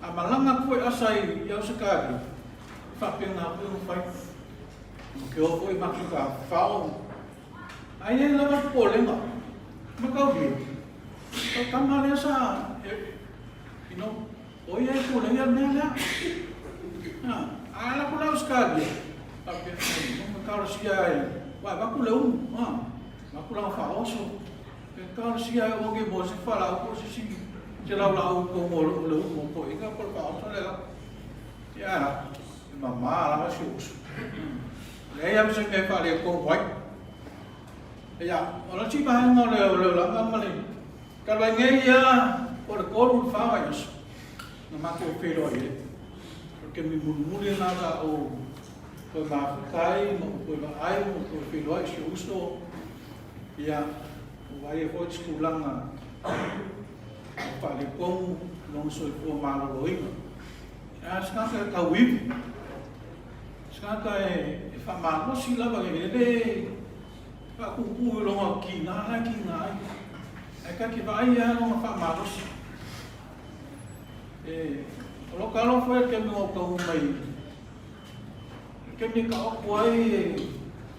a malaga atu foi asa i Ausetalia, e faapena foi ona fai. Ma ke o foi matou tafafao. Ae i ai lava le popolega, mataulia, o le tama lea sa, you know, o ia e puleia le mea lea. A ala atu la Ausetalia, faapea, ma talosia e, ua avatu le umu, avatu lana faaoso. E talosia e oe mo se fualaau po o se isi se laulaau i totonu o le umu o toeaiina po o le faaoso lea lava. Ia, e mama lava si ou uso. Leai lava se mea e faaletonu ai. Ia, o le isi vaega o le olaga ma le talu ai nei ia po o le 3 i le 4 vaiaso na matou feiloai ai. O le taimi mulimuli lena sa ou toe mafuta ai ma ou toe vaai ma ou toe feiloai i si ou uso. Ia, ua vaaia foi se tulaga o faaletonu lona soifua maloloina. A o se tagata e tauivi, se tagata e faamalosi lava, e le faapupuu i lona tiga la e tiga ai, ae ta te vaai lava lona faamalosi. E, o lou talofa ia le taimi na ou taunuu mai i le taimi e taoto ai e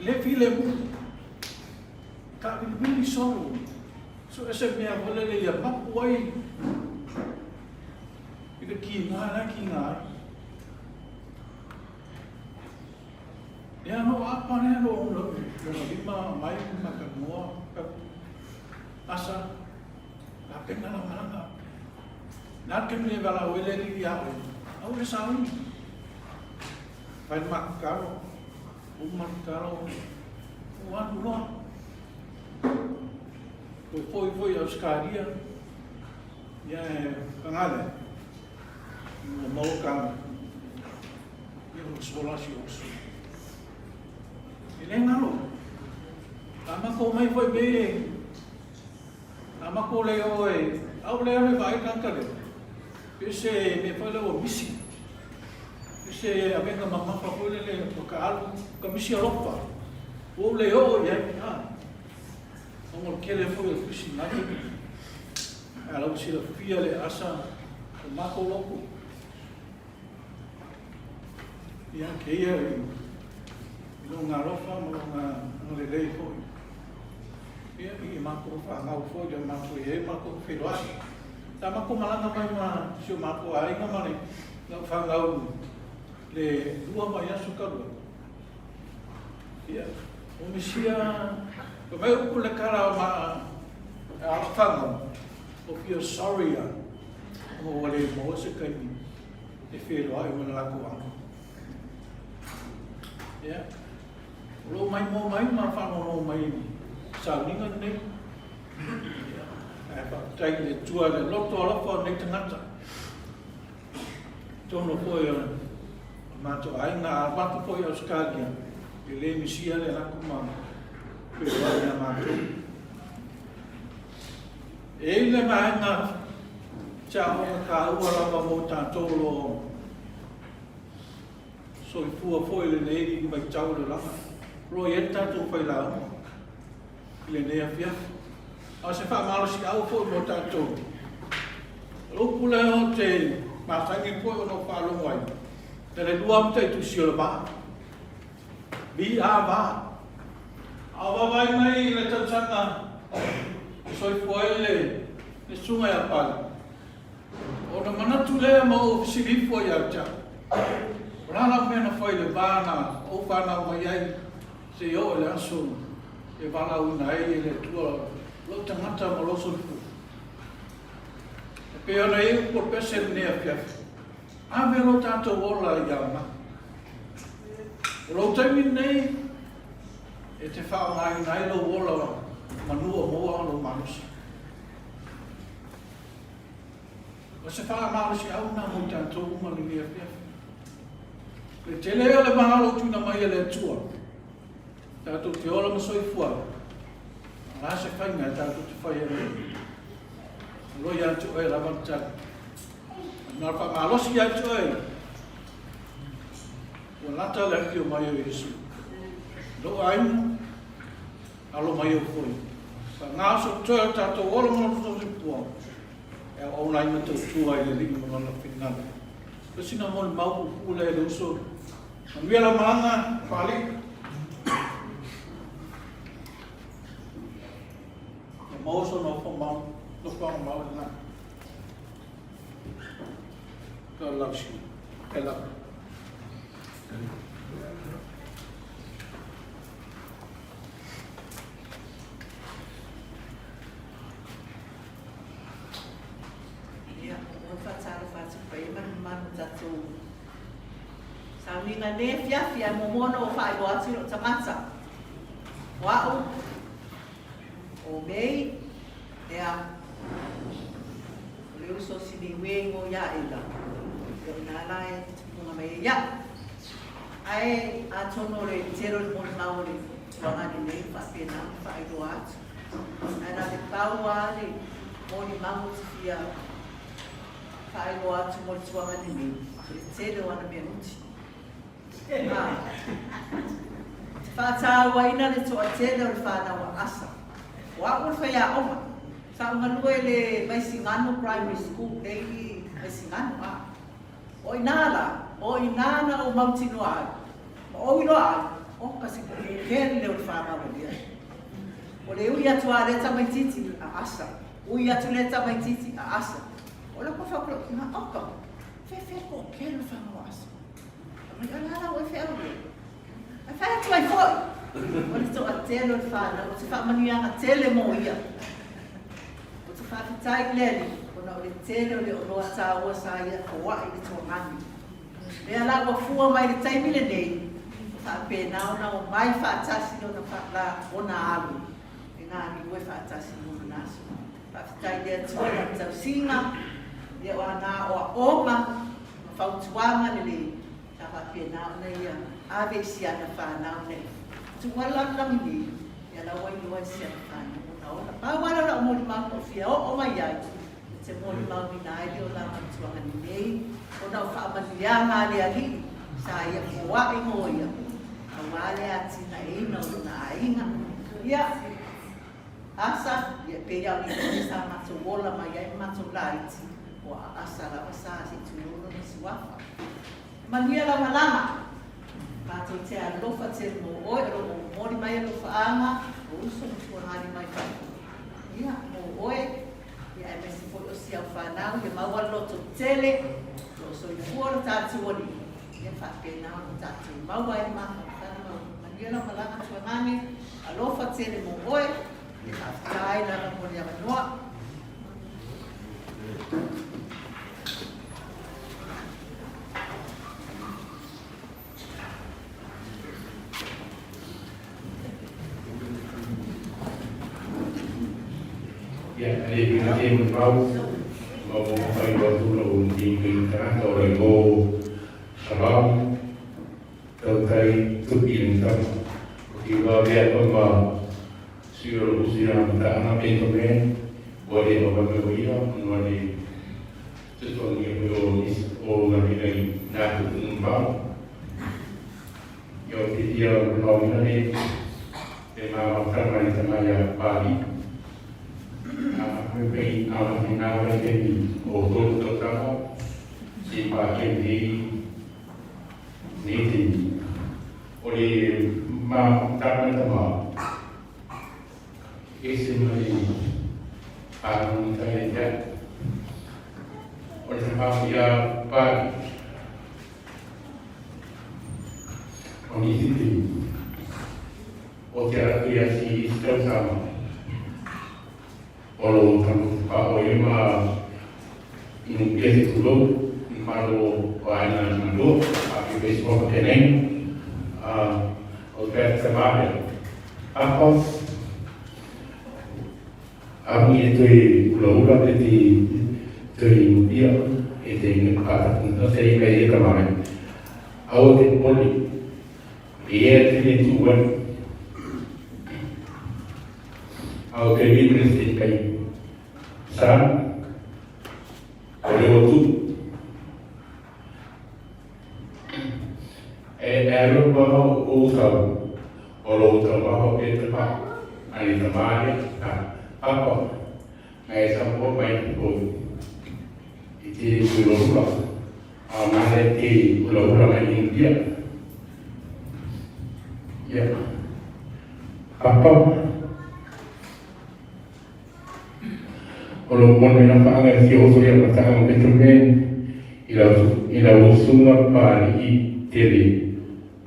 le filemu. Taʻawiliwili solo, so ese mea foi lele ia mapu ai i le kiga la e kiga ai. Ia no apa lea lo lona lima mai ma ka noa ka asa la pena la malanga. Na ke me vala wele li ia o. Au le sauni. Fai makalo. Uma talo o alu loa. Toe foi foi i Ausetalia, ia e pagale, ua maua kame, ia ua sola si oso. E le galo, a matou mai foi me, a matou le o e, au le alu e vaai tagata lea, pe se mea foi lea ua misi. Se avega mamafa foi lele o ka alu, ka misi alofa. Ua ou le oo i ai, a. Ona o le tele foi o pisi mai. Ae lau silafia le asa o matou lotu. Ia, kēia i lona alofa ma lona agalelei foi. Ia, i matou fanau foi le matou i ai matou feiloai. Sa matou malaga mai ma si o matou aiga ma le lau fanau le 2 vaiaso talu ai. Ia, o misia, fai mai upu le tala o ma a lau fanau, o fia sorry ia, ona ua le maua se taimi e feiloai ma le latou alo. Ia, o lo o maimoa mai ma faanono mai i le sauniga lenei. Ia, ae faafetai i le Atua i le loto alofa o lenei tagata. Totonu foi o le matou aiga, a alu atu foi i Ausetalia, e le misia le alu atu ma feiloai ia matou. E i ai le vaega se aoaoga taua lava mo tatou o lo o soifua foi i lenei vaitau o le olaga, o lo o i ai le tatou failauga i lenei afiafi. A o se faamalosiau foi mo tatou, o le upu lea ou te masani foi ona ou faalogo ai, na o le lua lava mataitusi o le va, V-A, va. A ou vaavaai mai i le tausaga na soifua ai le Susuga ia Pale, ona manatu lea ma ou fesili ifo ia te au, o le a lau mea na fai i le va na ou fanau mai ai seia oo i le aso e valaauina ai e le Atua lou tagata ma lou soifua? E pei ona i ai upu o le pese i lenei afiafi, ave lo tatou ola i aoga. O lou taimi lenei, e te faaaogaina ai lou ola manu o maua lou malosi. O se faamalosiau lena mo i tatou uma lenei afiafi. Le tele o le va o lou tuuina mai e le Atua, tatou te ola ma soifua ai, o le a se faiga e tatou te fai ai i ai? O lo ia te oe lava le tali. Na o le faamalosi ia te oe, ua lata le afio mai o Iesu. Lou aiga, alo mai ou foi. Faaaoga so toe o tatou ola ma lo tatou soifua, e auauna ai ma tautua i le Alii ma Lona finagalo. O sina molimau puupuu lea i le uso. Manuia lau malaga, Faalii. Ia maua sou nofo mau, nofoaga mau i le lagi. God loves you. I love you. Ia, ua faatalofa atu i le paia ma le mamalu o tatou sauniga nei afiafi, ae muamua ona ou faailoa atu i lou tagata. O au, o May, ea, o le uso o Siniue i ngo ia Ela, ia o ina la e tupunga mai ai ia'u. Ae atonu o le tele o le molimau o le tulaga lenei ua faapena ona faailoa atu. Ae na o le pau lava le molimau ou te fia faailoa atu mo le tulaga lenei, o le tele o ana mea nuti. Ā, ou te faatauaina le toatele o le whānau a Asa. O au o le whaiaoga, sa ou galue i le Vaisigano Primary School nei i Vaisigano, ā. O inā la, o inā na ou mautinoa ai, ma ou iloa ai, o ka se kele o le whānau a lea. O le ui atu a lea tamaititi a Asa, ui atu lea tamaititi a Asa. O la kofa klo, na oka, fe fe ko kele o le whānau a Asa. Mai a la la ua feau le. Ae fai atu ai foi. O le toatele o le whanau, o te whaamanuiaga tele mo ia. Ou te faafetai i le Alii, ona o le tele o le oloa taua sa ia foai i le tuagani. Lea la ua fua mai i le taimi lenei, ua faapena ona omai faatasi lona la ona alo e galulue faatasi mo lona aso. Faafetai i le Atua i lana tausiga, ia o ana aoaoga ma fautuaga lelei sa faapena ona ia ave i si ana fanau nei. Tuua le lalolagi nei, ia la ua iloa e si ana fanau ona ola. Pau lava lea o lau molimau na ou fia oo mai ai, ou te molimauina ai le olaga o le tuagani nei, ona o faamanuiaga a le Alii sa ia foai mo ia, aua le atinaeina o lona aiga. Ia, Asa, ia pei lava o le iloa lea sa matou ola mai ai ma matou laiti, o Asa lava sa se i tulou lona suafa. Manuia lau malaga! Matou te alofa tele mo oe, o lo o momoli mai alofaaga o uso ma tuagali mai fafo. Ia, mo oe, ia aemaise foi o si au fanau, ia maua le loto tele, o lo o soifua lo tatou Alii, ia faapena ona tatou maua ai le mafaufauga ma manuia lau malaga tuagane, alofa tele mo oe, ia faafetai lava mo le avanoa. Ia, e le pei mo le mau. Ma ua faailoa atu lou nei tagata o Laigo Salam Tautai Tupi le Tama. O te iloa avea koe ma sui o lou uso ia Mataana Benjamin ua le avane o ia ona o le tutuagia foi o nisi o galuega i nā tupu mamao. Ia o te fia manaoina le le mamautaga i tama ia Pali. A koe pei a mahi nā wai taimi o tōku tausaga se pākia nei nei taimi. O le mamautaga i tama ese mai pānui tai e te O le tama ia Pali. O nisi taimi, o te ara ia si isi tausaga, o lo tanu pa o ia ma inu pia se tulou, i malo o aina i malo, a ke pesi mo te nei, o te te mare. Apa, amu i e toe ula ula te te toe inu pia, e te inu pātapu, no te inu e ka mare. Aua te poli, e ea te te tū ai. A o te limre se kai san, o le o tū. E alo maha o tau, o lo tau maha o te pa, ani ta maria, a papa, ngai sa mo mai o i te ula ula, a mane te ula ula mai India. Ia, papa, o lo moni na whaanga e fia oso ia matanga o Benjamin i lau, i lau usunga pāli'i tele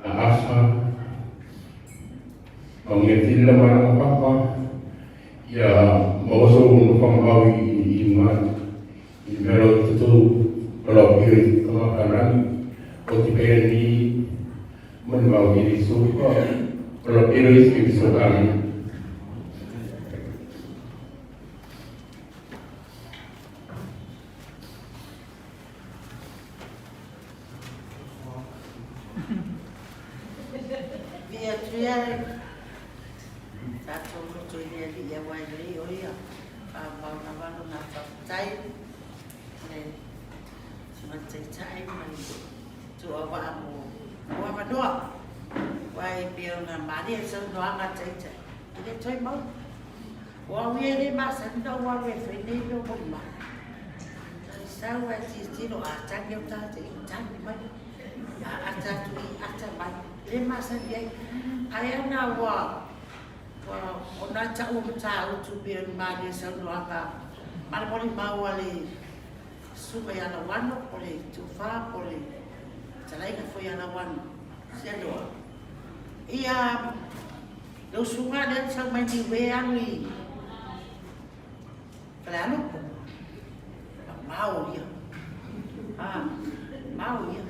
a asa ma ngia tele la maranga papa ia ma oso o no whamahau i i ngā i mea lau tutu o lau pio i kama ka rangi o te pera ni mani mau i ri suka o lau pio i si so ka rangi. Via atu ia le tatou loto i le Alii aua e lelei o ia whaamau lava lona whakatai le Taitai ma le tuawaa mo mo avanoa. Aua e pei ona malie le saunoaga a Taitai, e le toe mau. O au ia e le masani na ou alu e fai nei mea o molimau. E sau ae tilotilo a tagi au tagata i tagi mai, a ata atu i ata mai. E le masani ai. Ae ana ua ua ona e taʻu o Matautu pei ona malie le saunoaga ma le molimau a le Suka ia Lauano, o le Tofa po o le Fetalaiga foi ia Lauano. Sianoa. Ia, le usuga lea na sau mai Niue alu i Falealupo. Mamao ia. Ah, mamao ia.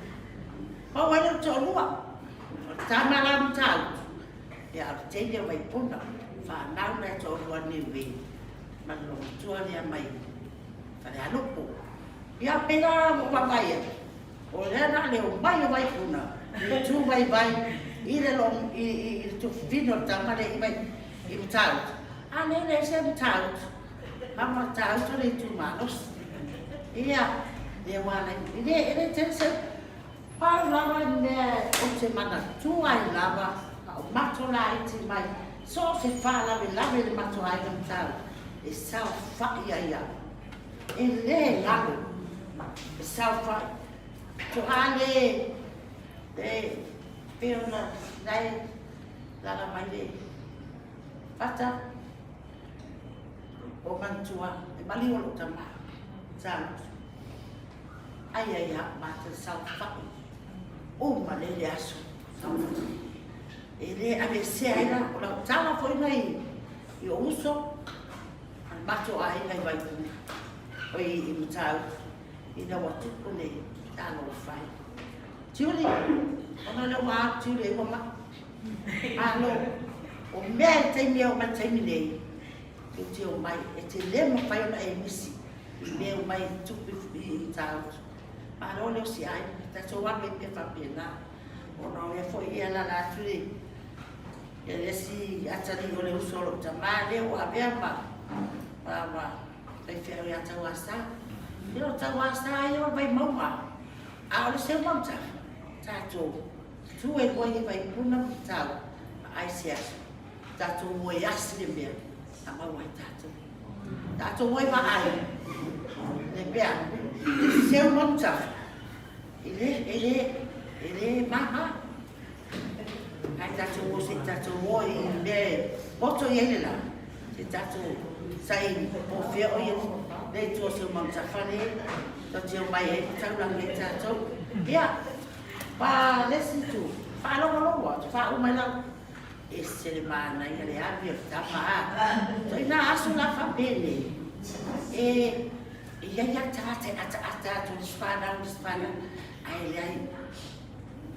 Pau ai lou toalua. O le tama la Matautu. Ia, o le teine o Vaipuna. Whanau na e toalua Niue. Ma le lomatua lea mai Falealupo. Ia pēlā ua vaavaai atu, o lea na le omai o Vaipuna i tū vaivai i le lo, i, i, i le tufufine o le tama lea i vai, i Matautu. A lea le ese Matautu, ma Matautu le itumalosi. Ia, lea ua alai, e le, e le tele se, pau lava le mea ou te manatua ai lava, a o matou laiti mai, so o se faalavelave i le matou aiga Matautu, e saofai ai au. E le galo, e saofai. Toa le, le, pei ona nae lala mai le fata o manatua, e maliu o lou tama, sa ai ai a matou saofai uma le le aso saofai. E le aveesea ai la, o lau tala foi na i, i o uso, a le matou aiga i Vaipuna, oi i Matautu, ina ua tupu le talofa ai. Tiuli, ona lea ua alu Tiuli ai ua mai. Malo, o mea i le taimi e oo mai i le taimi nei, tou te omai, e te le mafai ona e misi. i mea uma e tupu i Matautu. Malo le osi aiga, tatou alu ai pea faapena, ona o lea foi e alaala atu le ia le isi atalii o le uso o lou tama lea ua avea ma ma ma faifeau ia Tauasa. Ia o Tauasa ia o le Vaimauga, a o le Seumanutafa, tatou tu e lua i Vaipuna ma Matau, ma ai se aso, tatou o e asi le mea na maua ai tatou. Tatou o e vaai le mea, le Seumanutafa, e le, e le, e le mama. Ae tatou o se i tatou o i mea e poto i ai le la, se tatou saili po o fea o ia le itu o Seumanutafa le tatou te omai ai ma taulagi ai tatou. Ia, ma le isi itu, faalogologo atu, faauma ai lau, ese le manaia le ave o le tama a. Ituaiga aso la faapenei, e i ai lava le tagata e ataata atu i le isi fanau i le isi fanau, ae leai.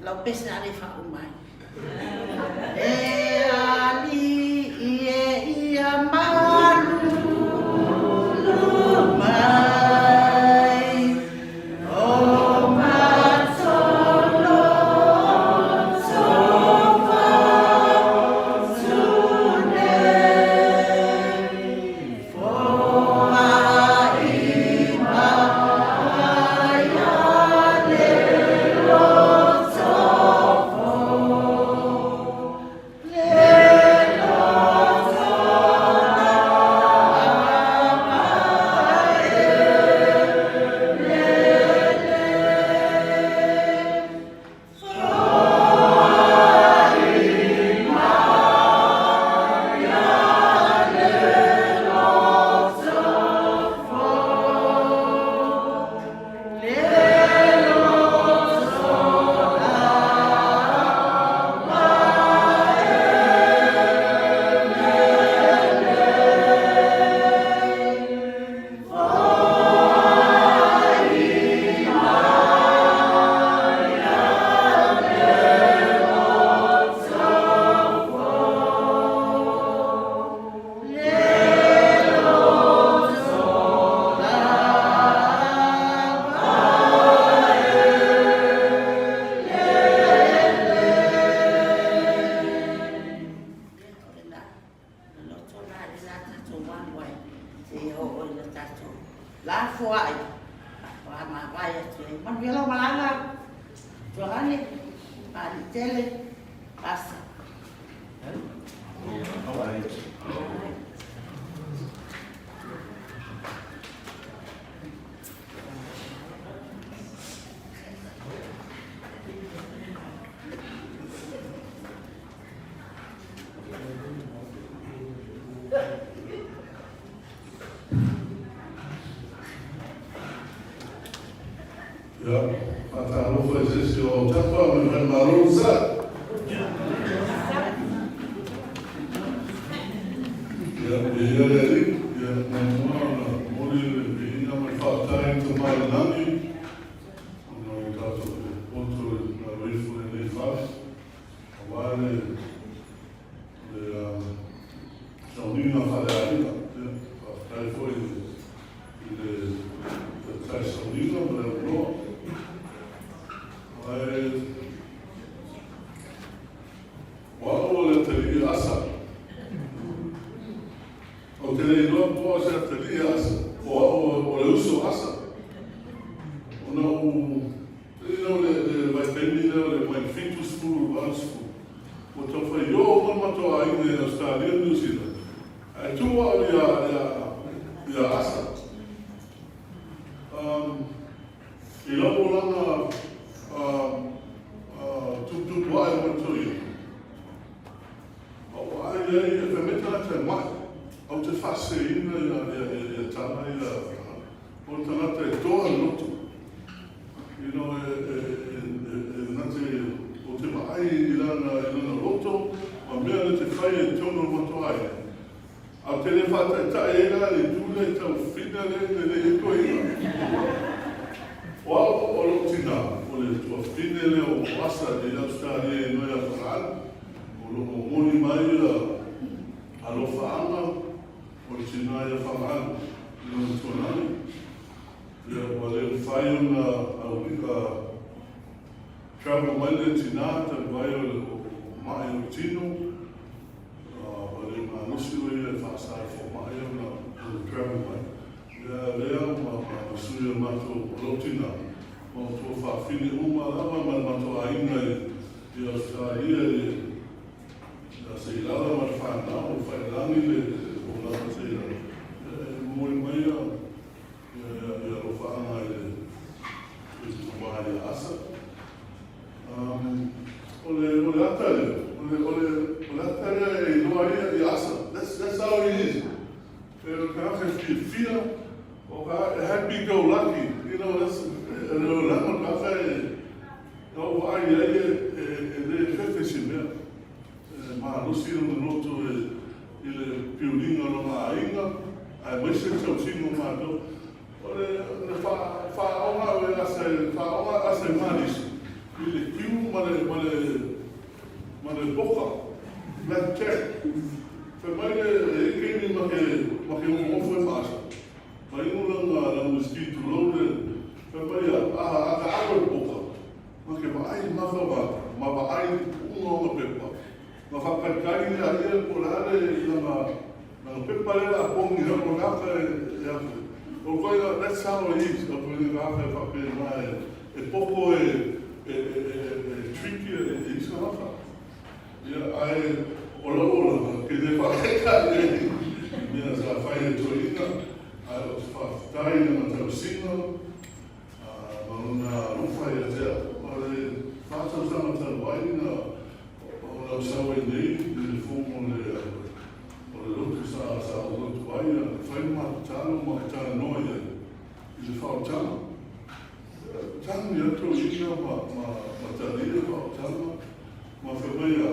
Lau pese a le faauma ai. E alii e ia malulu mai o matolo tofa tune foai mai ale Ia, faatalofa i se isi o Autapa ma le Falemalo sa. Ia, viia le Alii, ia, muamua ona momoli le viiga ma le faafetai i le Tama i le Lagi, ona ua tatou poto i lalo ifo i lenei fale, aua le, le sauniga faaleaiga. Ia, faafetai foi i le i le taitai sauniga ma le auloa. Ae o au o le atalii e Asa. Ou te le iloa po o se atalii e Asa, o au o le uso o Asa. Ona ou, you know, le, le vaitaimi lea o le mai 70 i le 80, ua taufai ō uma le matou aiga i Ausetalia ma Niu Sila. Ae tuu au ia, ia, ia Asa. Um, i lau olaga um, uh, tuputupu ae o le ia. A ua ai ai, e fai mai tagata e mai, au te faaseseina ia, ia, ia, ia tala ia, o le tagata e toa le loto. You know, e, e, e, e, e nate o te vaai i lana, i lana loto, ma mea le te fai e tonu o mato ai. A te le whaataitai e la le itu lea i tau whina le le le e koe ina. O au o lou tina, o le tuafine lea o Asa i Australia i noe a Whakaari, o lo momoli mai ia alofaanga o le tina ia Whakaari i lona tuanani. Ia, ua le mafai ona travel mai le tinā talu ai o le ma'i o le tino, ua le malosi o ia e faasa e fomai ona travel mai. Ia, lea ma sui o matou o lou tinā, ma o tuafafine uma lava ma le matou aiga i Ausetalia i ia Seilala ma le fanau, o Faialagi le olaga Seilala, e momoli mai ia Ia alofaaga i le tama ia Asa. O le o le ata lea, o le o le o le ata lea e iloa ai ia Asa. That's how he is. E o le tagata e fiafia, o ka e happy go lucky. You know, that's e le o le o le tagata e na ou vaai ai e le fefe se mea. E malosi lona loto i le piuliga o lona aiga, aemaise le tausiga o matou. O le faaaoga o e asa e faaaoga asa e malisi i le kiu ma le ma le ma le poka, black jack. Fai mai le e i keimi ma ke ma ke ofo e ma asa. Ma inu langa langa whisky tulou le fai mai a a ka alo le poka. Ma ke vaai maka wata, ma vaai i te puʻuga o na pepa, na whakakaikari ia ia ko le ale lana, lana pepa lea la pongi hea ko le aka e, e ake. O koe la, that's how it is, o koe le aka e whapena e, e poko e, e, e, e, e tricky e, e isa laka. Ia, ae, o lau olaga, ke le whakakaikari e i mea sa whai e toeina, ae o te whawhitai i lana tausinga, Ā, ma lona alofa ia te au, o le whātautanga talu ai na o lau sau ai nei i le fomo o le o le lotu sa sa ou lotu ai a whai ma te talo ma te talanoa i ai i le whaotanga. Tangi atu o ina ma, ma, ma talia whaotanga ma whai mai a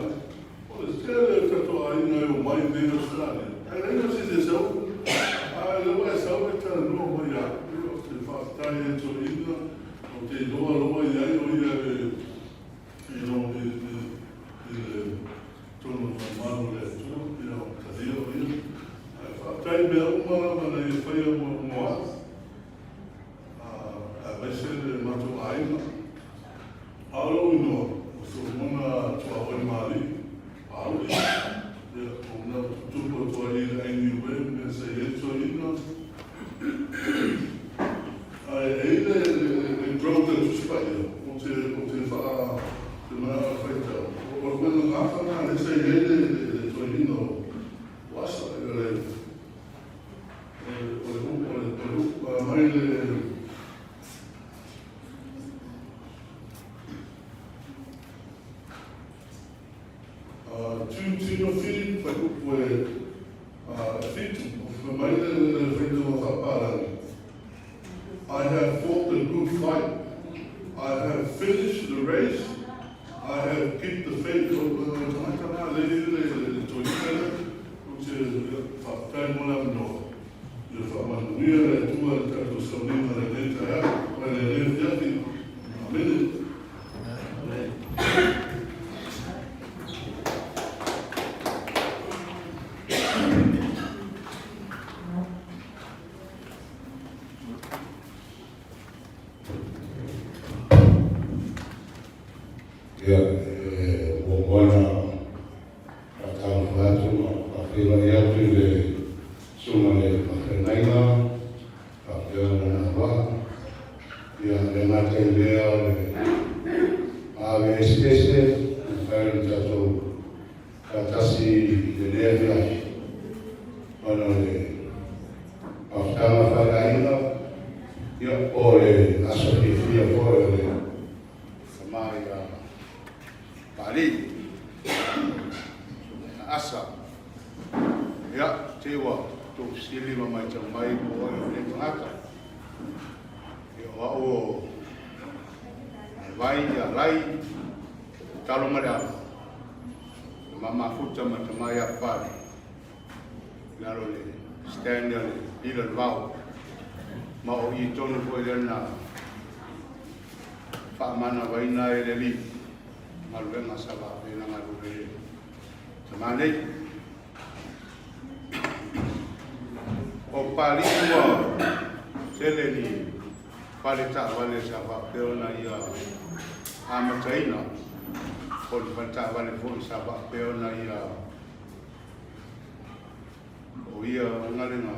o le tele o tatou aiga e o mai nei Australia. Ae leai se isi e sau, ae le ua e sau e talanoa mai ia au. Ou te faafetai e toeaina, ou te iloa loa i ai o ia e i lo i i le tonu o le malu o le Atua, ia o talia o ia. Ae faafetai mea uma lava na ia faia mo mo au. Aemaise le matou aiga. A o lou inoa, o Solomona Tuaoimaali'i, Paauli, ia, o na tutupu atu ai i le ai Niue, mea sa i ai toeaina. Ae e i le, le, le growth a Tusi Paia, o te, o te whaa, te mea o whaitau. O le wena ngāwha ngā, le sa i ai le, le, le toeaina o, o Asa, o le, o le, o le, o le, o le, mai le, 2 Timothy, fuaikupu e 7, fai mai le whaitanga whapārangi. I have fought the good fight. I have finished the race. I have kept the faith. O le tangata ngā le le le toi le o te whakatai mo le aminoa. Ia whaamanuia le Atua i le tatou sauniga lenei taeao, mai lenei afiafi. Amene. Ia, e muamua ona faatalofa atu ma faafeiloai atu i le Susuga i le Faafeagaiga, faapea lona auvaa. Ia, e le gata i lea o le ave eseese e mafai ona tatou faatasi i lenei afiafi ona o le mafutaga faaleaiga, ia, po o le aso fiafia foi o le tama ia Paalii, Susuga ia Asa. Ia, te ua tou fesili ma maitau mai po o ai o nei tagata. Ia, o au o Vai, ia Lai, Talo ma le Ava, le mamafuta ma tama ia Pale, lalo le stand a le Lila le Vao, ma o i tonu foi lea na faamanavaina e le Alii galuega sa faapena galue ai tama nei. O Papalii ua tele ni fale taavale sa faapea ona ia amataina, po o le fale taavale foi sa faapea ona ia o ia galuega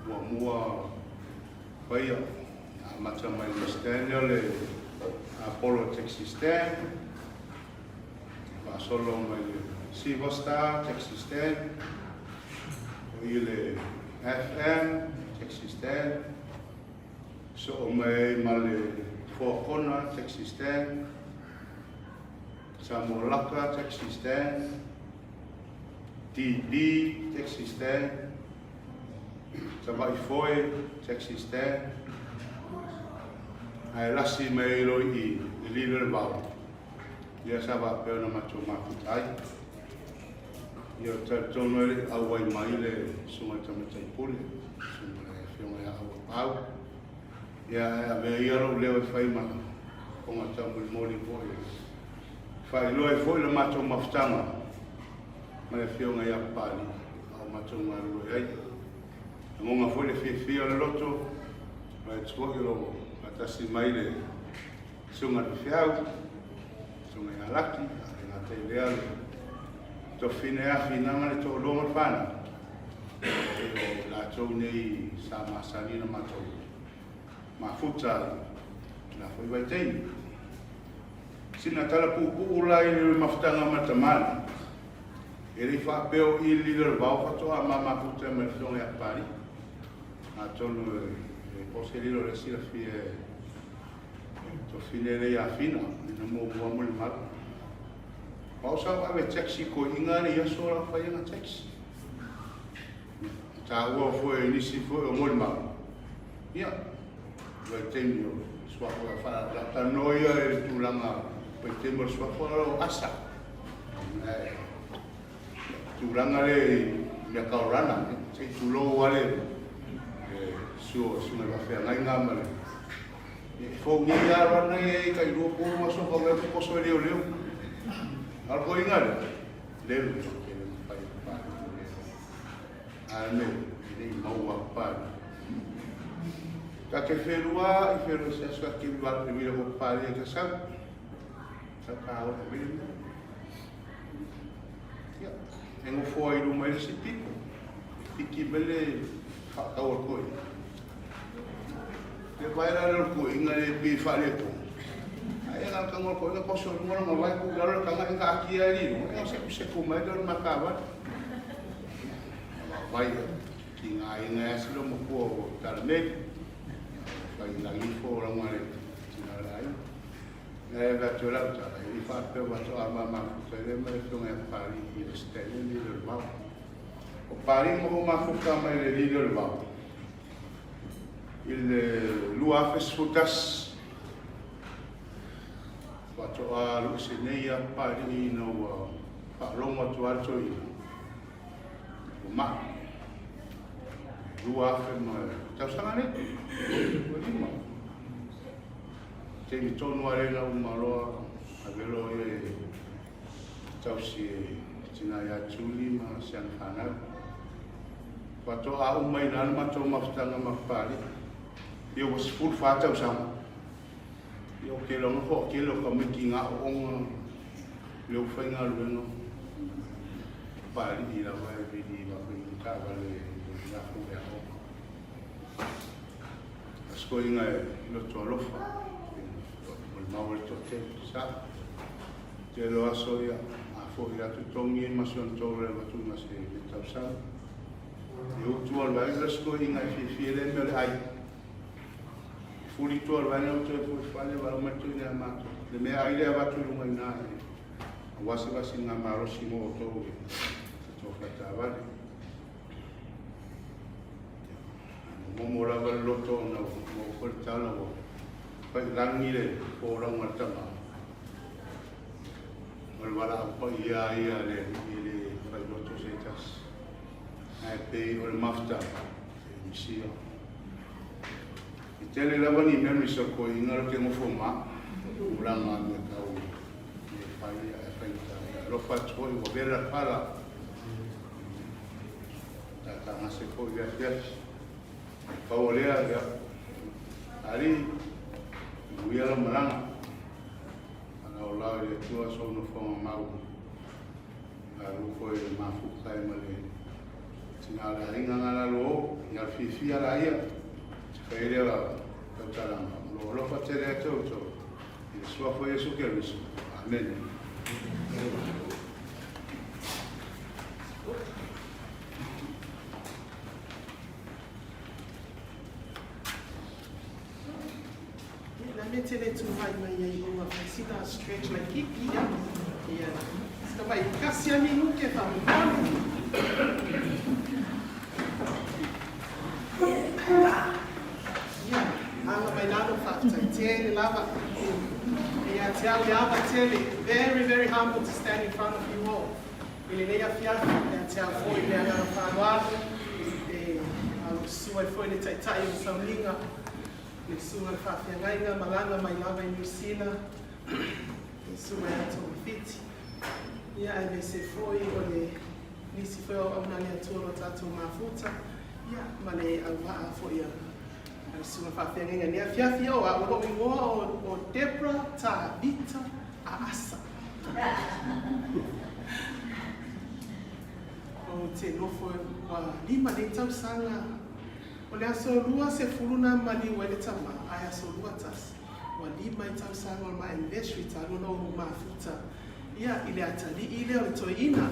muamua faia, amata mai le stand lea o le Apollo Taxi Stand, faasolo mai le Silver Star Taxi Stand, o i le FM Taxi Stand, soo mai ai ma le Four Corner Taxi Stand, Samoa Taxi Stand, DB Taxi Stand, Savaii Foe Taxi Stand, ae lasi mai ai loa i le lilo o le vao, lea sa faapea ona matou mafuta ai. Ia, ou te talitonu e le i auai mai le Susuga i le Tamaitai Pule, le Susuga i le Afioga ia Auapaau. Ia, ae avea ia lou leo e fai ma fofoga taumolimoli foi e faailoa ai foi le matou mafutaga ma le Afioga ia Papalii a o matou galulue ai. Lagona foi le fiafia o le loto, vaai atu foi o lo o faatasi mai le Susuga i le Feau, Susuga ia Laki, a le gata i lea le tofine ia Finaga le toalua ma le fanau. E o latou nei sa masani na matou mafuta ai la foi vaitaimi. Sina tala puupuu la i le mafutaga ma le tamali. E le i faapea o i le lilo le vao faatoa ma mafuta ma le afioga ia Papalii. Atonu e po se lilo le silafia e tofine le ia Fina, ina muamua mo le malu. Pau sa ave taxi ko inga le aso la fai anga taxi. Taua foi nisi foi o mo le malu. Ia, vaitaimi o suafa faatalanoa ia i le tulaga vaitaimi o le suafa o asa. Ae tulaga lea i mea kaorana, se i tulou lava le suo susuga i le faafeagaiga ma le e fou nei lava rana ia e tai lua po lua aso kau e poso e leoleo. A o le koiga lea, lelu ke le mafai e papalii lea. A le e le i maua papalii. Ta te whenua, i whenua se aso a ke wā te wira ko papalii e ka sau. Sa ka o te wira mea. Ia, e ngofoa i luma i le si piko. E piki mai le whaatau o koe. Le vai la le koe, inga le pi whaaleto. Ai e ngā kanga o koe, nga koso lunga longa vai ku lalo le kanga inga akia e lilo. E se ku se ku mai le makawa. Vai ki ngā inga e asilo mo kua o Talameli. Whai langi fo ranga le tina le ai. Nā e vea tō lau tala, i whaapea wa tō a mama fuka le mai whionga e pari i le stele ni le vao. O pari mo o mafuka mai le lilo le vao. I le 2011, faatoa alu ese nei a Papalii ina ua faalogo atu lava le toeaina ua mai. 2000 ma tausaga nei, 25. Taimi tonu lava lea ina uma loa ave loa ia e tausi e tina ia Julie ma si ana fanau. Faatoa uma ina le matou mafutaga ma Papalii. Ia ua 14 tausaga. Ia o ke loga hoakele o ka maiki ngā aoaoga le ua faigaluega Papalii lava e vili i lako i taavale i lako e aoga. Asikoiga e loto alofa o le mau o le toatele sa. Tele o aso ia a fo'i atu togi ai ma si ona tolu e avatu ma se mea tausaga. E utu alu ai le asikoiga e fiafia i lea mea o le ai. E fuli tua le vaega o toe foi fale wala mai tui nea mātou. Le mea ai lea avatu i lunga i nā e a wasewase ngā malosi mo o tō e te tō whataawale. Momo lava le loto ona mo foi le tala ua whai rangi le pōranga le tama. O le wala au pa ia ia le i le whai loto se tasi. Ae pei o le mafuta e misia. I tele lava ni mea misa ko inga lo ke ngofo ma tulaga mea tau e fai e faigata. Alofa atu foi ua vela le pala tatagase foi le afiafi. Pau o lea, ia, Alii, manuia lau malaga. Valaolao i le Atua sou nofoaga mau. Malu foi le mafuta ai ma le tina o le aiga nga lalo o, ia le fiafia laia. Se fai ai lea o lau tautalaga, o lo o alofa tele atu outou i le Suafa o Iesu Keriso. Amene. La mea te le tūhai mai ai o ngā whai sina stretch laitiiti ia. Ia, sina vai kasi a minuke faamolemole. Ia, aga mai lalo faafetai tele lava. Ia te au le ava tele. Very, very humble to stand in front of you all. I lenei afiafi, ia te au foi le agaga faaaloalo, e alosusu ai foi le taitai o le sauniga, le susuga i le faafeagaiga malaga mai lava i Niu Sila, le susuga ia Tomafiti, ia aemaise foi o le nisi foi o auauna a le Atua o lo tatou mafuta, ia ma le auvaa foi a le susuga faafeagaiga i lenei afiafi. O au o lou igoa o Debra Tavita Aasa. Ou te nofo ua 5 nei tausaga. O le aso 20 na maliu ai le tama, ae aso 21, ua 5 ai tausaga o le ma anniversary talu ona ou mafuta ia i le atalii lea o le toeaina.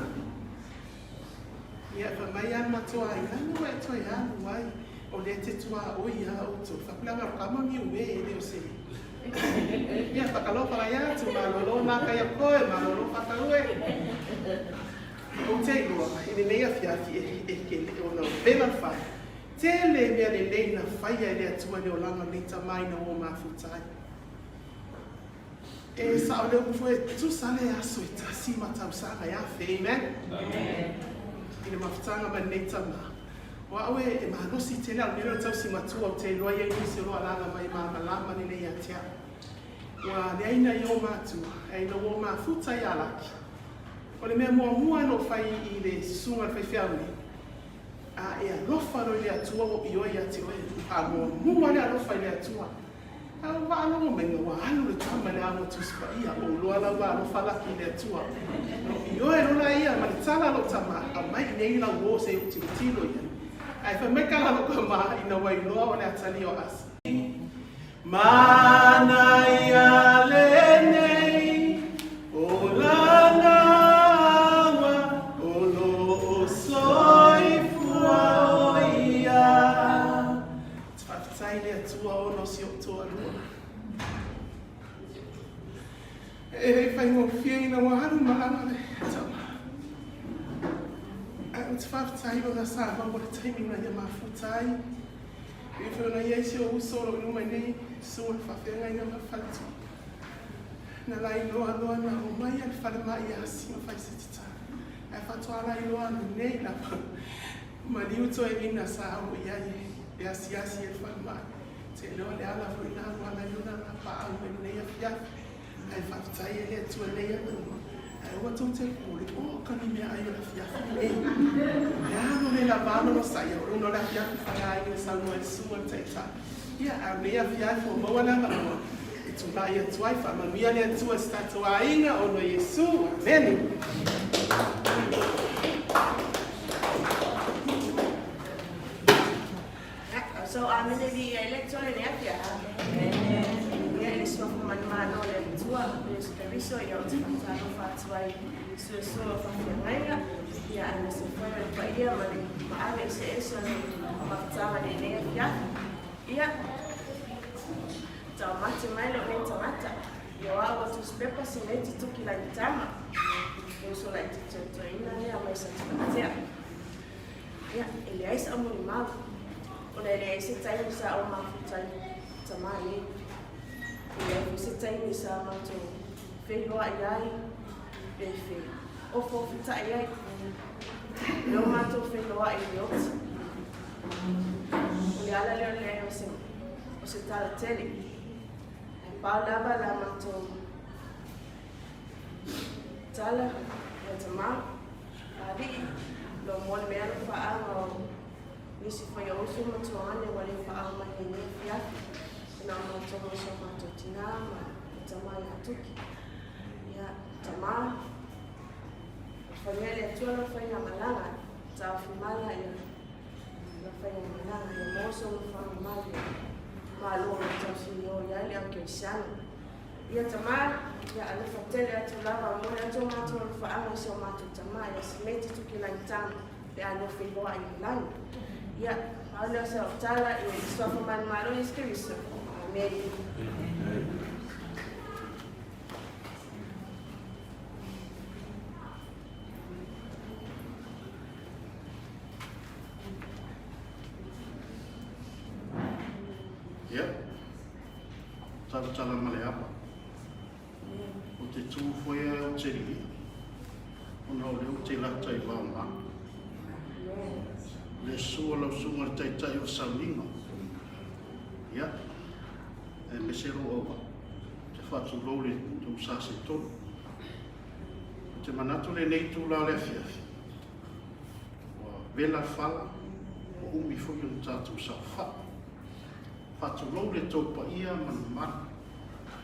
Ia, fai mai a le matou aiga, ai ua e toe alu ai, o lea te tuaoi ia outou. Fai atu le aga o le tama niue e le o se. Ia, whakalofa ai atu, malolo nā kai a koe, malolo whakaue. Ou te iloa, i lenei afiafi e, e ke ona o vela whai. Tele mea lelei na whaia e le Atua i le olaga o lenei tama ina ua mafuta ai. E sao le upu foi e tusa le aso e tasi ma tausaga e afe. Amen? Amen. I le mafutaga ma lenei tama. O au e, e malosi tele au mea o le tausi matua ou te iloa i ai nisi o lo o alaala mai e malamalama lelei ia te au. Ua leai nai o matua, ae ina ua ou mafuta ia Laki. O le mea muamua na ou fai i le susuga i le faifeau nei, a e alofa loa i le Atua ua ioe ia te oe. Faamuamua le alofa i le Atua. A ua faalogo mai ua alu le tama i le aoga Tusi Paia, ou loa la ua alofa Laki i le Atua. Ioe loa la ia ma le tala a lou tama, aumai i nei lau uo se i ou tilotilo i ai. Ae fai mai kala lou tama ina ua iloa o le atalii o Asa. Manaia lenei o lana awa o lo o soifua o ia. Te faafetai le Atua ona o si ou toalua. E le i faigofie ina ua alu malaga le tama. Ae ou te faafetai ona sa maua le taimi na ia mafuta ai. E pei ona i ai si ou uso o lo o i luma nei, Susuga i le Faafeagaiga ma le Faletua. Na lailoa loa na omai a le falemai asi ma fai se tatalo. Ae faatoa lailoa nei lava maliu toeaina sa oo i ai e asiasi e le falemai. Te iloa le ala foi na alu ala ai ona lapaau mai lenei afiafi. Ae faafetai e le Atua nei avanoa. Ae aua tou te popole, oka ni meaai o le afiafi lenei. E alo le lava ma losaia, o lona o le afiafi faleaiga e saunoa ai le susuga i le Taitai. Ia, a o lenei afiafi ua maua le avanoa e tulai atu ai. Faamanuia le Atua i si tatou aiga, ona o Iesu. Amene. So amene viia ai le Atua i lenei afiafi. Ia i le suafa manumalo o le Atua, o Iesu Keriso, ia ou te faatalofa atu ai i suesue o faafeagaiga, ia aemaise foi o le paia ma le maave eseese o le mafutaga i lenei afiafi. Ia, taumate mai lou nei tagata, ia o au o tusipepa Simeti Tukilaitama, le uso laitiiti o le toeaina lea mai Satupaitea. Ia, e leai sa'u molimau, ona e leai se taimi sa ou mafuta ai tamā nei. E leai foi se taimi sa matou feiloai ai pe fe ofaofetaʻi ai. E o matou feiloai i le oti. O le ala lea o le leai o se, o se tala tele. Ae pau lava la matou tala, ia tamā. Alii, lo mo le mea lo faaga o nisi foi o uso ma tuaane ua le faaga mai lenei afiafi. tina o mātou ma so mātou tina ma le tama ia Tuki. Ia, tama, whaimea le atua lau whainga malaga, taofi mala ia lau whainga malaga, ia mō so lau whainga mali, malo o tausi o ia le au kerisiano. Ia tama, ia alofa tele atu lava, mo le atu mātou alofa anga so mātou tama, ia simeti tuki langi tama, pe a no whiloa i le lagi. Ia, au lea o se au tala, ia i suafa manumalo Iesu Keriso. Amen. Ia, talatala ma le apa. O te tū foi ai o te rihi, ona o lea ou te lata i vaomalo. Le sua lau susuga le taitai o sauniga. Ia, e mese lou auvaa, te faatulou le tou sa se tolu. Ou te manatu lenei itula o le afiafi, ua vela fala, ua umi foi ona tatou saofai. Faatulou le tou paia ma le mamalu,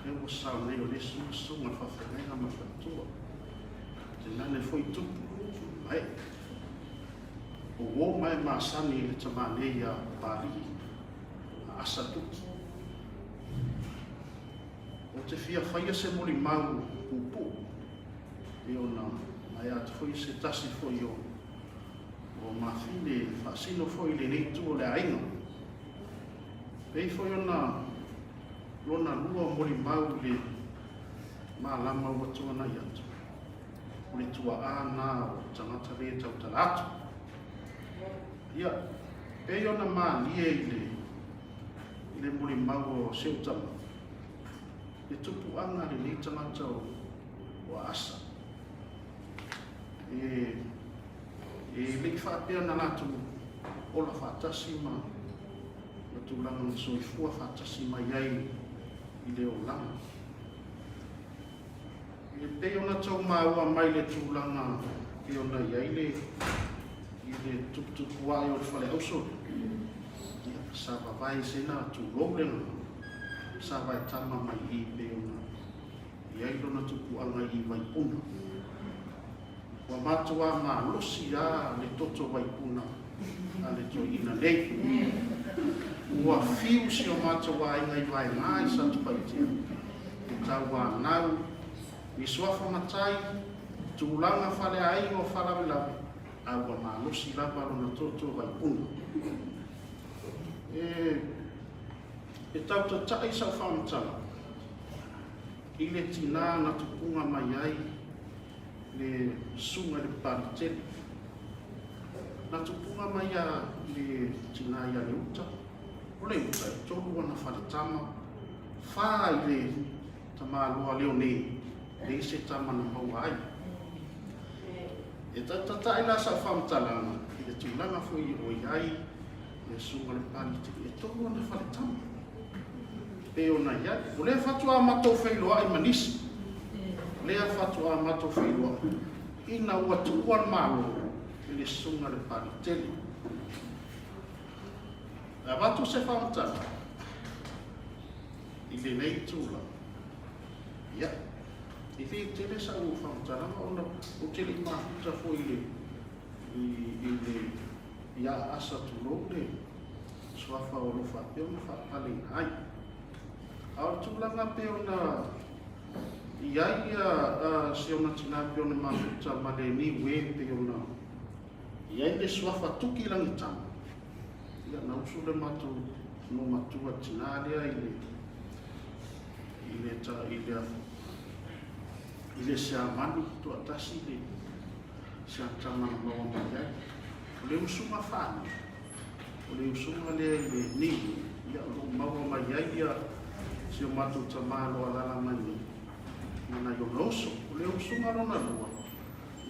lea ua sao nei o le isi susuga le faafeagaiga ma le faletua. Tainane foi tupu ma ee. O uo ma e masani i le tama nei ia Papalii a Asa Tuki. O te fia faia se molimau puupuu e ona maea atu foi se tasi foi o o mafine e faasino foi i lenei itu o le aiga. Pei foi ona lona lua molimau i le malama ua tuanai atu, o le tua'a na o tagata le tautala atu. Ia, pei ona malie i le i le molimau o si ou tama, le tupuaga a lenei tagata o o Asa. E e le i faapea na latou ola faatasi ma ma tulaga na soifua faatasi mai ai i le olaga. E pei ona tau maua mai le tulaga pei ona i ai le i le tuputupu ae o le fale auso ia, sa vavae sena tulou le gagana, sa vae tama mai i pei ona i ai lona tupuaga i Vaipuna. Ua matuā malosi a le toto Vaipuna a le toeaina nei. Ua fiu si o matou aiga i vaega i Satupaitea, e tauanau i suafa matai, tulaga faleaiga o faalavelave, a ua malosi lava lona toto Vaipuna. E, e tau tatai sau faamatalaga i le tinā na tupuga mai ai le susuga i le Papalitele. Na tupuga mai a le tinā ia Leuta, o Leuta e tolu ana faletama, fa i le tamaloa leo nei, leai se tama na maua ai. E tautatai la sau faamatalaga i le tulaga foi o i ai le susuga i le Papalitele, e tolu ana faletama. Pei ona i ai. O lea faatoa matou feiloai ma nisi. O lea faatoa matou feiloai ina ua tuua le Malo i le Susuga i le Papalitele. E avatu se faamatalaga i lenei itula. Ia, e le tele sau faamatalaga ona ou te le i mafuta foi i le, i, i le, ia Asa tulou le suafa o lo o faapea ona faapaleina ai. A o le tulaga pei ona i ai ia si ona tinā pei ona mafuta ma le niue pei ona i ai le suafa Tuki Langitama, ia na usu le matou no matua tinā lea i le i le ta i le i le siamanu toatasi le siatama na maua mai ai. O le usuga whānau, o le usuga lea i le niu, ia o lo o maua mai ai ia si o matou tama o lo o alaala mai nei, ma nai ona uso. O le usuga lona lua,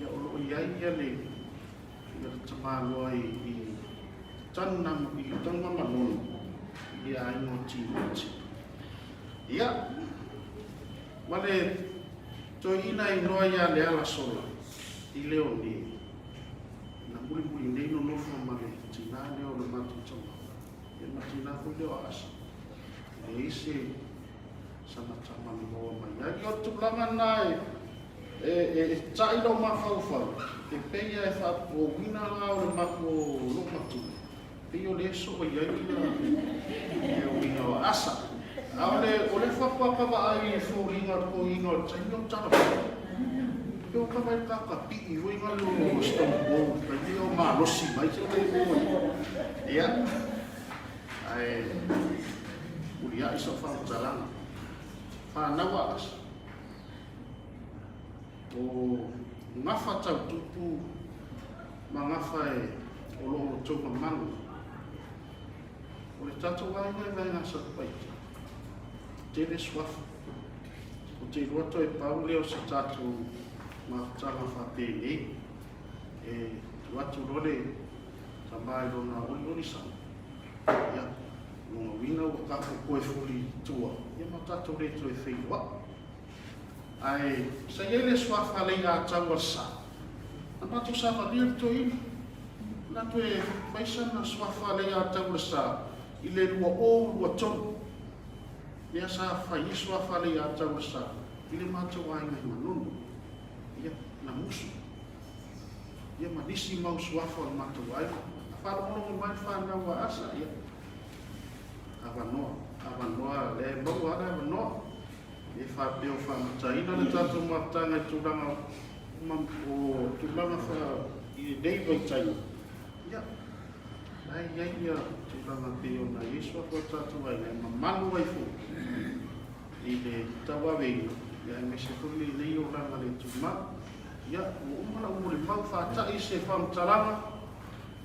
ia o lo o i ai ia le, ia le tamaloa i, i Tanunama, i Tanugamanono, i le aiga o Timoti. Ia, ma le toeaina inoa ia Lealasola i Leone, Na mulimuli nei nonofo ma le tinā lea o le matou tama, ia ma tinā foi lea o Asa. E leai se samatama na maua mai ai. Ia o le tulaga lena e, e, e, e ta'i lou mafaufau, e pei lava e faapouina la o le matou lou matua, pei o lea e soo i ai ia uiga o asa. A o le, o le faatoa ka vaai i foliga o le toeaina o le taimi o tala mai. Pei o ka vaai kakapi'i foi na leo o Stone Cold, taimi o malosi mai se le o ia. Ae mulia'i sau faamatalaga. Fanau a Asa. O gafa tau tupu ma gafa e o lo o outou mamalu. O le tatou aiga i Vaega Satupaitea, tele suafa. Ou te iloa toe pau lea o se tatou mafutaga faapenei e tuu atu loa le tama i lona olioli sana, ia, lona uiga ua tatou toe fuli i tua, ia ma tatou le toe feiloai. Ae sa i ai le suafa Leiatau a le Sa, na matou savalia le toeaina. Na toe fai sana suafa Leiatau a le Sa i le 2023. Lea sa fai ai suafa Leiatau a le Sa i le matou aiga i Manono. Ia, na musu. Ia ma nisi mau suafa o le matou aiga. A faalogologo mai le fanau a Asa, ia, avanoa, avanoa, lea e maua lava le avanoa. E faapea o faamataina le tatou mafutaga i tulaga uma o tulaga fa i lenei vaitaimi, ia, la e i ai ia tulaga pei ona i ai suafa o tatou aiga e mamalu ai foi i le tauaveina, ia aemaise foi lenei olaga le tumau. Ia, ua uma lau molimau faata'i se faamatalaga,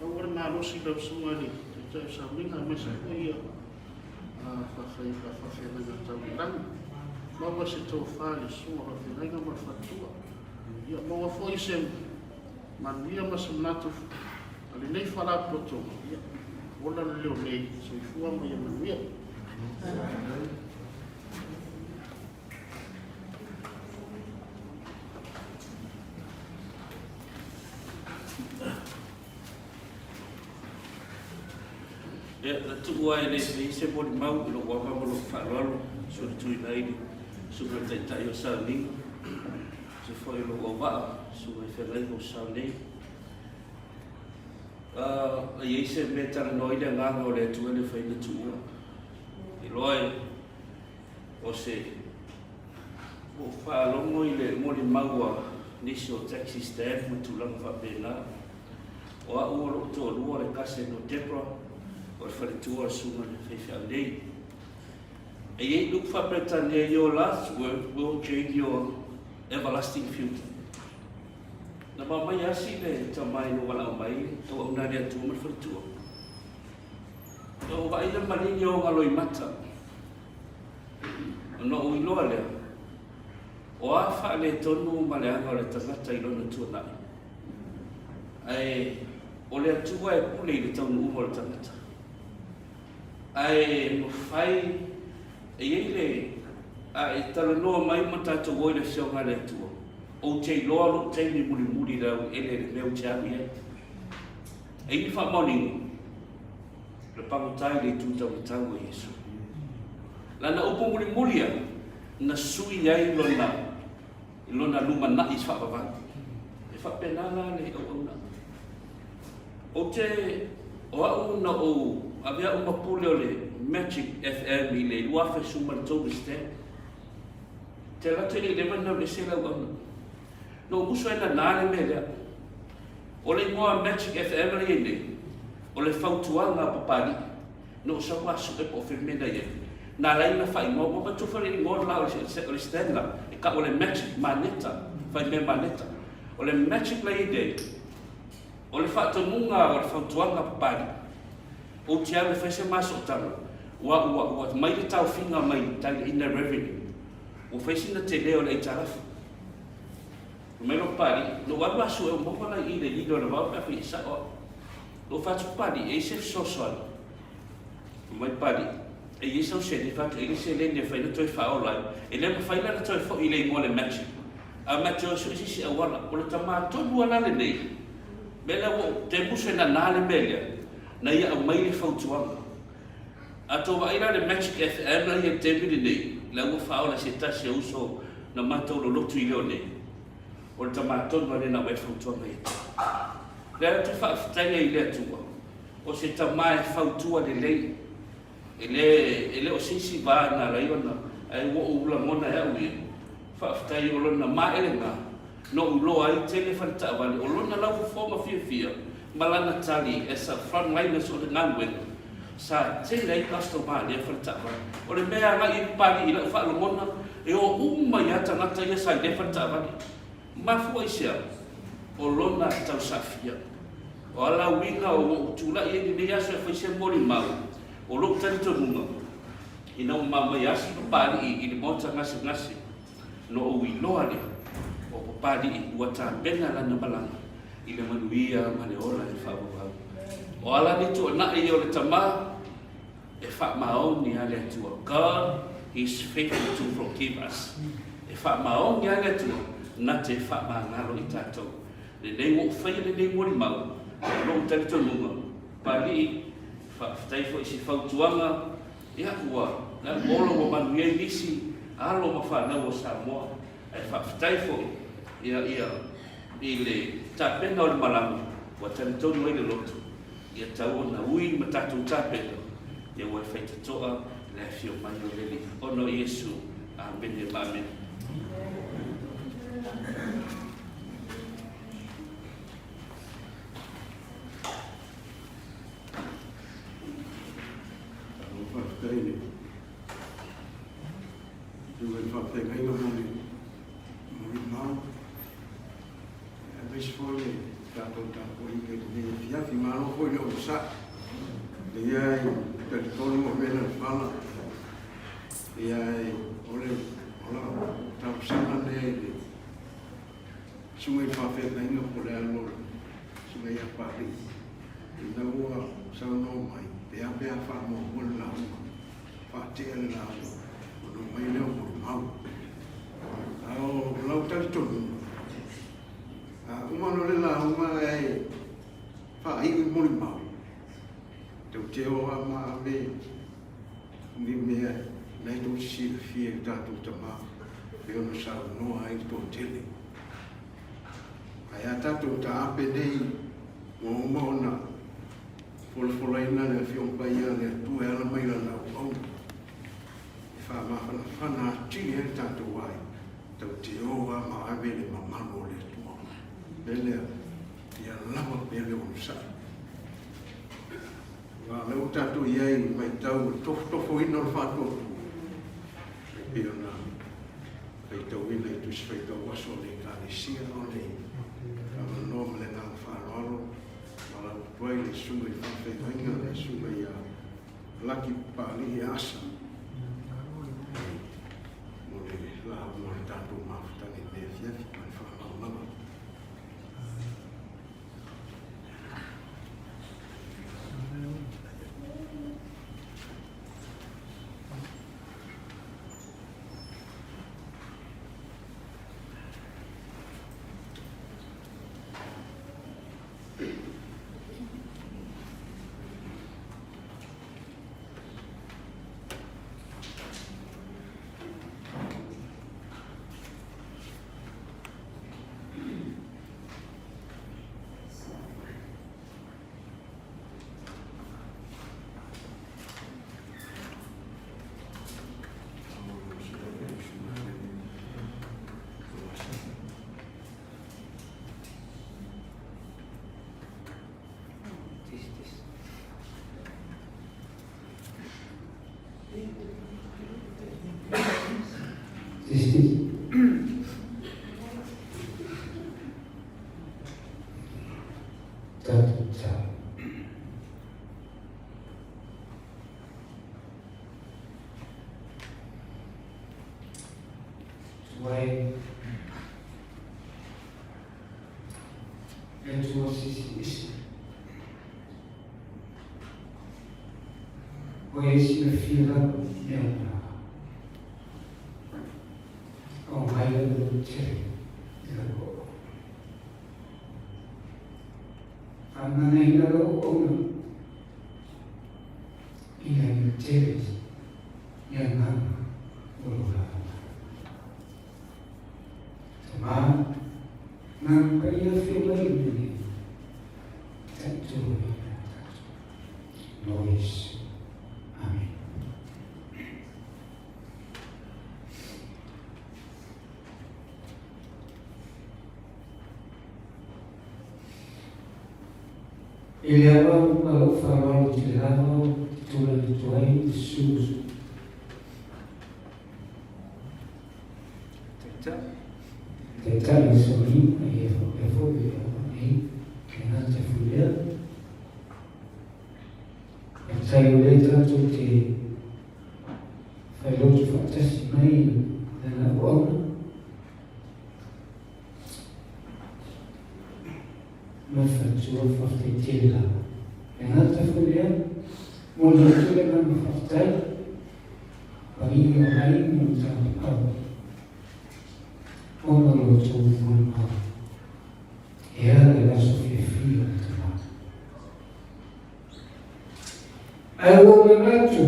maua le malosi i lau susuga i le Taitai o Sauniga aemaise foi ia faafeagaiga tau i lagi. Maua se tofa i le susuga o faafeagaiga ma le faletua. Ia maua foi se manuia ma se manatu a lenei faalapotopotoga. Ia ola le leo nei, soifua ma ia manuia. Ia, na tuu lava e le fai se molimau i lou ava ma lou faaaloalo, solituina ai le Susuga i le Taitai o Sauniga, aemaise foi o lou auvaa, Susuga i Feagaiga o Sao nei. A i ai se mea e talanoa ai le agaga o le Atua e le mafai ona tuua. Iloa e o se ua ou faalogo i le molimau a nisi o taxi stand ma tulaga faapena. O au o lou toalua o le cousin o Debra, o le faletua o le susuga i le faifeau nei. E i ai le upu faa-Peretania, your last word will change your everlasting future. Na maumai asi le tama ina ua valaau mai, tauauna a le Atua ma le faletua. Na ou vaai le maligi o ona loimata. Ona ou iloa lea, o a faaletonu ma leaga o le tagata i lona tuanai, ae o le Atua e pule i le taunuuga o le tagata. Ae mafai, e i ai le, a e talanoa mai ma tatou o i le Afioga a le Atua, ou te iloa lou taimi mulimuli i le auiele i le mea ou te alu i ai. E i ai ni faamaoniga? Le pagota i le itu taumatau o Iesu. Lana upu mulimuli ia, na sui ai lona, lona lumanai faavavau. E faapena la le auauna. Ou te, o au na ou ave au ma pule o le Magic FM i le 2013 le stand. Te alu atu e le i leva na alu ese le auauna. Na ou musu ai nana le mea lea. O le igoa Magic FM la i ai nei, o le fautuaga a Papalii. Na ou sau a sue po o fea le mea na i ai. Na ala ai ona faaigoa, ua avatu foi le igoa la o le stand la, e tau o le Magic Maneta, faimea maneta. O le Magic la i ai nei, o le faatonuga o le fautuaga a Papalii. Ou te alu e fai se masootanga, ua, ua, ua mai le taofiga mai tai le Inland Revenue. Ua fai sina tele o le aitalafu. Fai mai lou Papalii, na ou alu a sue ua maua la i i le lilo o le vao pe a fai e sao au. Na ou fai atu, Papalii, e i ai se fesoasoani? Fai mai Papalii, e i ai sau seleni? Fai atu, e i ai le seleni e mafai ona toe faaola ai. E le mafai la ona toe foi i le igoa o le Magic. A ma toe sue se isi auala. O le tama tonu lava la lenei, mea lea ua ou, te musu e nana le mea lea, na ia aumai le fautuaga. A tou vaai la i le Magic FM la e i ai i le taimi lenei, la ua faaola e se tasi o uso na matou lolotu i leo nei, o le tama tonu lava lea na aumai le fautuaga ia te au. O lea ou te faafetai ai i le Atua, o se tama e fautua lelei, e le, e le o se isi va na ala ai ona, ae ua ou lagona e au ia, faafetai o lona maelega, na ou iloa ai tele fale taavale, o lona laufofoga fiafia ma lana tali as a frontliners o le galuega, sa tele ai customer a lea fale taavale. O le mea e agai ai Papalii i lau faalogona, e o uma ai lava tagata ia sa i lea fale taavale. Mafua i se a? O lona tausafia. O a la uiga ua ou tulai ai lenei aso e fai se molimau, o lou talitonuga, ina ua maumai asi Papalii i le maota gasegase, na ou iloa lea, o Papalii ua tapena lana malaga i le manuia ma le ola e faaauau. O a la nei tuanai ia o le tama, e faamaoni lava le Atua. God is faithful to forgive us. E faamaoni lava le Atua na te faamagalo i tatou. Lenei ua ou faia lenei molimau, o lou talitonuga, Papalii, faafetai foi i se fautuaga, Ia, ua ola ua manuia ai nisi alo ma fanau o Samoa, ae faafetai foi ia ia i le tapena o le malama ua talitonu ai le loto, ia tau ona ui ma tatou tapena, ia ua e faitatoa le afio mai o le Alii. Ona o Iesu. Amene ma amene. Malo faafetai i le Susuga i le Faafeagaiga mo le molimau, aemaise foi le tatou tapuaiga i lenei afiafi. Malo foi le onosai. Ia e talitonu o mea le fala. Ia e o le o lau talosaga lea i le Susuga i le Faafeagaiga po o le alo o le Susuga ia Papalii. Ina ua saunoa mai, pe a pe a faamuamua le lauga, faatea le lauga, ona omai lea o molimau. A o lau talitonuga, a uma loa le lauga ae faaiu i molimau, tou te o lava ma ave ni mea na e tou te silafia i le tatou tama, pei ona saunoa ai le toatele. Ae a tatou taape nei ua uma ona folafolaina le Afioga Paia a le Atua e ala mai Lana auauna e faamafanafana atili ai le tatou aiga, tatou te o lava ma ave le mamalu o le Atua. O le mea lea, ia lava pea le onosai. Aua o lea ua tatou i ai i le vaitau o le tofotofoina o le faatuatua, e pei ona faitauina i Tusi Faitau Aso a le Ekalesia, o le avanoa ma le agaga faaaloalo valaau atu ai le Susuga i le Faafeagaiga, le Susuga ia Laki Papalii Asa, mo le lauga o le tatou mafutaga i lenei afiafi ma le faaaloalo lava. Tuai le Atua Silisili. O e silafia lava mea uma. Aumai le lototele i lau oo. Faamaganaina lou auauna i Ina ia tele le agaga o lou lavana. Tamā, Agaga Paia afio mai i mea nei, taitolo ai ia tatou. Nō Iesu. Amene. I le ava ma lou faaaloalo tele lava ou te tulai atu ai i le susu. Taitai o Soni, a ia faapea foi i le ava nei, le gata foi lea. Faafetai o lea tatou te failotu faatasi mai lana auauna. Ma le faletua faafetai tele lava. E gata foi lea, momoli atu le agaga faafetai, paia o aiga ma tapaau, ona o lo outou molimau. E ala i le aso fiafia o le tama. Ae ua ou manatu,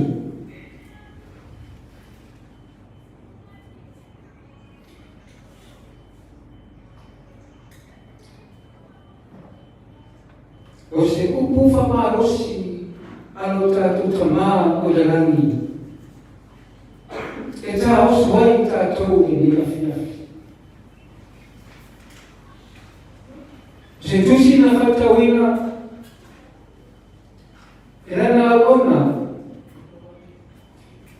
O se upu faamalosi a lo tatou Tama o i le lagi, e taoso ai tatou i lenei afiafi. O se tusi na faitauina e lana auauna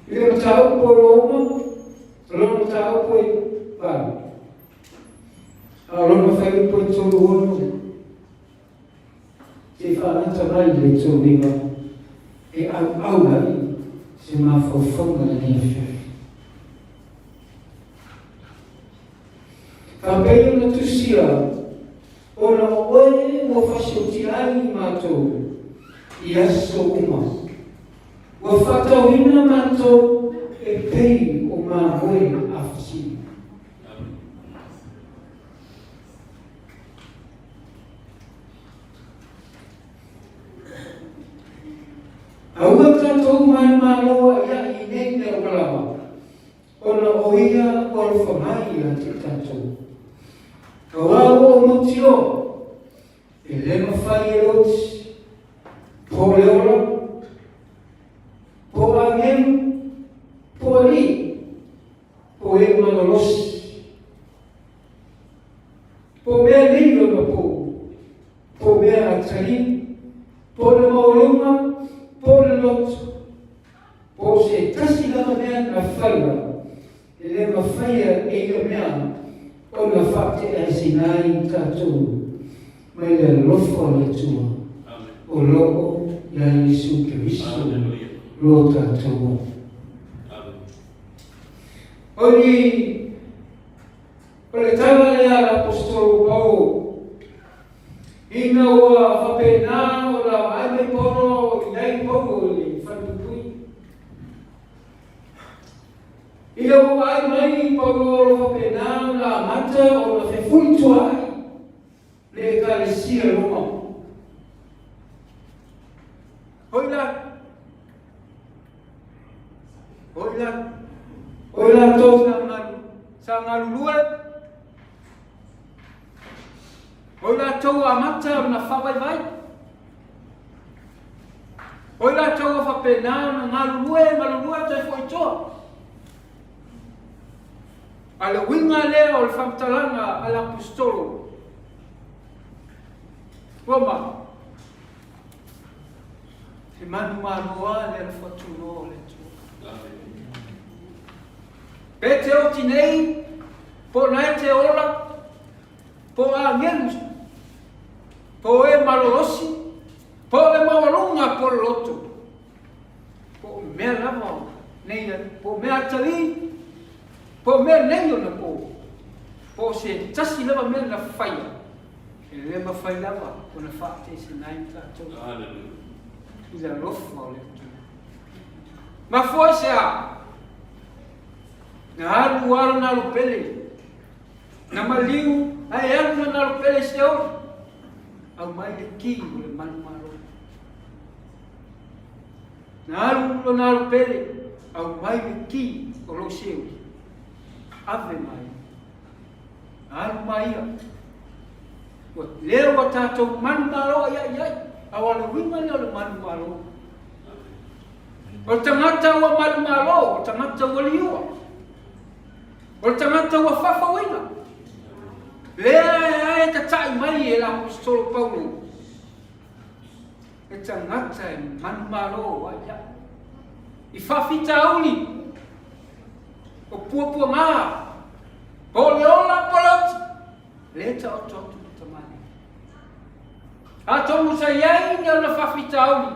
i le mataupu o Roma, o lona mataupu e 8. A o lona fuaiupu e 36, se i faagata mai le 39, e auau ai se mafaufauga lenei afiafi. Faapei ona tusia, ona o oe ua fasiotia ai i matou i aso uma. Ua faatauina matou e pei o mamoe afasina. Aua tatou manumalo aʻiaʻi i nei mea uma lava, ona o ia ua alofa mai ia te tatou. Auā ua ou mautinoa, e le mafai e le oti, po o le ola, po o agelu, po o alii, Po e malolosi. Po mea nei lona po. Po mea a tali. Po le maualuga, po le loto. Po se tasi lava mea na faia, e le mafaia e ia mea ona faateaesina ai tatou mai le alofa o le Atua o lo o ia Iesu Keriso lo tatou. O ni, o le tala lea a le Aposetolo Paulo, ina ua faapena ona vaai mai Paulo i ai Paulo i le falepuipui. Ina ua vaai mai Paulo o lo faapena ona amata ona fefuitoai le Ekalesia Roma. Hoi la, Oi la, oi latou sa galu, sa galulue. Oi latou a amata ona faavaivai. Oi latou a faapena ona galulue, galulue toe foi i tua. A le uiga lea o le faamatalaga a le Aposetolo Roma, He manu malo a le alofa tuloa o le Atua. Pe te oti nei, po na e te ola, po agelu, po e malolosi, po le maualuga, po le loto. Po mea lava nei, po mea atali, po mea nei ona po, po se tasi lava mea na whaia. E le mafai lava ona faateisina ai tatou i le alofa o le Atua. Mafua i se a? Na alu lava lona alo pele, na maliu ae alu lona alo pele i Seoli, aumai le ki o le manumalo. Na alu lona alo pele, aumai le ki o lou seuli, ave mai. Na alu mai ia. Ua lea ua tatou manumalo ai ai ai, aua le uiga lea o le manumalo. O le tagata ua manumalo, o le tagata ua liua. O le tagata ua faafouina. Lea e ae tatai mai e le Aposetolo Paulo, le tagata e manumalo ai ai. I faafitauli, o puapuaga, po o le ola po o le oti, lea e taoto atu le tamalii. Atonu sa i ai ni ona faafitauli,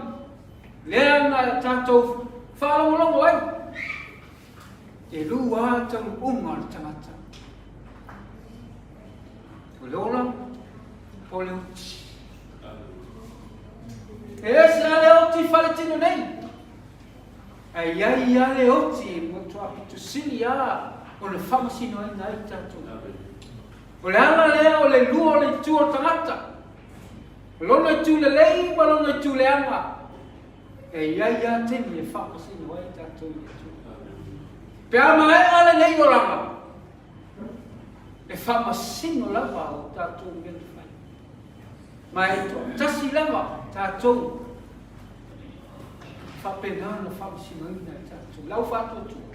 lea na tatou faalogologo ai, E lua taunuuga o le tagata. O le ola po o le oti. E ese lava le oti faletino nei. Ae i ai lava le oti e matua pito sili lava ona faamasinoina ai tatou. O le ala lea o le lua o le itu o le tagata. O lona itu lelei ma lona itu leaga. E i ai lava taimi e faamasino ai tatou i le Atua. Pe a maea lenei olaga, e faamasino lava o tatou mea na fai. Ma e toatasi lava tatou e faapena ona faamasinoina e tatou. Lau faatuatua.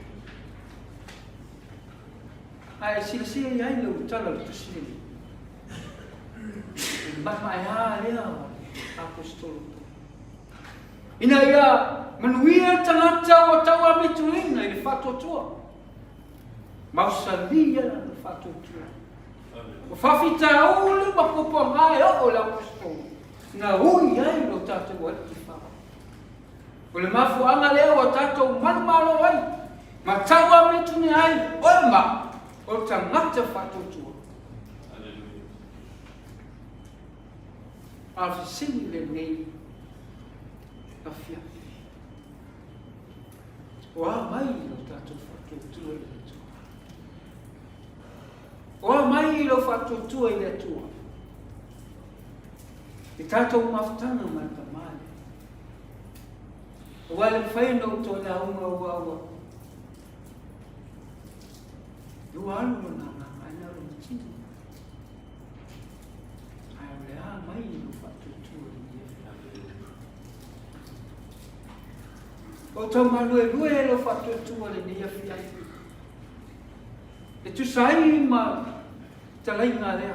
Ae silasila i ai lau tala o le tusi lenei. Le maemaea lea o le Aposetolo Paulo. Ina ia manuia le tagata ua tauamituina i le faatuatua, mausali ia lana faatuatua. O faafitauli ma puapuaga e oo i le Aposetolo, na ui ai lo tatou Alii Faa. O le mafuaaga lea ua tatou manumalo ai ma tauamitune ai oe ma o le tagata faatuatua. A o le fesili lenei afiafi, o a mai lo tatou faatuatua i le Atua? O a mai lou faatuatua i le Atua? I tatou mafutaga ma le Tama lea. Aua e le mafai ona ou toe lauga ua ua ua alu lona agaga ae na o lona tino. Ae o le a mai lou faatuatua i lenei afiafi? O taumaluelue lou faatuatua i lenei afiafi. E tusa ai ma talaiga lea,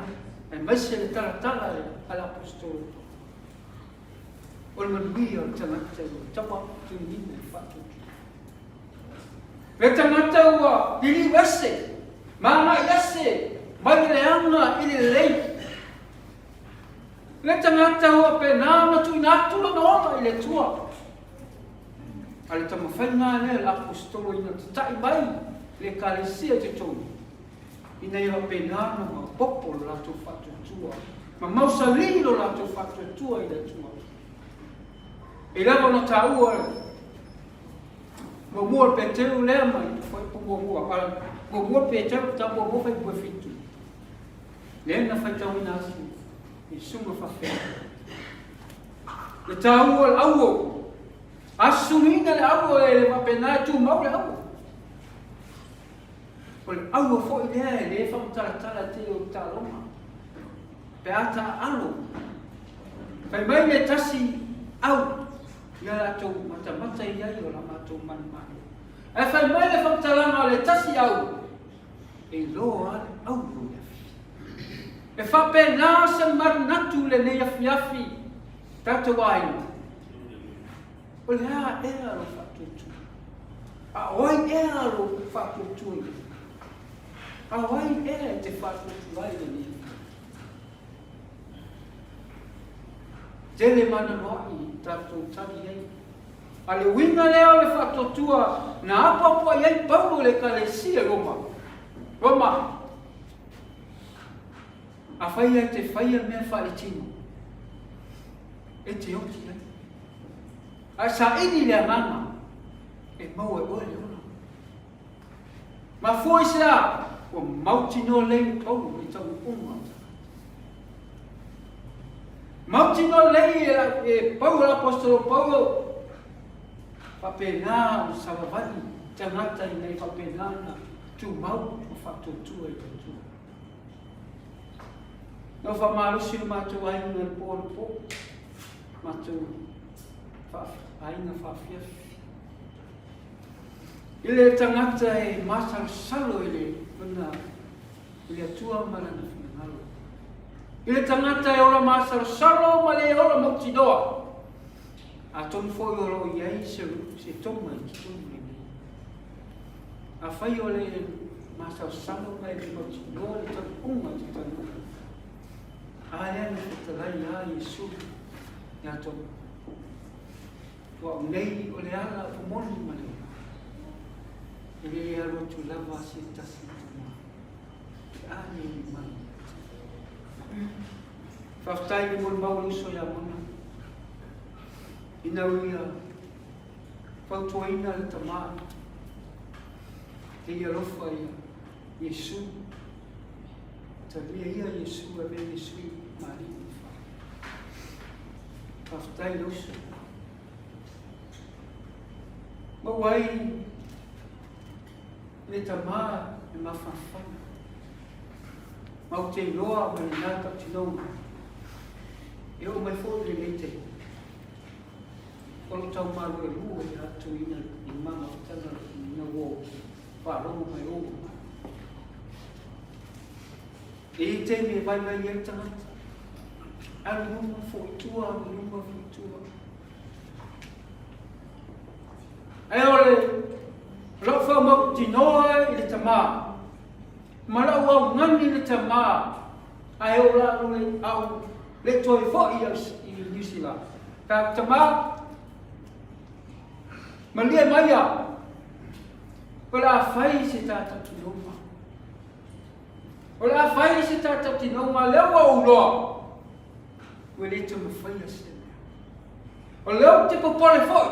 aemaise le talatala a le Aposetolo Paulo. O le manuia o le tagata ua tauaputuina i le faatuatua. Le tagata ua liliu ese, ma agai ese mai le leaga i le lelei. Le tagata ua pena ona tuuina atu lona ola i le Atua. A le taumafaiga lea le Aposetolo ina tatai mai le Ekalesia i totonu, ina ia faapena ona maopoopo lo latou faatuatua ma mausali lo latou faatuatua i le Atua. E lava ona taua Muamua o le Peteru lea ma i fuaiupu muamua, a muamua Peteru ta muamua fuaiupu e fitu. Lea na faitauina atu i susuga faafeagai. Le taua o le auo, a susuluina le auo e le faapena e tumau le auo. O le auo foi lea e le faamatalatala tele o taaloga. Pe a taaalo, fai mai le tasi au ia latou matamata i ai o la matou manumalo. Ae fai mai le faamatalaga o le tasi au, e iloa lava le au o le afi. E faapena se manatu lenei afiafi, tatou aiga. O le a ea lou faatuatua? A o ai ea lou faatuatua i ai? A o ai ea e te faatuatua ai lenei afiafi? Tele mananoaʻi tatou tali ai. A le uiga lea o le faatuatua na apoapoai ai Paulo i le Ekalesia i Roma. Roma, afai e te faia mea faaletino, e te oti ai. Ae saili le agaga e maua e oe le ola. Mafua i se a? Ua mautinoa lelei le Paulo i taunuuga o tagata. Mautinoa lelei e Paulo, l'Apostolo Paulo, Faapena ona savavali tagata ina ia faapena ona tumau ma faatuatua i le Atua. Na ou faamalosi le matou aiga i le po anapo, matou aiga faafiafi. I le tagata e masalosalo i le lona i le Atua ma lana finagalo. I le tagata e ola masalosalo ma le ola mautinoa, atonu foi o lo o i ai se, se toma i totonu lenei. Afai o le masalosalo ma e le mautinoa le taunuuga i te taunuuga, a lea na fetalai a Iesu ia Toma. O au nei o le ala o moni ma le ola. E le alu atu lava se tasi i tama. Pe a le i mai. Faafetai le molimau o le uso ia Mona. Ina ua ia fautuaina le tama te ia alofa ia Iesu. Talia ia Iesu, avea Iesu ma Alii ma Fai. Faafetai le uso. Maua ai le tama e mafanafana. Mau te iloa ma lena tautinoga. E oo mai foi lenei taimi. O lo tau maluelue ia atu ina i mamafutaga ina ua faalogo mai ou. E i ai taimi e vaivai ai le tagata. Alu i luma, foi i tua, alu i luma, foi i tua. Ae o le lau faamautinoa i le tamā, ma lau augani i le tamā, ae o la le au le toe foi i New Zealand. Ka tamā, malie mai au, o le a fai se tātou tinoga. O le a fai se tātou tinoga, lea ua ou loa, ua le toe mafaia se mea. O lea ou te popole foi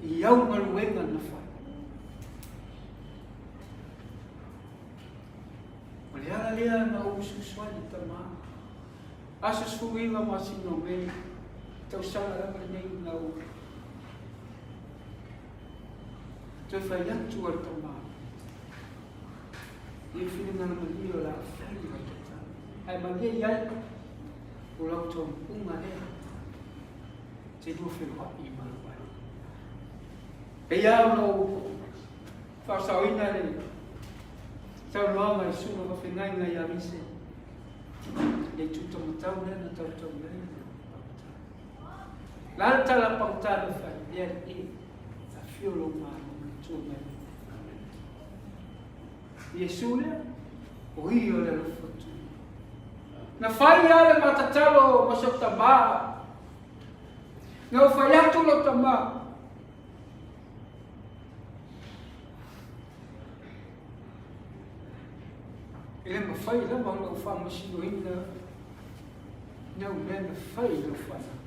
i au galuega na fai. O le ala lea na ou usuusu ai i tamā. Aso 19 masina o Me, tausaga lava lenei na ou toe fai atu a le tamā. I le finagalo malie o le a fai lau tatalo. Ae malie i ai o lau taunuuga lea te lua feloai ma lou aiga. Pei lava ona ou faasaoina le saunoaga i susuga faafeagaiga ia Mise, le itu taumatau lea na tautau i ai le pagota. La le tala pagota na fai, le Alii, afio lou Malo ma le tua mai. Iesu lea, o ia o le alofa atu. Na fai lava le matatalo ma si ou tamā. Na ou fai atu lou tamā. E le mafai lava ona ou faamasinoina nau mea na fai i lau fanau.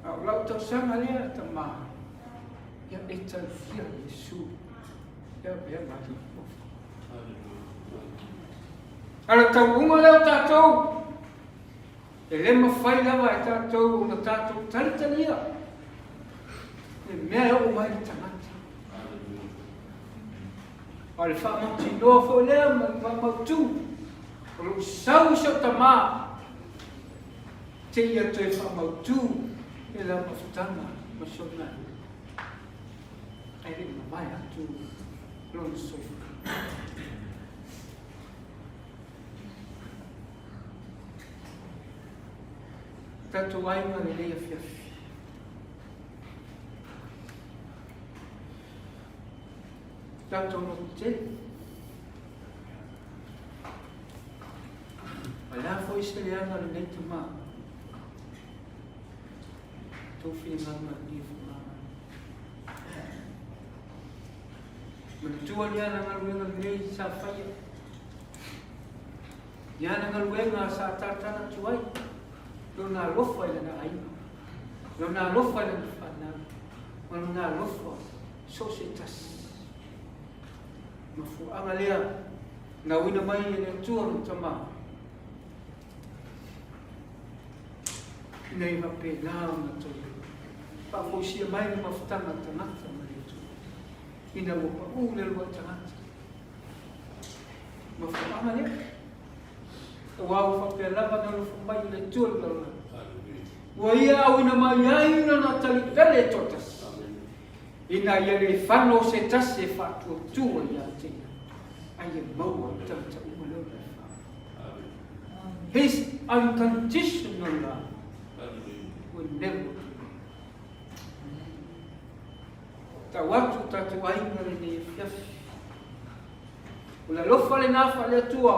A o lau tausaga lea, tamā, ia e talia Iesu, ia avea ma Alii A le taunuuga lea o tatou, e le mafai lava e tatou ona tatou talitalia le mea e oo mai le tagata. A o le faamautinoa foi lea ma le faamautu o lou sau i si ou tamā, seia toe faamautu le lau mafutaga ma si ou nai, ae le i mavae atu lona soifua. Tatou aiga lenei afiafi. Tatou loto tele. O le a foi se leaga o lenei tama? Tou finagalo malie whamanga. Manatua ni ana galuega lelei sa faia. Ni ana galuega sa tatala atu ai. Lona alofa i lana aiga. Lona alofa i lana whanau. Ma lona alofa so se tasi. Mafuaaga lea na auina mai e le Atua lona Tama, ina ia faapena ona toe Faafoisia mai le mafutaga a tagata ma le Atua, ina ua paʻū le uluai tagata. Mafuaaga lea. Aua ua faapea lava ona alofa mai o le Atua i le lalolagi. Ua ia auina mai ai lana talipele e toatasi, ina ia le fano se tasi e faatuatua ia te ia, a ia maua i tagata uma le ola e fao. His unconditional love will never be. Tau atu tatou aiga lenei afiafi. O le alofa lena faale-Atua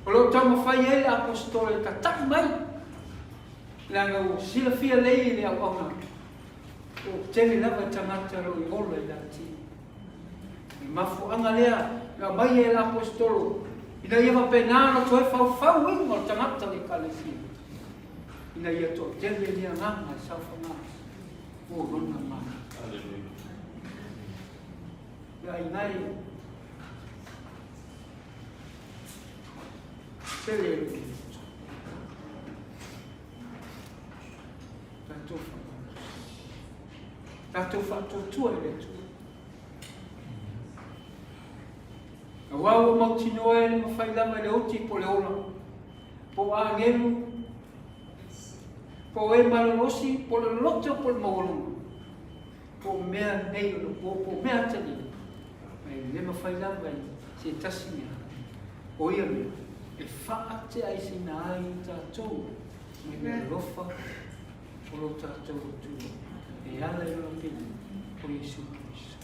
o lo o taumafai ai le Aposetolo e tata'i mai, leaga ua silafia lelei e le auauna, ua tele lava tagata o lo o i ola i le atili. O le mafuaaga lea na aumai ai e le Aposetolo ina ia faapena ona toe faufau uiga o le tagata o le Ekalesia, ina ia toatele ni agaga e saofaga mo lona Malo. Ia aiga e tele e lou loto. Tatou faamalosi. Tatou faatuatua i le Atua. Aua ua mautinoa e le mafai lava i le oti po le ola, po o agelu, po o e malolosi, po o le loto po o le maualuga. Po o mea nei o le po, po o mea atalii, ma e le mafai lava i se tasi mea, o ia mea e faateaisina ai tatou mai le alofa o lo tatou Atua e ala i lona pili o Iesu Keriso.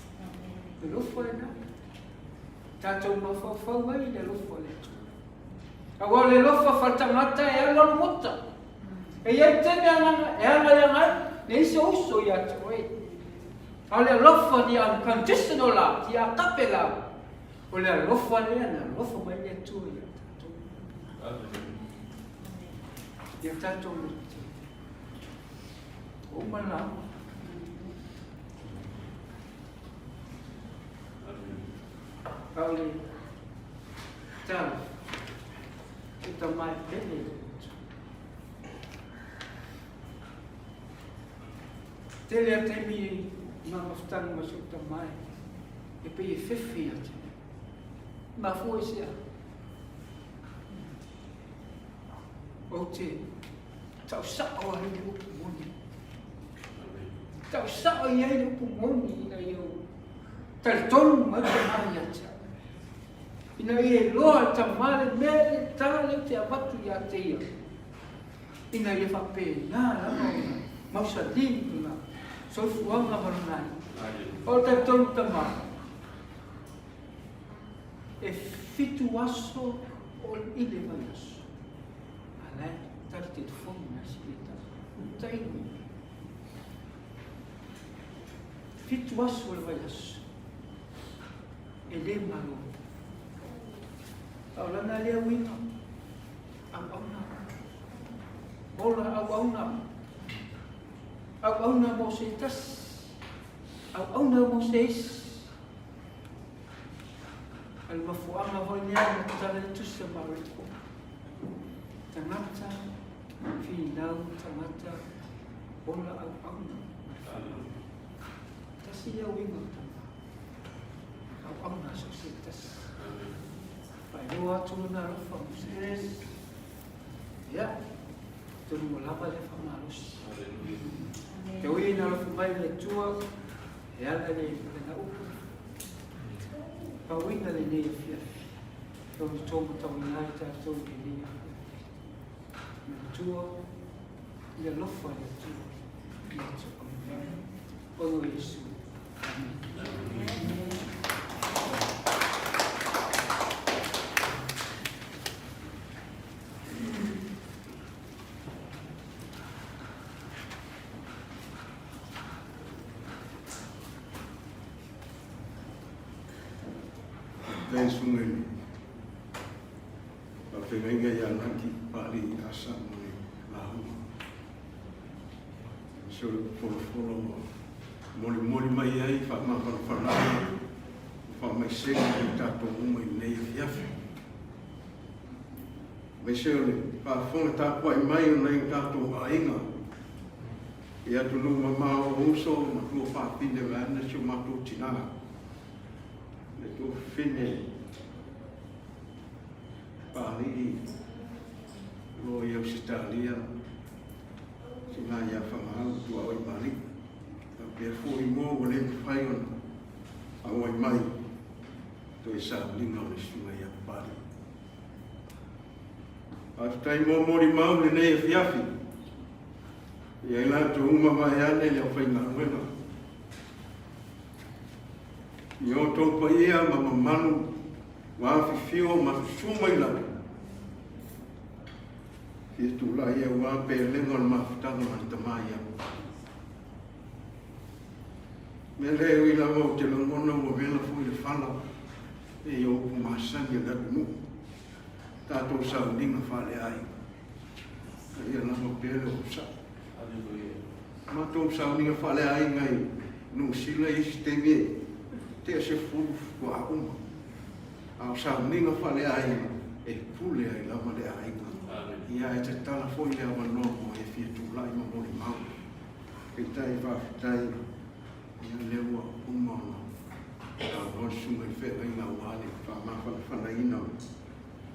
Le alofa lena. Tatou mafaufau ai i le alofa o le Atua. Aua o le alofa faletagata e alualu mota. E i ai taimi e agaiaga ai, leai se uso ia te oe. A o le alofa the unconditional love, the agape love, o le alofa lea na alofa mai le Atua ia tatou. Ia tatou loto. Ua uma le lauga. A o le tala, e tama e pele i le loto. Tele a taimi i ngā mafutaga ma si ou tama e pei e fefe ia te au. Mafua i se aha? Ou te tausao ai le upu moni. Tausao i ai le upu moni ina ia ou talitonu mai tama ia te au. Ina ia iloa e tama le mea le tala lea ou te avatu ia te ia. Ina ia faapena lava ona mausali lona soifuaga ma lona aiga. O le talitonu tama, e fitu aso o i le vaiaso, a la e tali telefoni na si le tala. Taimi. Fitu aso o le vaiaso, e le malo. A o lana lea uiga, Auauna. Ola auauna. Auauna mo se tasi. Auauna mo se isi. A le mafuaaga foi lea na tatala ai tusi a Mareko. Tagata, finau, tagata, ola auauna. Tasi lea uiga o tama. Auauna so se tasi. Faailoa atu lona alofa mo se tasi. Ia, atonu ua lava lea faamalosi. Te ui ina alofa mai le Atua, e ala i lana upu, pauina lenei afiafi, e ono tōmatauina ai tatou i lenei afiafi. Manatua i le alofa o le Atua i le Atua. Ono Iesu. Amen. Faafetai Susuga i le Faafeagaiga ia Laki Pali Asa mo le lauga. Aemaise o le folafolo ua molimoli mai ai faamafanafanaga ma faamaisega i tatou uma i lenei afiafi. Aemaise o le faafofoga tapuai mai o nai o tatou aiga. I atunuu mamao o uso ma tuafafine vaeane si o matou tinā, le tuafafine Papalii o lo o i Ausetalia, tinā ia Fagahau tuaoi ma alii. Faapea foi mo ua le mafai ona auai mai toe sauniga o le susuga ia Papalii. Faafetai mo molimau lenei afiafi. I ai latou uma vaeane le aufaigaluega. I outou paia ma mamalu ua afifio ma susu mai lava. Fia tulai aua pelega o le mafutaga ma le Tama ia. Mea lea e ui lava ou te lagona ua vela foi le fala e i o upu masani a le atunuu. Tatou sauniga faaleaiga. A ia lava pea le onosai. Matou sauniga faaleaiga i Niu Sila i isi taimi e tea se fulu faatoa uma. A o sauniga faaleaiga e pule ai lava le aiga. Ia e tatala foi le avanoa mo e fia tulai ma molimau. Peitai faafetai ia lea ua uma ona saunoa le susuga i le feagaiga aua le faamafanafanaina o le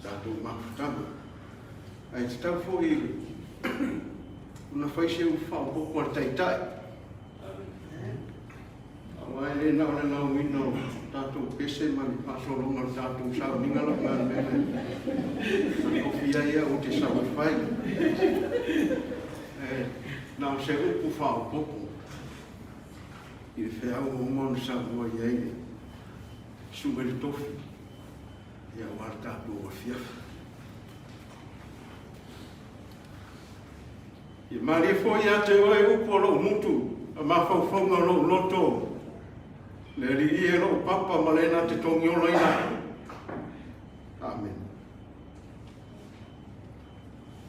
tatou mafutaga. Ae tatau foi ona fai se upu faaopoopo a le Taitai. Aua e le na o le lauina o tatou pese ma le faasologa o le tatou sauniga lau Palemene na tofi ai au ou te sau e fai. E na o se upu faaopoopo i le feau ua uma ona saunoa i ai le Susuga i le Tofi aua le tatou afiafi. Ia malie foi ia te oe upu o lou mutu, a mafaufauga o lou loto, le Alii e lou papa ma le na te togiolaina ai. Amen.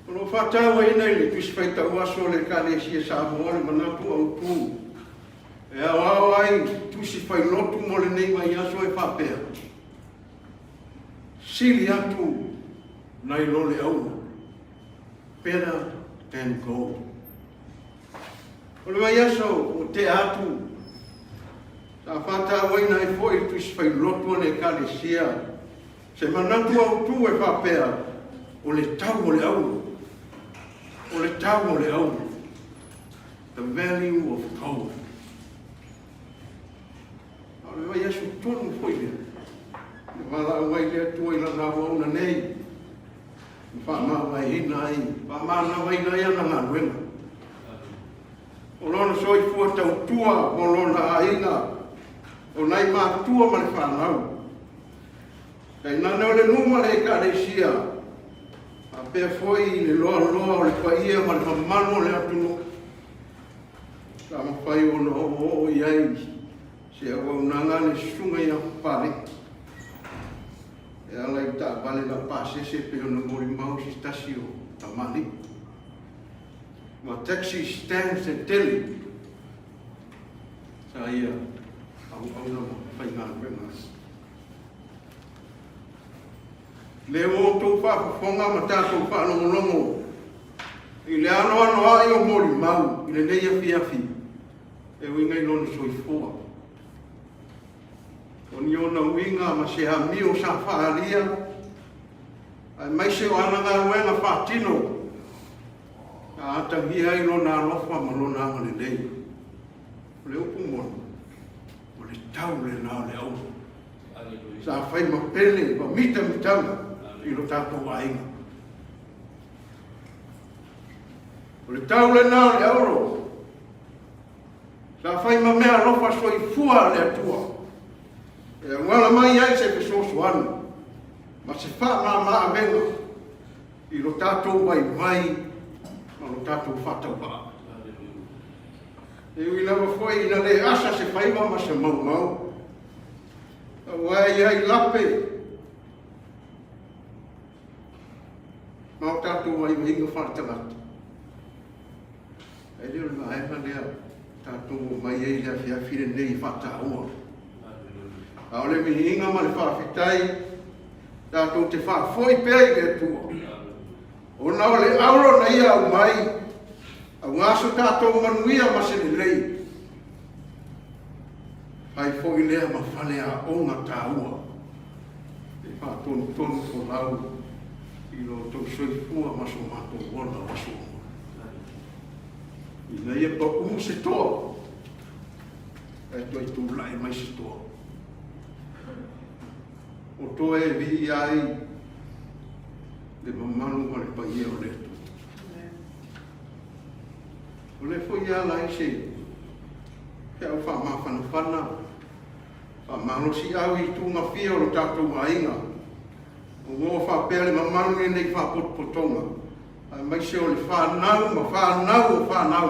O lo o faatauaina i le Tusi Faitau Aso a le Ekalesia Samoa le manatu autu e aoao ai tusi failotu mo lenei vaiaso e faapea, Sili atu nai lo le auro. Better than gold. O le vaiaso ua tea atu, sa faatauaina ai foi le Tusi Failotu a le Ekalesia se manatu autu e faapea, o le tau o le auro. O le tau o le auro. The value of gold. A o le vaiaso tonu foi lea, na valaau ai le Atua i Lana auauna nei, na faamavaeina ai, faamanaoina ai ana galuega. O lona soifua tautua mo lona aiga, o nai matua ma le fanau. Tainane o le nuu ma le Ekalesia, faapea foi i le loaloa o le paia ma le mamalu o le atunuu. Sa mafai ona oooo i ai se auaunaga a le Susuga ia Papalii e ala i taavale laupasese pei ona molimau se tasi o tamalii ma taxi stands e tele sa ia auauna ma faigaluega ai. Le ua outou faafofoga ma tatou faalogologo i le anoanoai o molimau i lenei afiafi e uiga i lona soifua. O ni ona uiga ma se amio sa faaalia, aemaise o ana galuega faatino na atagia ai lona alofa ma lona agalelei. O le upu moni, o le tau lena o le auro. Sa fai ma pele ma mitamitaga i lo tatou aiga. O le tau lena o le auro. Sa fai ma mea alofa soifua a le Atua e auala mai ai se fesoasoani ma se faamama-avega i lo tatou vaivai ma lo tatou faatauvaa. E ui lava foi ina le asa se faiva ma se maumau, aua e i ai lape ma o tatou vaivaiga faaletagata. Ae le o le vaega lea tatou omai ai i le afiafi lenei e faataua. A o le viiga ma le faafetai tatou te faafoi pea i le Atua. Ona o le auro na ia aumai. Aua so tatou manuia ma se lelei. Fai foi lea ma faleaoga taua e faatonutonu folau i lo outou soifua ma so matou ola o aso uma. Ina ia paū se toa, ae toe tulai mai se toa. O toe e viia ai le mamalu ma le paia o le Atua. O lea foi e ala ai se feau faamafanafana, faamalosiau i tugafia o lo tatou aiga, ua oo faapea le mamalu i lenei faapotopotoga, aemaise o le fanau ma fanau o fanau,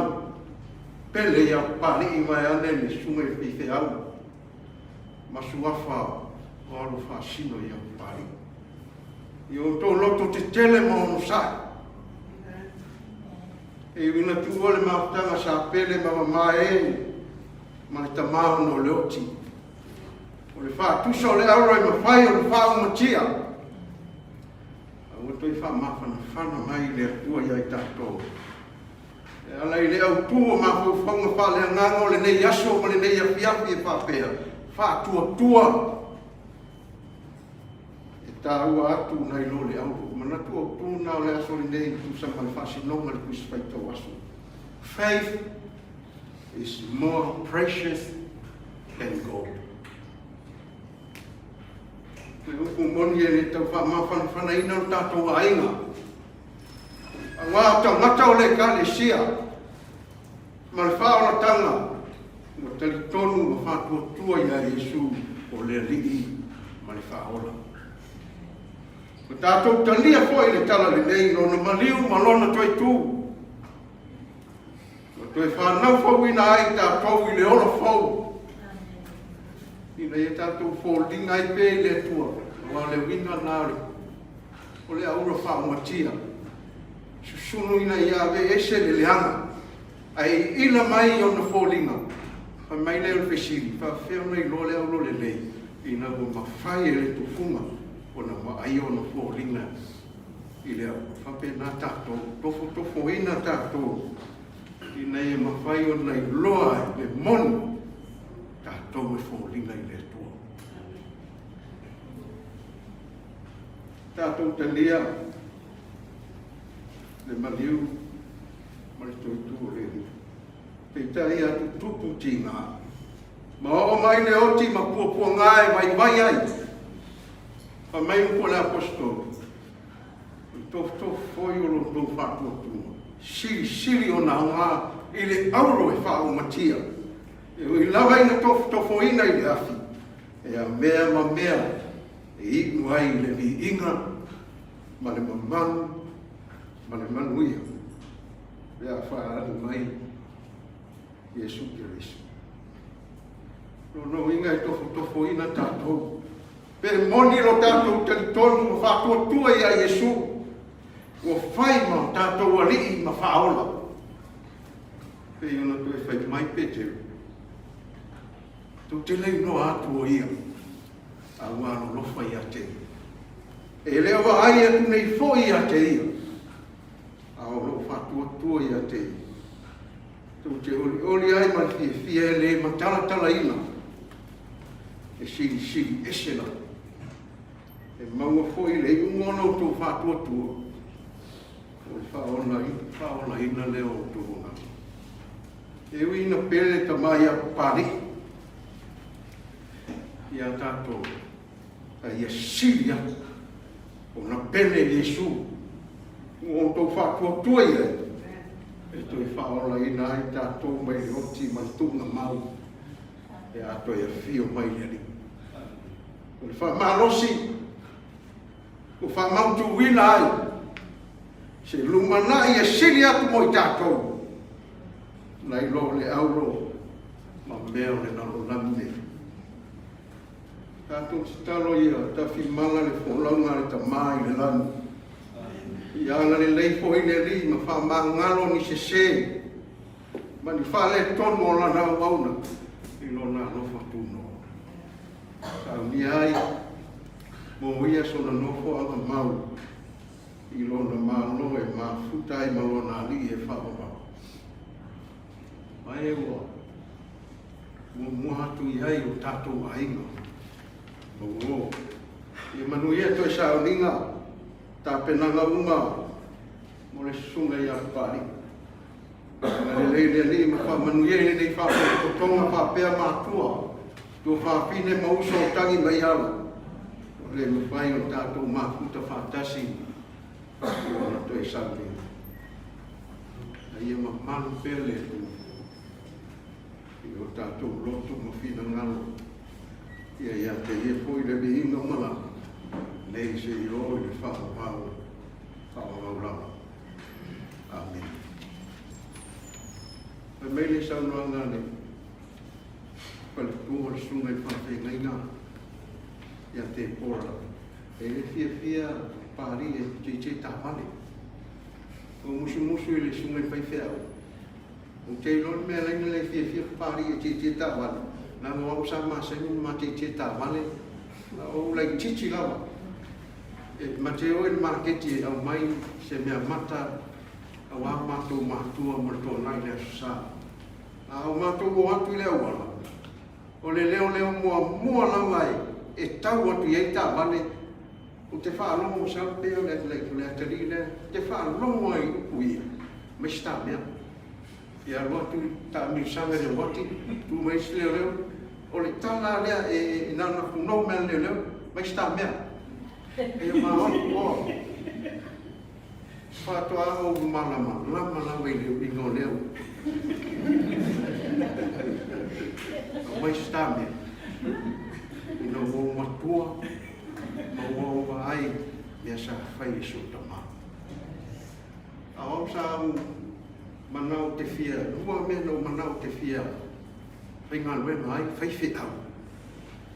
pele ia Papalii vaeane le susuga i le faifeau ma suafa o alo faasino ia Papalii. I outou loto tetele ma onosai. E ui ina tuua le mafutaga sa pele ma mamae ma le tama ona o le oti. O le faatusa o le auro e mafai ona faaumatia. A ua toe faamafanafana mai le Atua ia i tatou. E ala i le autu o mafaufauga faaleagaga o lenei aso ma lenei afiafi e faapea, faatuatua E taua atu nai lo le auro. Manatu autu na o le aso lenei e tusa ma le faasinoga le Tusi Faitau Aso. Faith is more precious than gold. Le upu moni e le tau faamafanafanaina o tatou aiga. Aua o tagata o le Ekalesia ma le faaolataga ua talitonu ma faatuatua iā Iesu o le Alii ma le Faaola. Ua tatou talia foi le tala lelei i lona maliu ma lona toe tu. Ua toe fanau fouina ai tatou i le ola fou. Ina ia tatou foliga ai pea i le Atua, aua o le uiga lena o le aura faaumatia. Susunu ina ia aveese le leaga, ae iila mai i ona foliga. Fai mai lea o le fesili, faafefea ona iloa le aulolelei ina ua mafai e le tufuga ona vaaia ona foliga i le aula? Faapena tatou, tofotofoina tatou ina ia mafai ona iloa ai le moni tatou e foliga i le Atua. Tatou talia le maliu ma le toitu o le Alii. Peitai a tutupu tiga, ma oo mai le oti ma puapuaga e vaivai ai. Fai mai upu a le Aposetolo, O le tofotofo foi o lo outou faatuatua, silisili ona aoga i le auro e faaumatia, e ui lava ina tofotofoina i le afi, e a mea ma mea e iu ai i le viiga ma le mamalu ma le manuia pe a faalali mai Iesu Keriso. Lona uiga e tofotofoina tatou. Pe moni lo tatou talitonu ma faatuatua ia Iesu, ua fai ma tatou alii ma faaola. Pei ona toe fai mai Petero, tou te le iloa atu o ia, a ua alolofa ia te ia. E le o vaai atu nei foi ia te ia, a o loo faatuatua ia te ia. Tou te olioli ai ma le fiafia e le matalatalaina, e silisili ese lava. E maua foi le iuga o lo outou faatuatua, o le faaolaina lea o outou agaga. E ui ina pele le tama ia Papalii ia tatou, a ia sili atu ona pele Iesu ua outou faatuatua i ai, e toe faaolaina ai tatou mai le oti ma le tuuga mau pe a toe afio mai le Alii. O le faamalosi ua faamautuina ai se lumanai e sili atu mo i tatou nai lo le auro ma mea o le lalolagi nei. Tatou tatalo ia tafimala le folauga a le Tama i le lagi. Ia agalelei foi le Alii ma faamagalo ni sese ma ni faaletonu o Lana auauna i Lona alofa tunoa. Saunia ai mo ia sona nofoaga mau i Lona Malo e mafuta ai ma Lona Alii e faavavau. Ma e ua muamua atu i ai o tatou aiga. Mauo. Ia manuia toe sauniga, tapenaga uma mo le susuga ia Papalii. Agalelei le Alii ma faamanuia i lenei faapotopotoga faapea matua, tuafafine ma uso o tagi mai ala, ua le mafai ona tatou mafuta faatasi i ona toe sauniga. A ia mamalu pea le Atua i o tatou loto ma finagalo, ia ia te ia foi le viiga ma lana nei seia oo i le faavavau faavavau lava. Amene. Fai mai le saunoaga a le faletua o le susuga i le faafeagaiga ia Tepora, e le fiafia Papalii e JJ taavale. Ua musumusu i le susuga i le faifeau. Ou te iloa le mea e ala ai ona le fiafia Papalii e JJ taavale, leaga o au sa masani ona ma JJ taavale, a o ou laitiiti lava. E ma te o i le maketi e aumai se mea mata aua matou matua mo le toanai i le Aso Sa. A o matou o atu i le auala, o le leoleo muamua lava e tau atu i ai taavale, ou te faalogo masalo pei o le atalii lea, ou te faalogo ai i upu ia, mai se ta mea. Ia alu atu taamilosaga i le uati, tu mai isi leoleo, o le tala lea e na ona punou mai lava le leoleo, mai se ta mea. Ia ma o atu oa. Faatoa ou malamalama lava i le uiga o lea upu. Aumai se ta mea. Ina ua ou matua ma ua ou vaai mea sa fai e si ou tama. A o au sa ou manao te fia, lua mea na ou manao te fia faigaluega ai, faifeau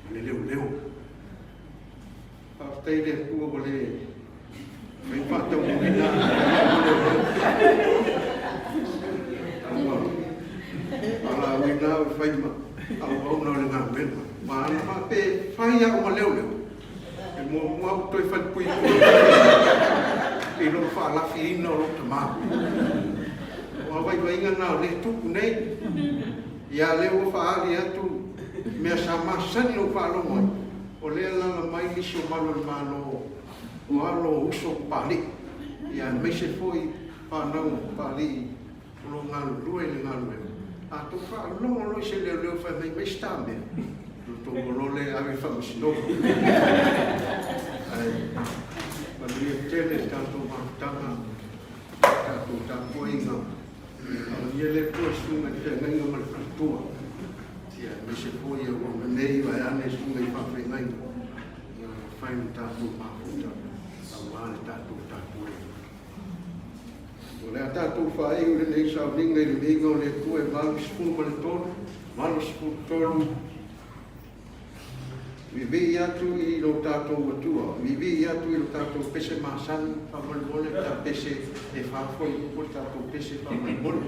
ma le leoleo. Faafetai i le Atua ua le mafai ona faataunuuina au leoleo. A ua valaauina au e fai ma auauna o le galuega. Ma ana faapea e fai au ma leoleo, E muamua au toe falepuipui i lou faalafiina o lou tama. O a vaivaiga na o lea e tupu nei, ia lea ua faaali atu mea sa masani lou faalogo ai, o lea e alaala mai nisi o malu o le Malo o alo o uso Papalii, ia aemaise foi fanau a Papalii o lo o galulue i le galuega, a tou faalogo loa i se leoleo fai mai mai se ta mea, ona tou o loa lea e ave i le faamasinoga. Ae manuia tele le tatou mafutaga, le tatou tapuaiga. Faamanuia le Atua i susuga i le feagaiga ma le faletua, ia aemaise foi auauna nei vaeane susuga i faafeagaiga, ia mafai ona tatou mafuta aua le tatou tapuaiga. O le a tatou faaiu lenei sauniga i le viiga o le Atua e 83, 83, Vivii atu i lo tatou Atua, vivii atu i lo tatou pese masani, faamolemole ta pese e fa foi upu le tatou pese faamolemole.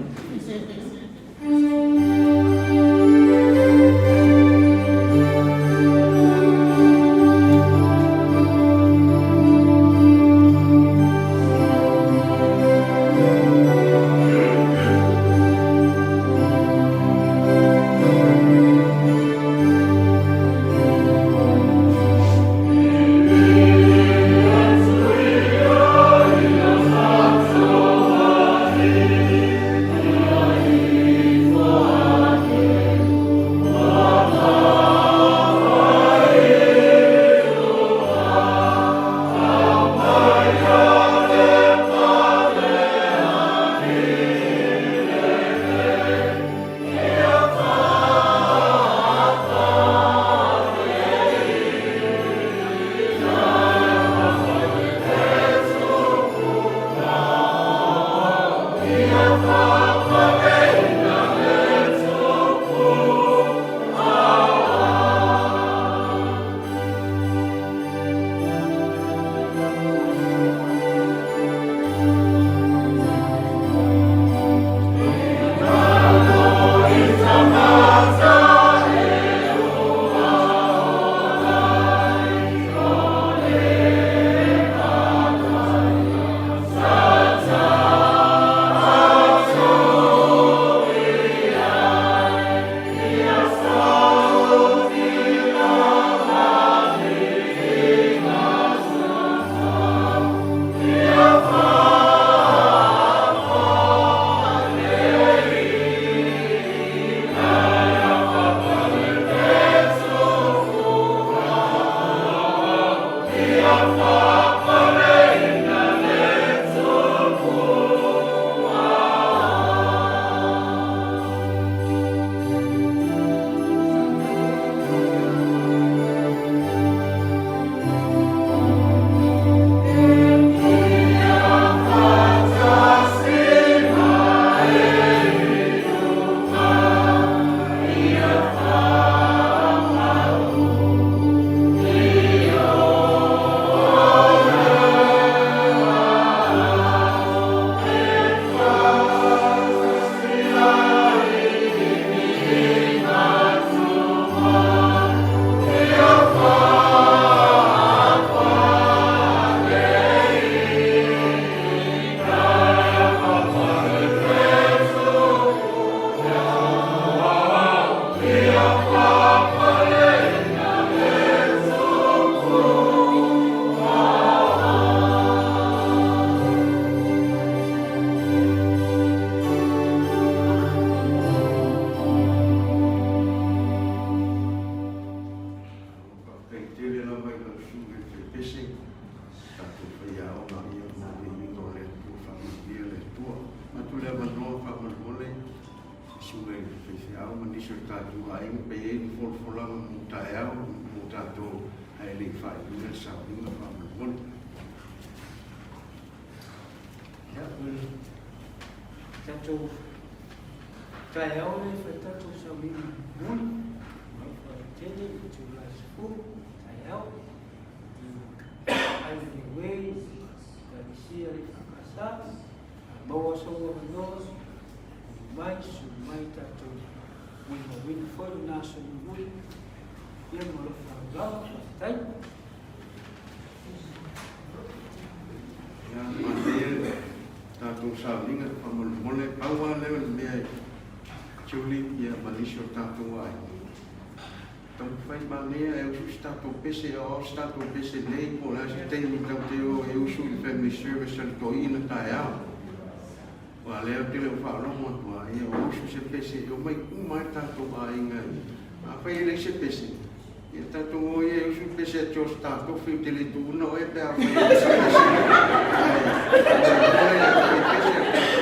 taeao mo tatou ae le i faaiuina le sauniga faamolemole. Ia, o le tatou taeao lea e fai tatou sauniga moni, mai faaletele i itula e 10 taeao i Ivy Way, Ekalesia le EFKS, a maua sou avanoa, ulu mai, susu mai tatou molimauina foi lona aso mulimuli. Ia ma lou faaaloalo, faafetai. Ia, manaia le tatou sauniga faamolemole, pau lava lea o le mea e Julie ia ma nisi o tatou aiga. Taumafai manaia e usu se tatou pese, o ao se tatou pese nei po o le a se taimi tatou te o e usu i le family service a le toeaina taeao. Aua o lea ou te le o faalogo atu lava, ia o usu se pese e omai uma ai tatou aiga i. Afai e leai se pese, ia tatou o ia e usu le pese a George Tatofi, ou te le tuuna oe pe afai e leai se pese. Ae faamolemole a fai pese a tatou,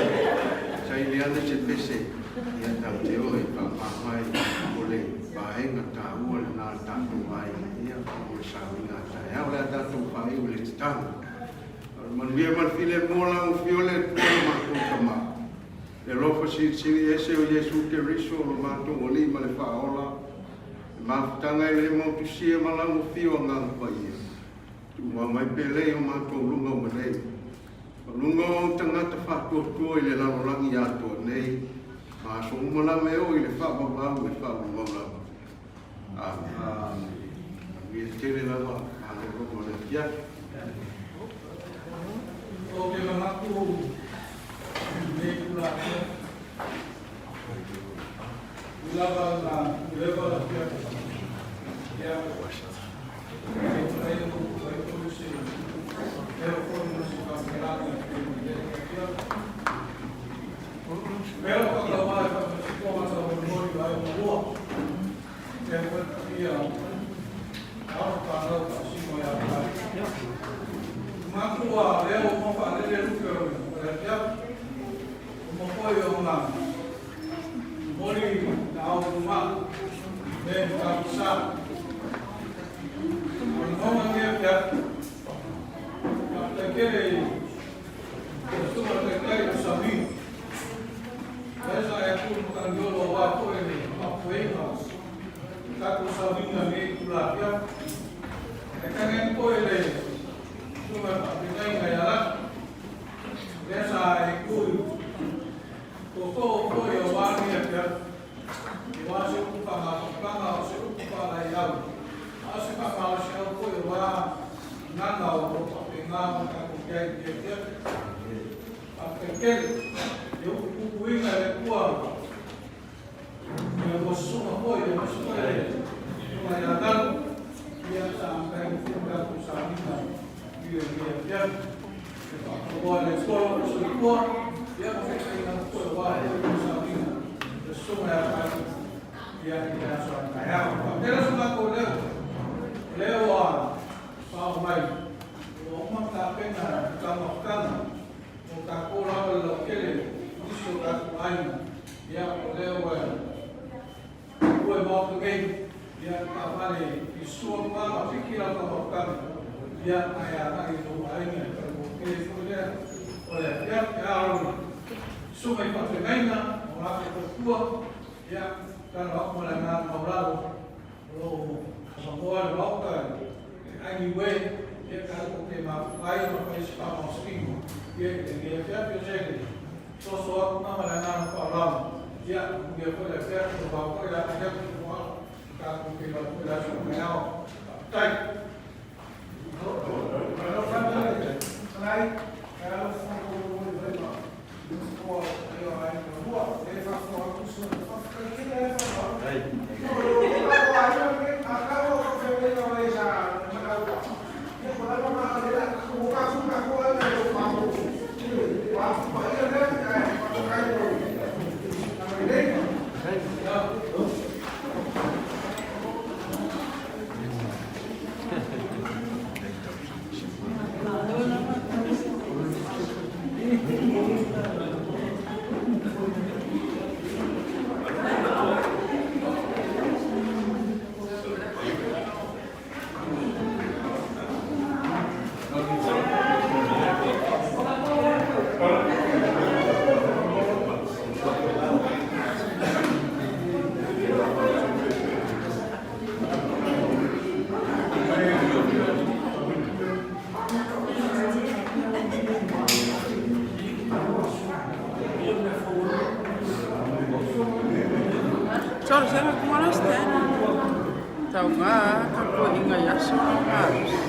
saili ane se pese, ia tatou te o e faamama o le vaega taua lena a le tatou aiga, ia mo le sauniga a taeao. O le a tatou faaiu i le tatalo. O le manuia ma le filemu o lau Afio le Atua lo matou Tama, le alofa silisili ese o Iesu Keriso lo matou Alii ma le Faaola, le mafutaga e le motusia ma lau Afio Agaga Paia, tuumau mai pea lea i o matou luga ua nei, ma luga o ou tagata faatuatua i le lalolagi atoa nei, ma aso uma lava e oo i le faavavau e faavavau lava. Amene. Manuia tele lava malologa o le afiafi. Ou te manatu i lenei Tulafono, ui lava ina leva le afiafi, ia, e mafai ona upu ai foi se leo foi ma se faamatalaga e pei ona i ai le afiafi. Mea o faatauā e faamasipoa ma taumolimoli o aiga lua, e foi paia alo fanau faasino ia Paria. Manatu ua leo uma faalele lupe o le afiafi, uma foi ona momoli na ao luma me matautu-sa. O le mauna lenei afiafi, faafetai tele i Susuga le Taitai o Sami, lea sa e tu i Matagiolo aua foi le faafoeina o le tatou sauniga i lenei itula afiafi. E tagi atu foi le Susuga i le Faafetaiga ia Laki, lea sa e tu i tootoo foi aua lenei afiafi, aua se upu faagafapaga, o se upu faalaeiau, a o se faamalosiau foi aua gagana o lo o faapena ona tatou i ai i lenei afiafi. Faafetai tele i le upupupuina e le Atua i a lua susuga foi, aemaise foi le susuga ia Nalu, ia sa amataina foi le tatou sauniga i lenei afiafi. E faataloa e le Atua lo outou soifua, ia ma feagaiga atu foi aua foi le sauniga le susuga ia Palu ia i le aso a taeao. Faafetai la so matou leo, o lea ua faaoo mai, ua uma ona tapena le taumafataga mo tatou lava le lautele i nisi o tatou aiga, ia o lea ua ua i maota nei, ia taavale i sua ma ma piki lau taumafataga, ia ae agai i lou aiga e faigofie ai foi lea o le afiafi. A o le susuga i faafeagaiga o latou faletua, ia tatalo atu ma le agaga maualalo o lo o avanoa le Maota i anyway, ia tatou te mafuta ai ma fai se faamalositino ia i lenei afiafi. O se soso atu na ma le agaga faaaloalo, ia manuia foi le afiafi, o vao foi le agai atu i Foala, tatou feiloai foi le aso a taeao. Faafetai. Taugā a tapuaiga i aso ma malosi.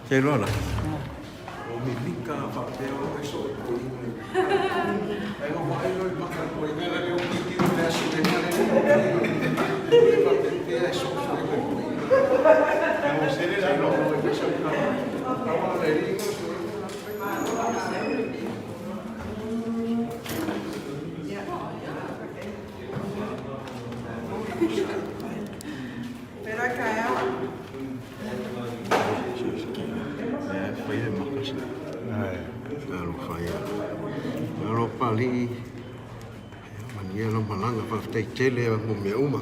Te iloa la. O mimika faapea o e so e poina. Ai o mai lo i maka poina la le o kiki o le aso le male le. E faapea e so so e poina. O se le la no e pesa ka. Awa le ringo so Pero kaea. Fai e maka sa. Alofa ia. Alo Papalii, manuia lau malaga, faafetai tele mo mea uma.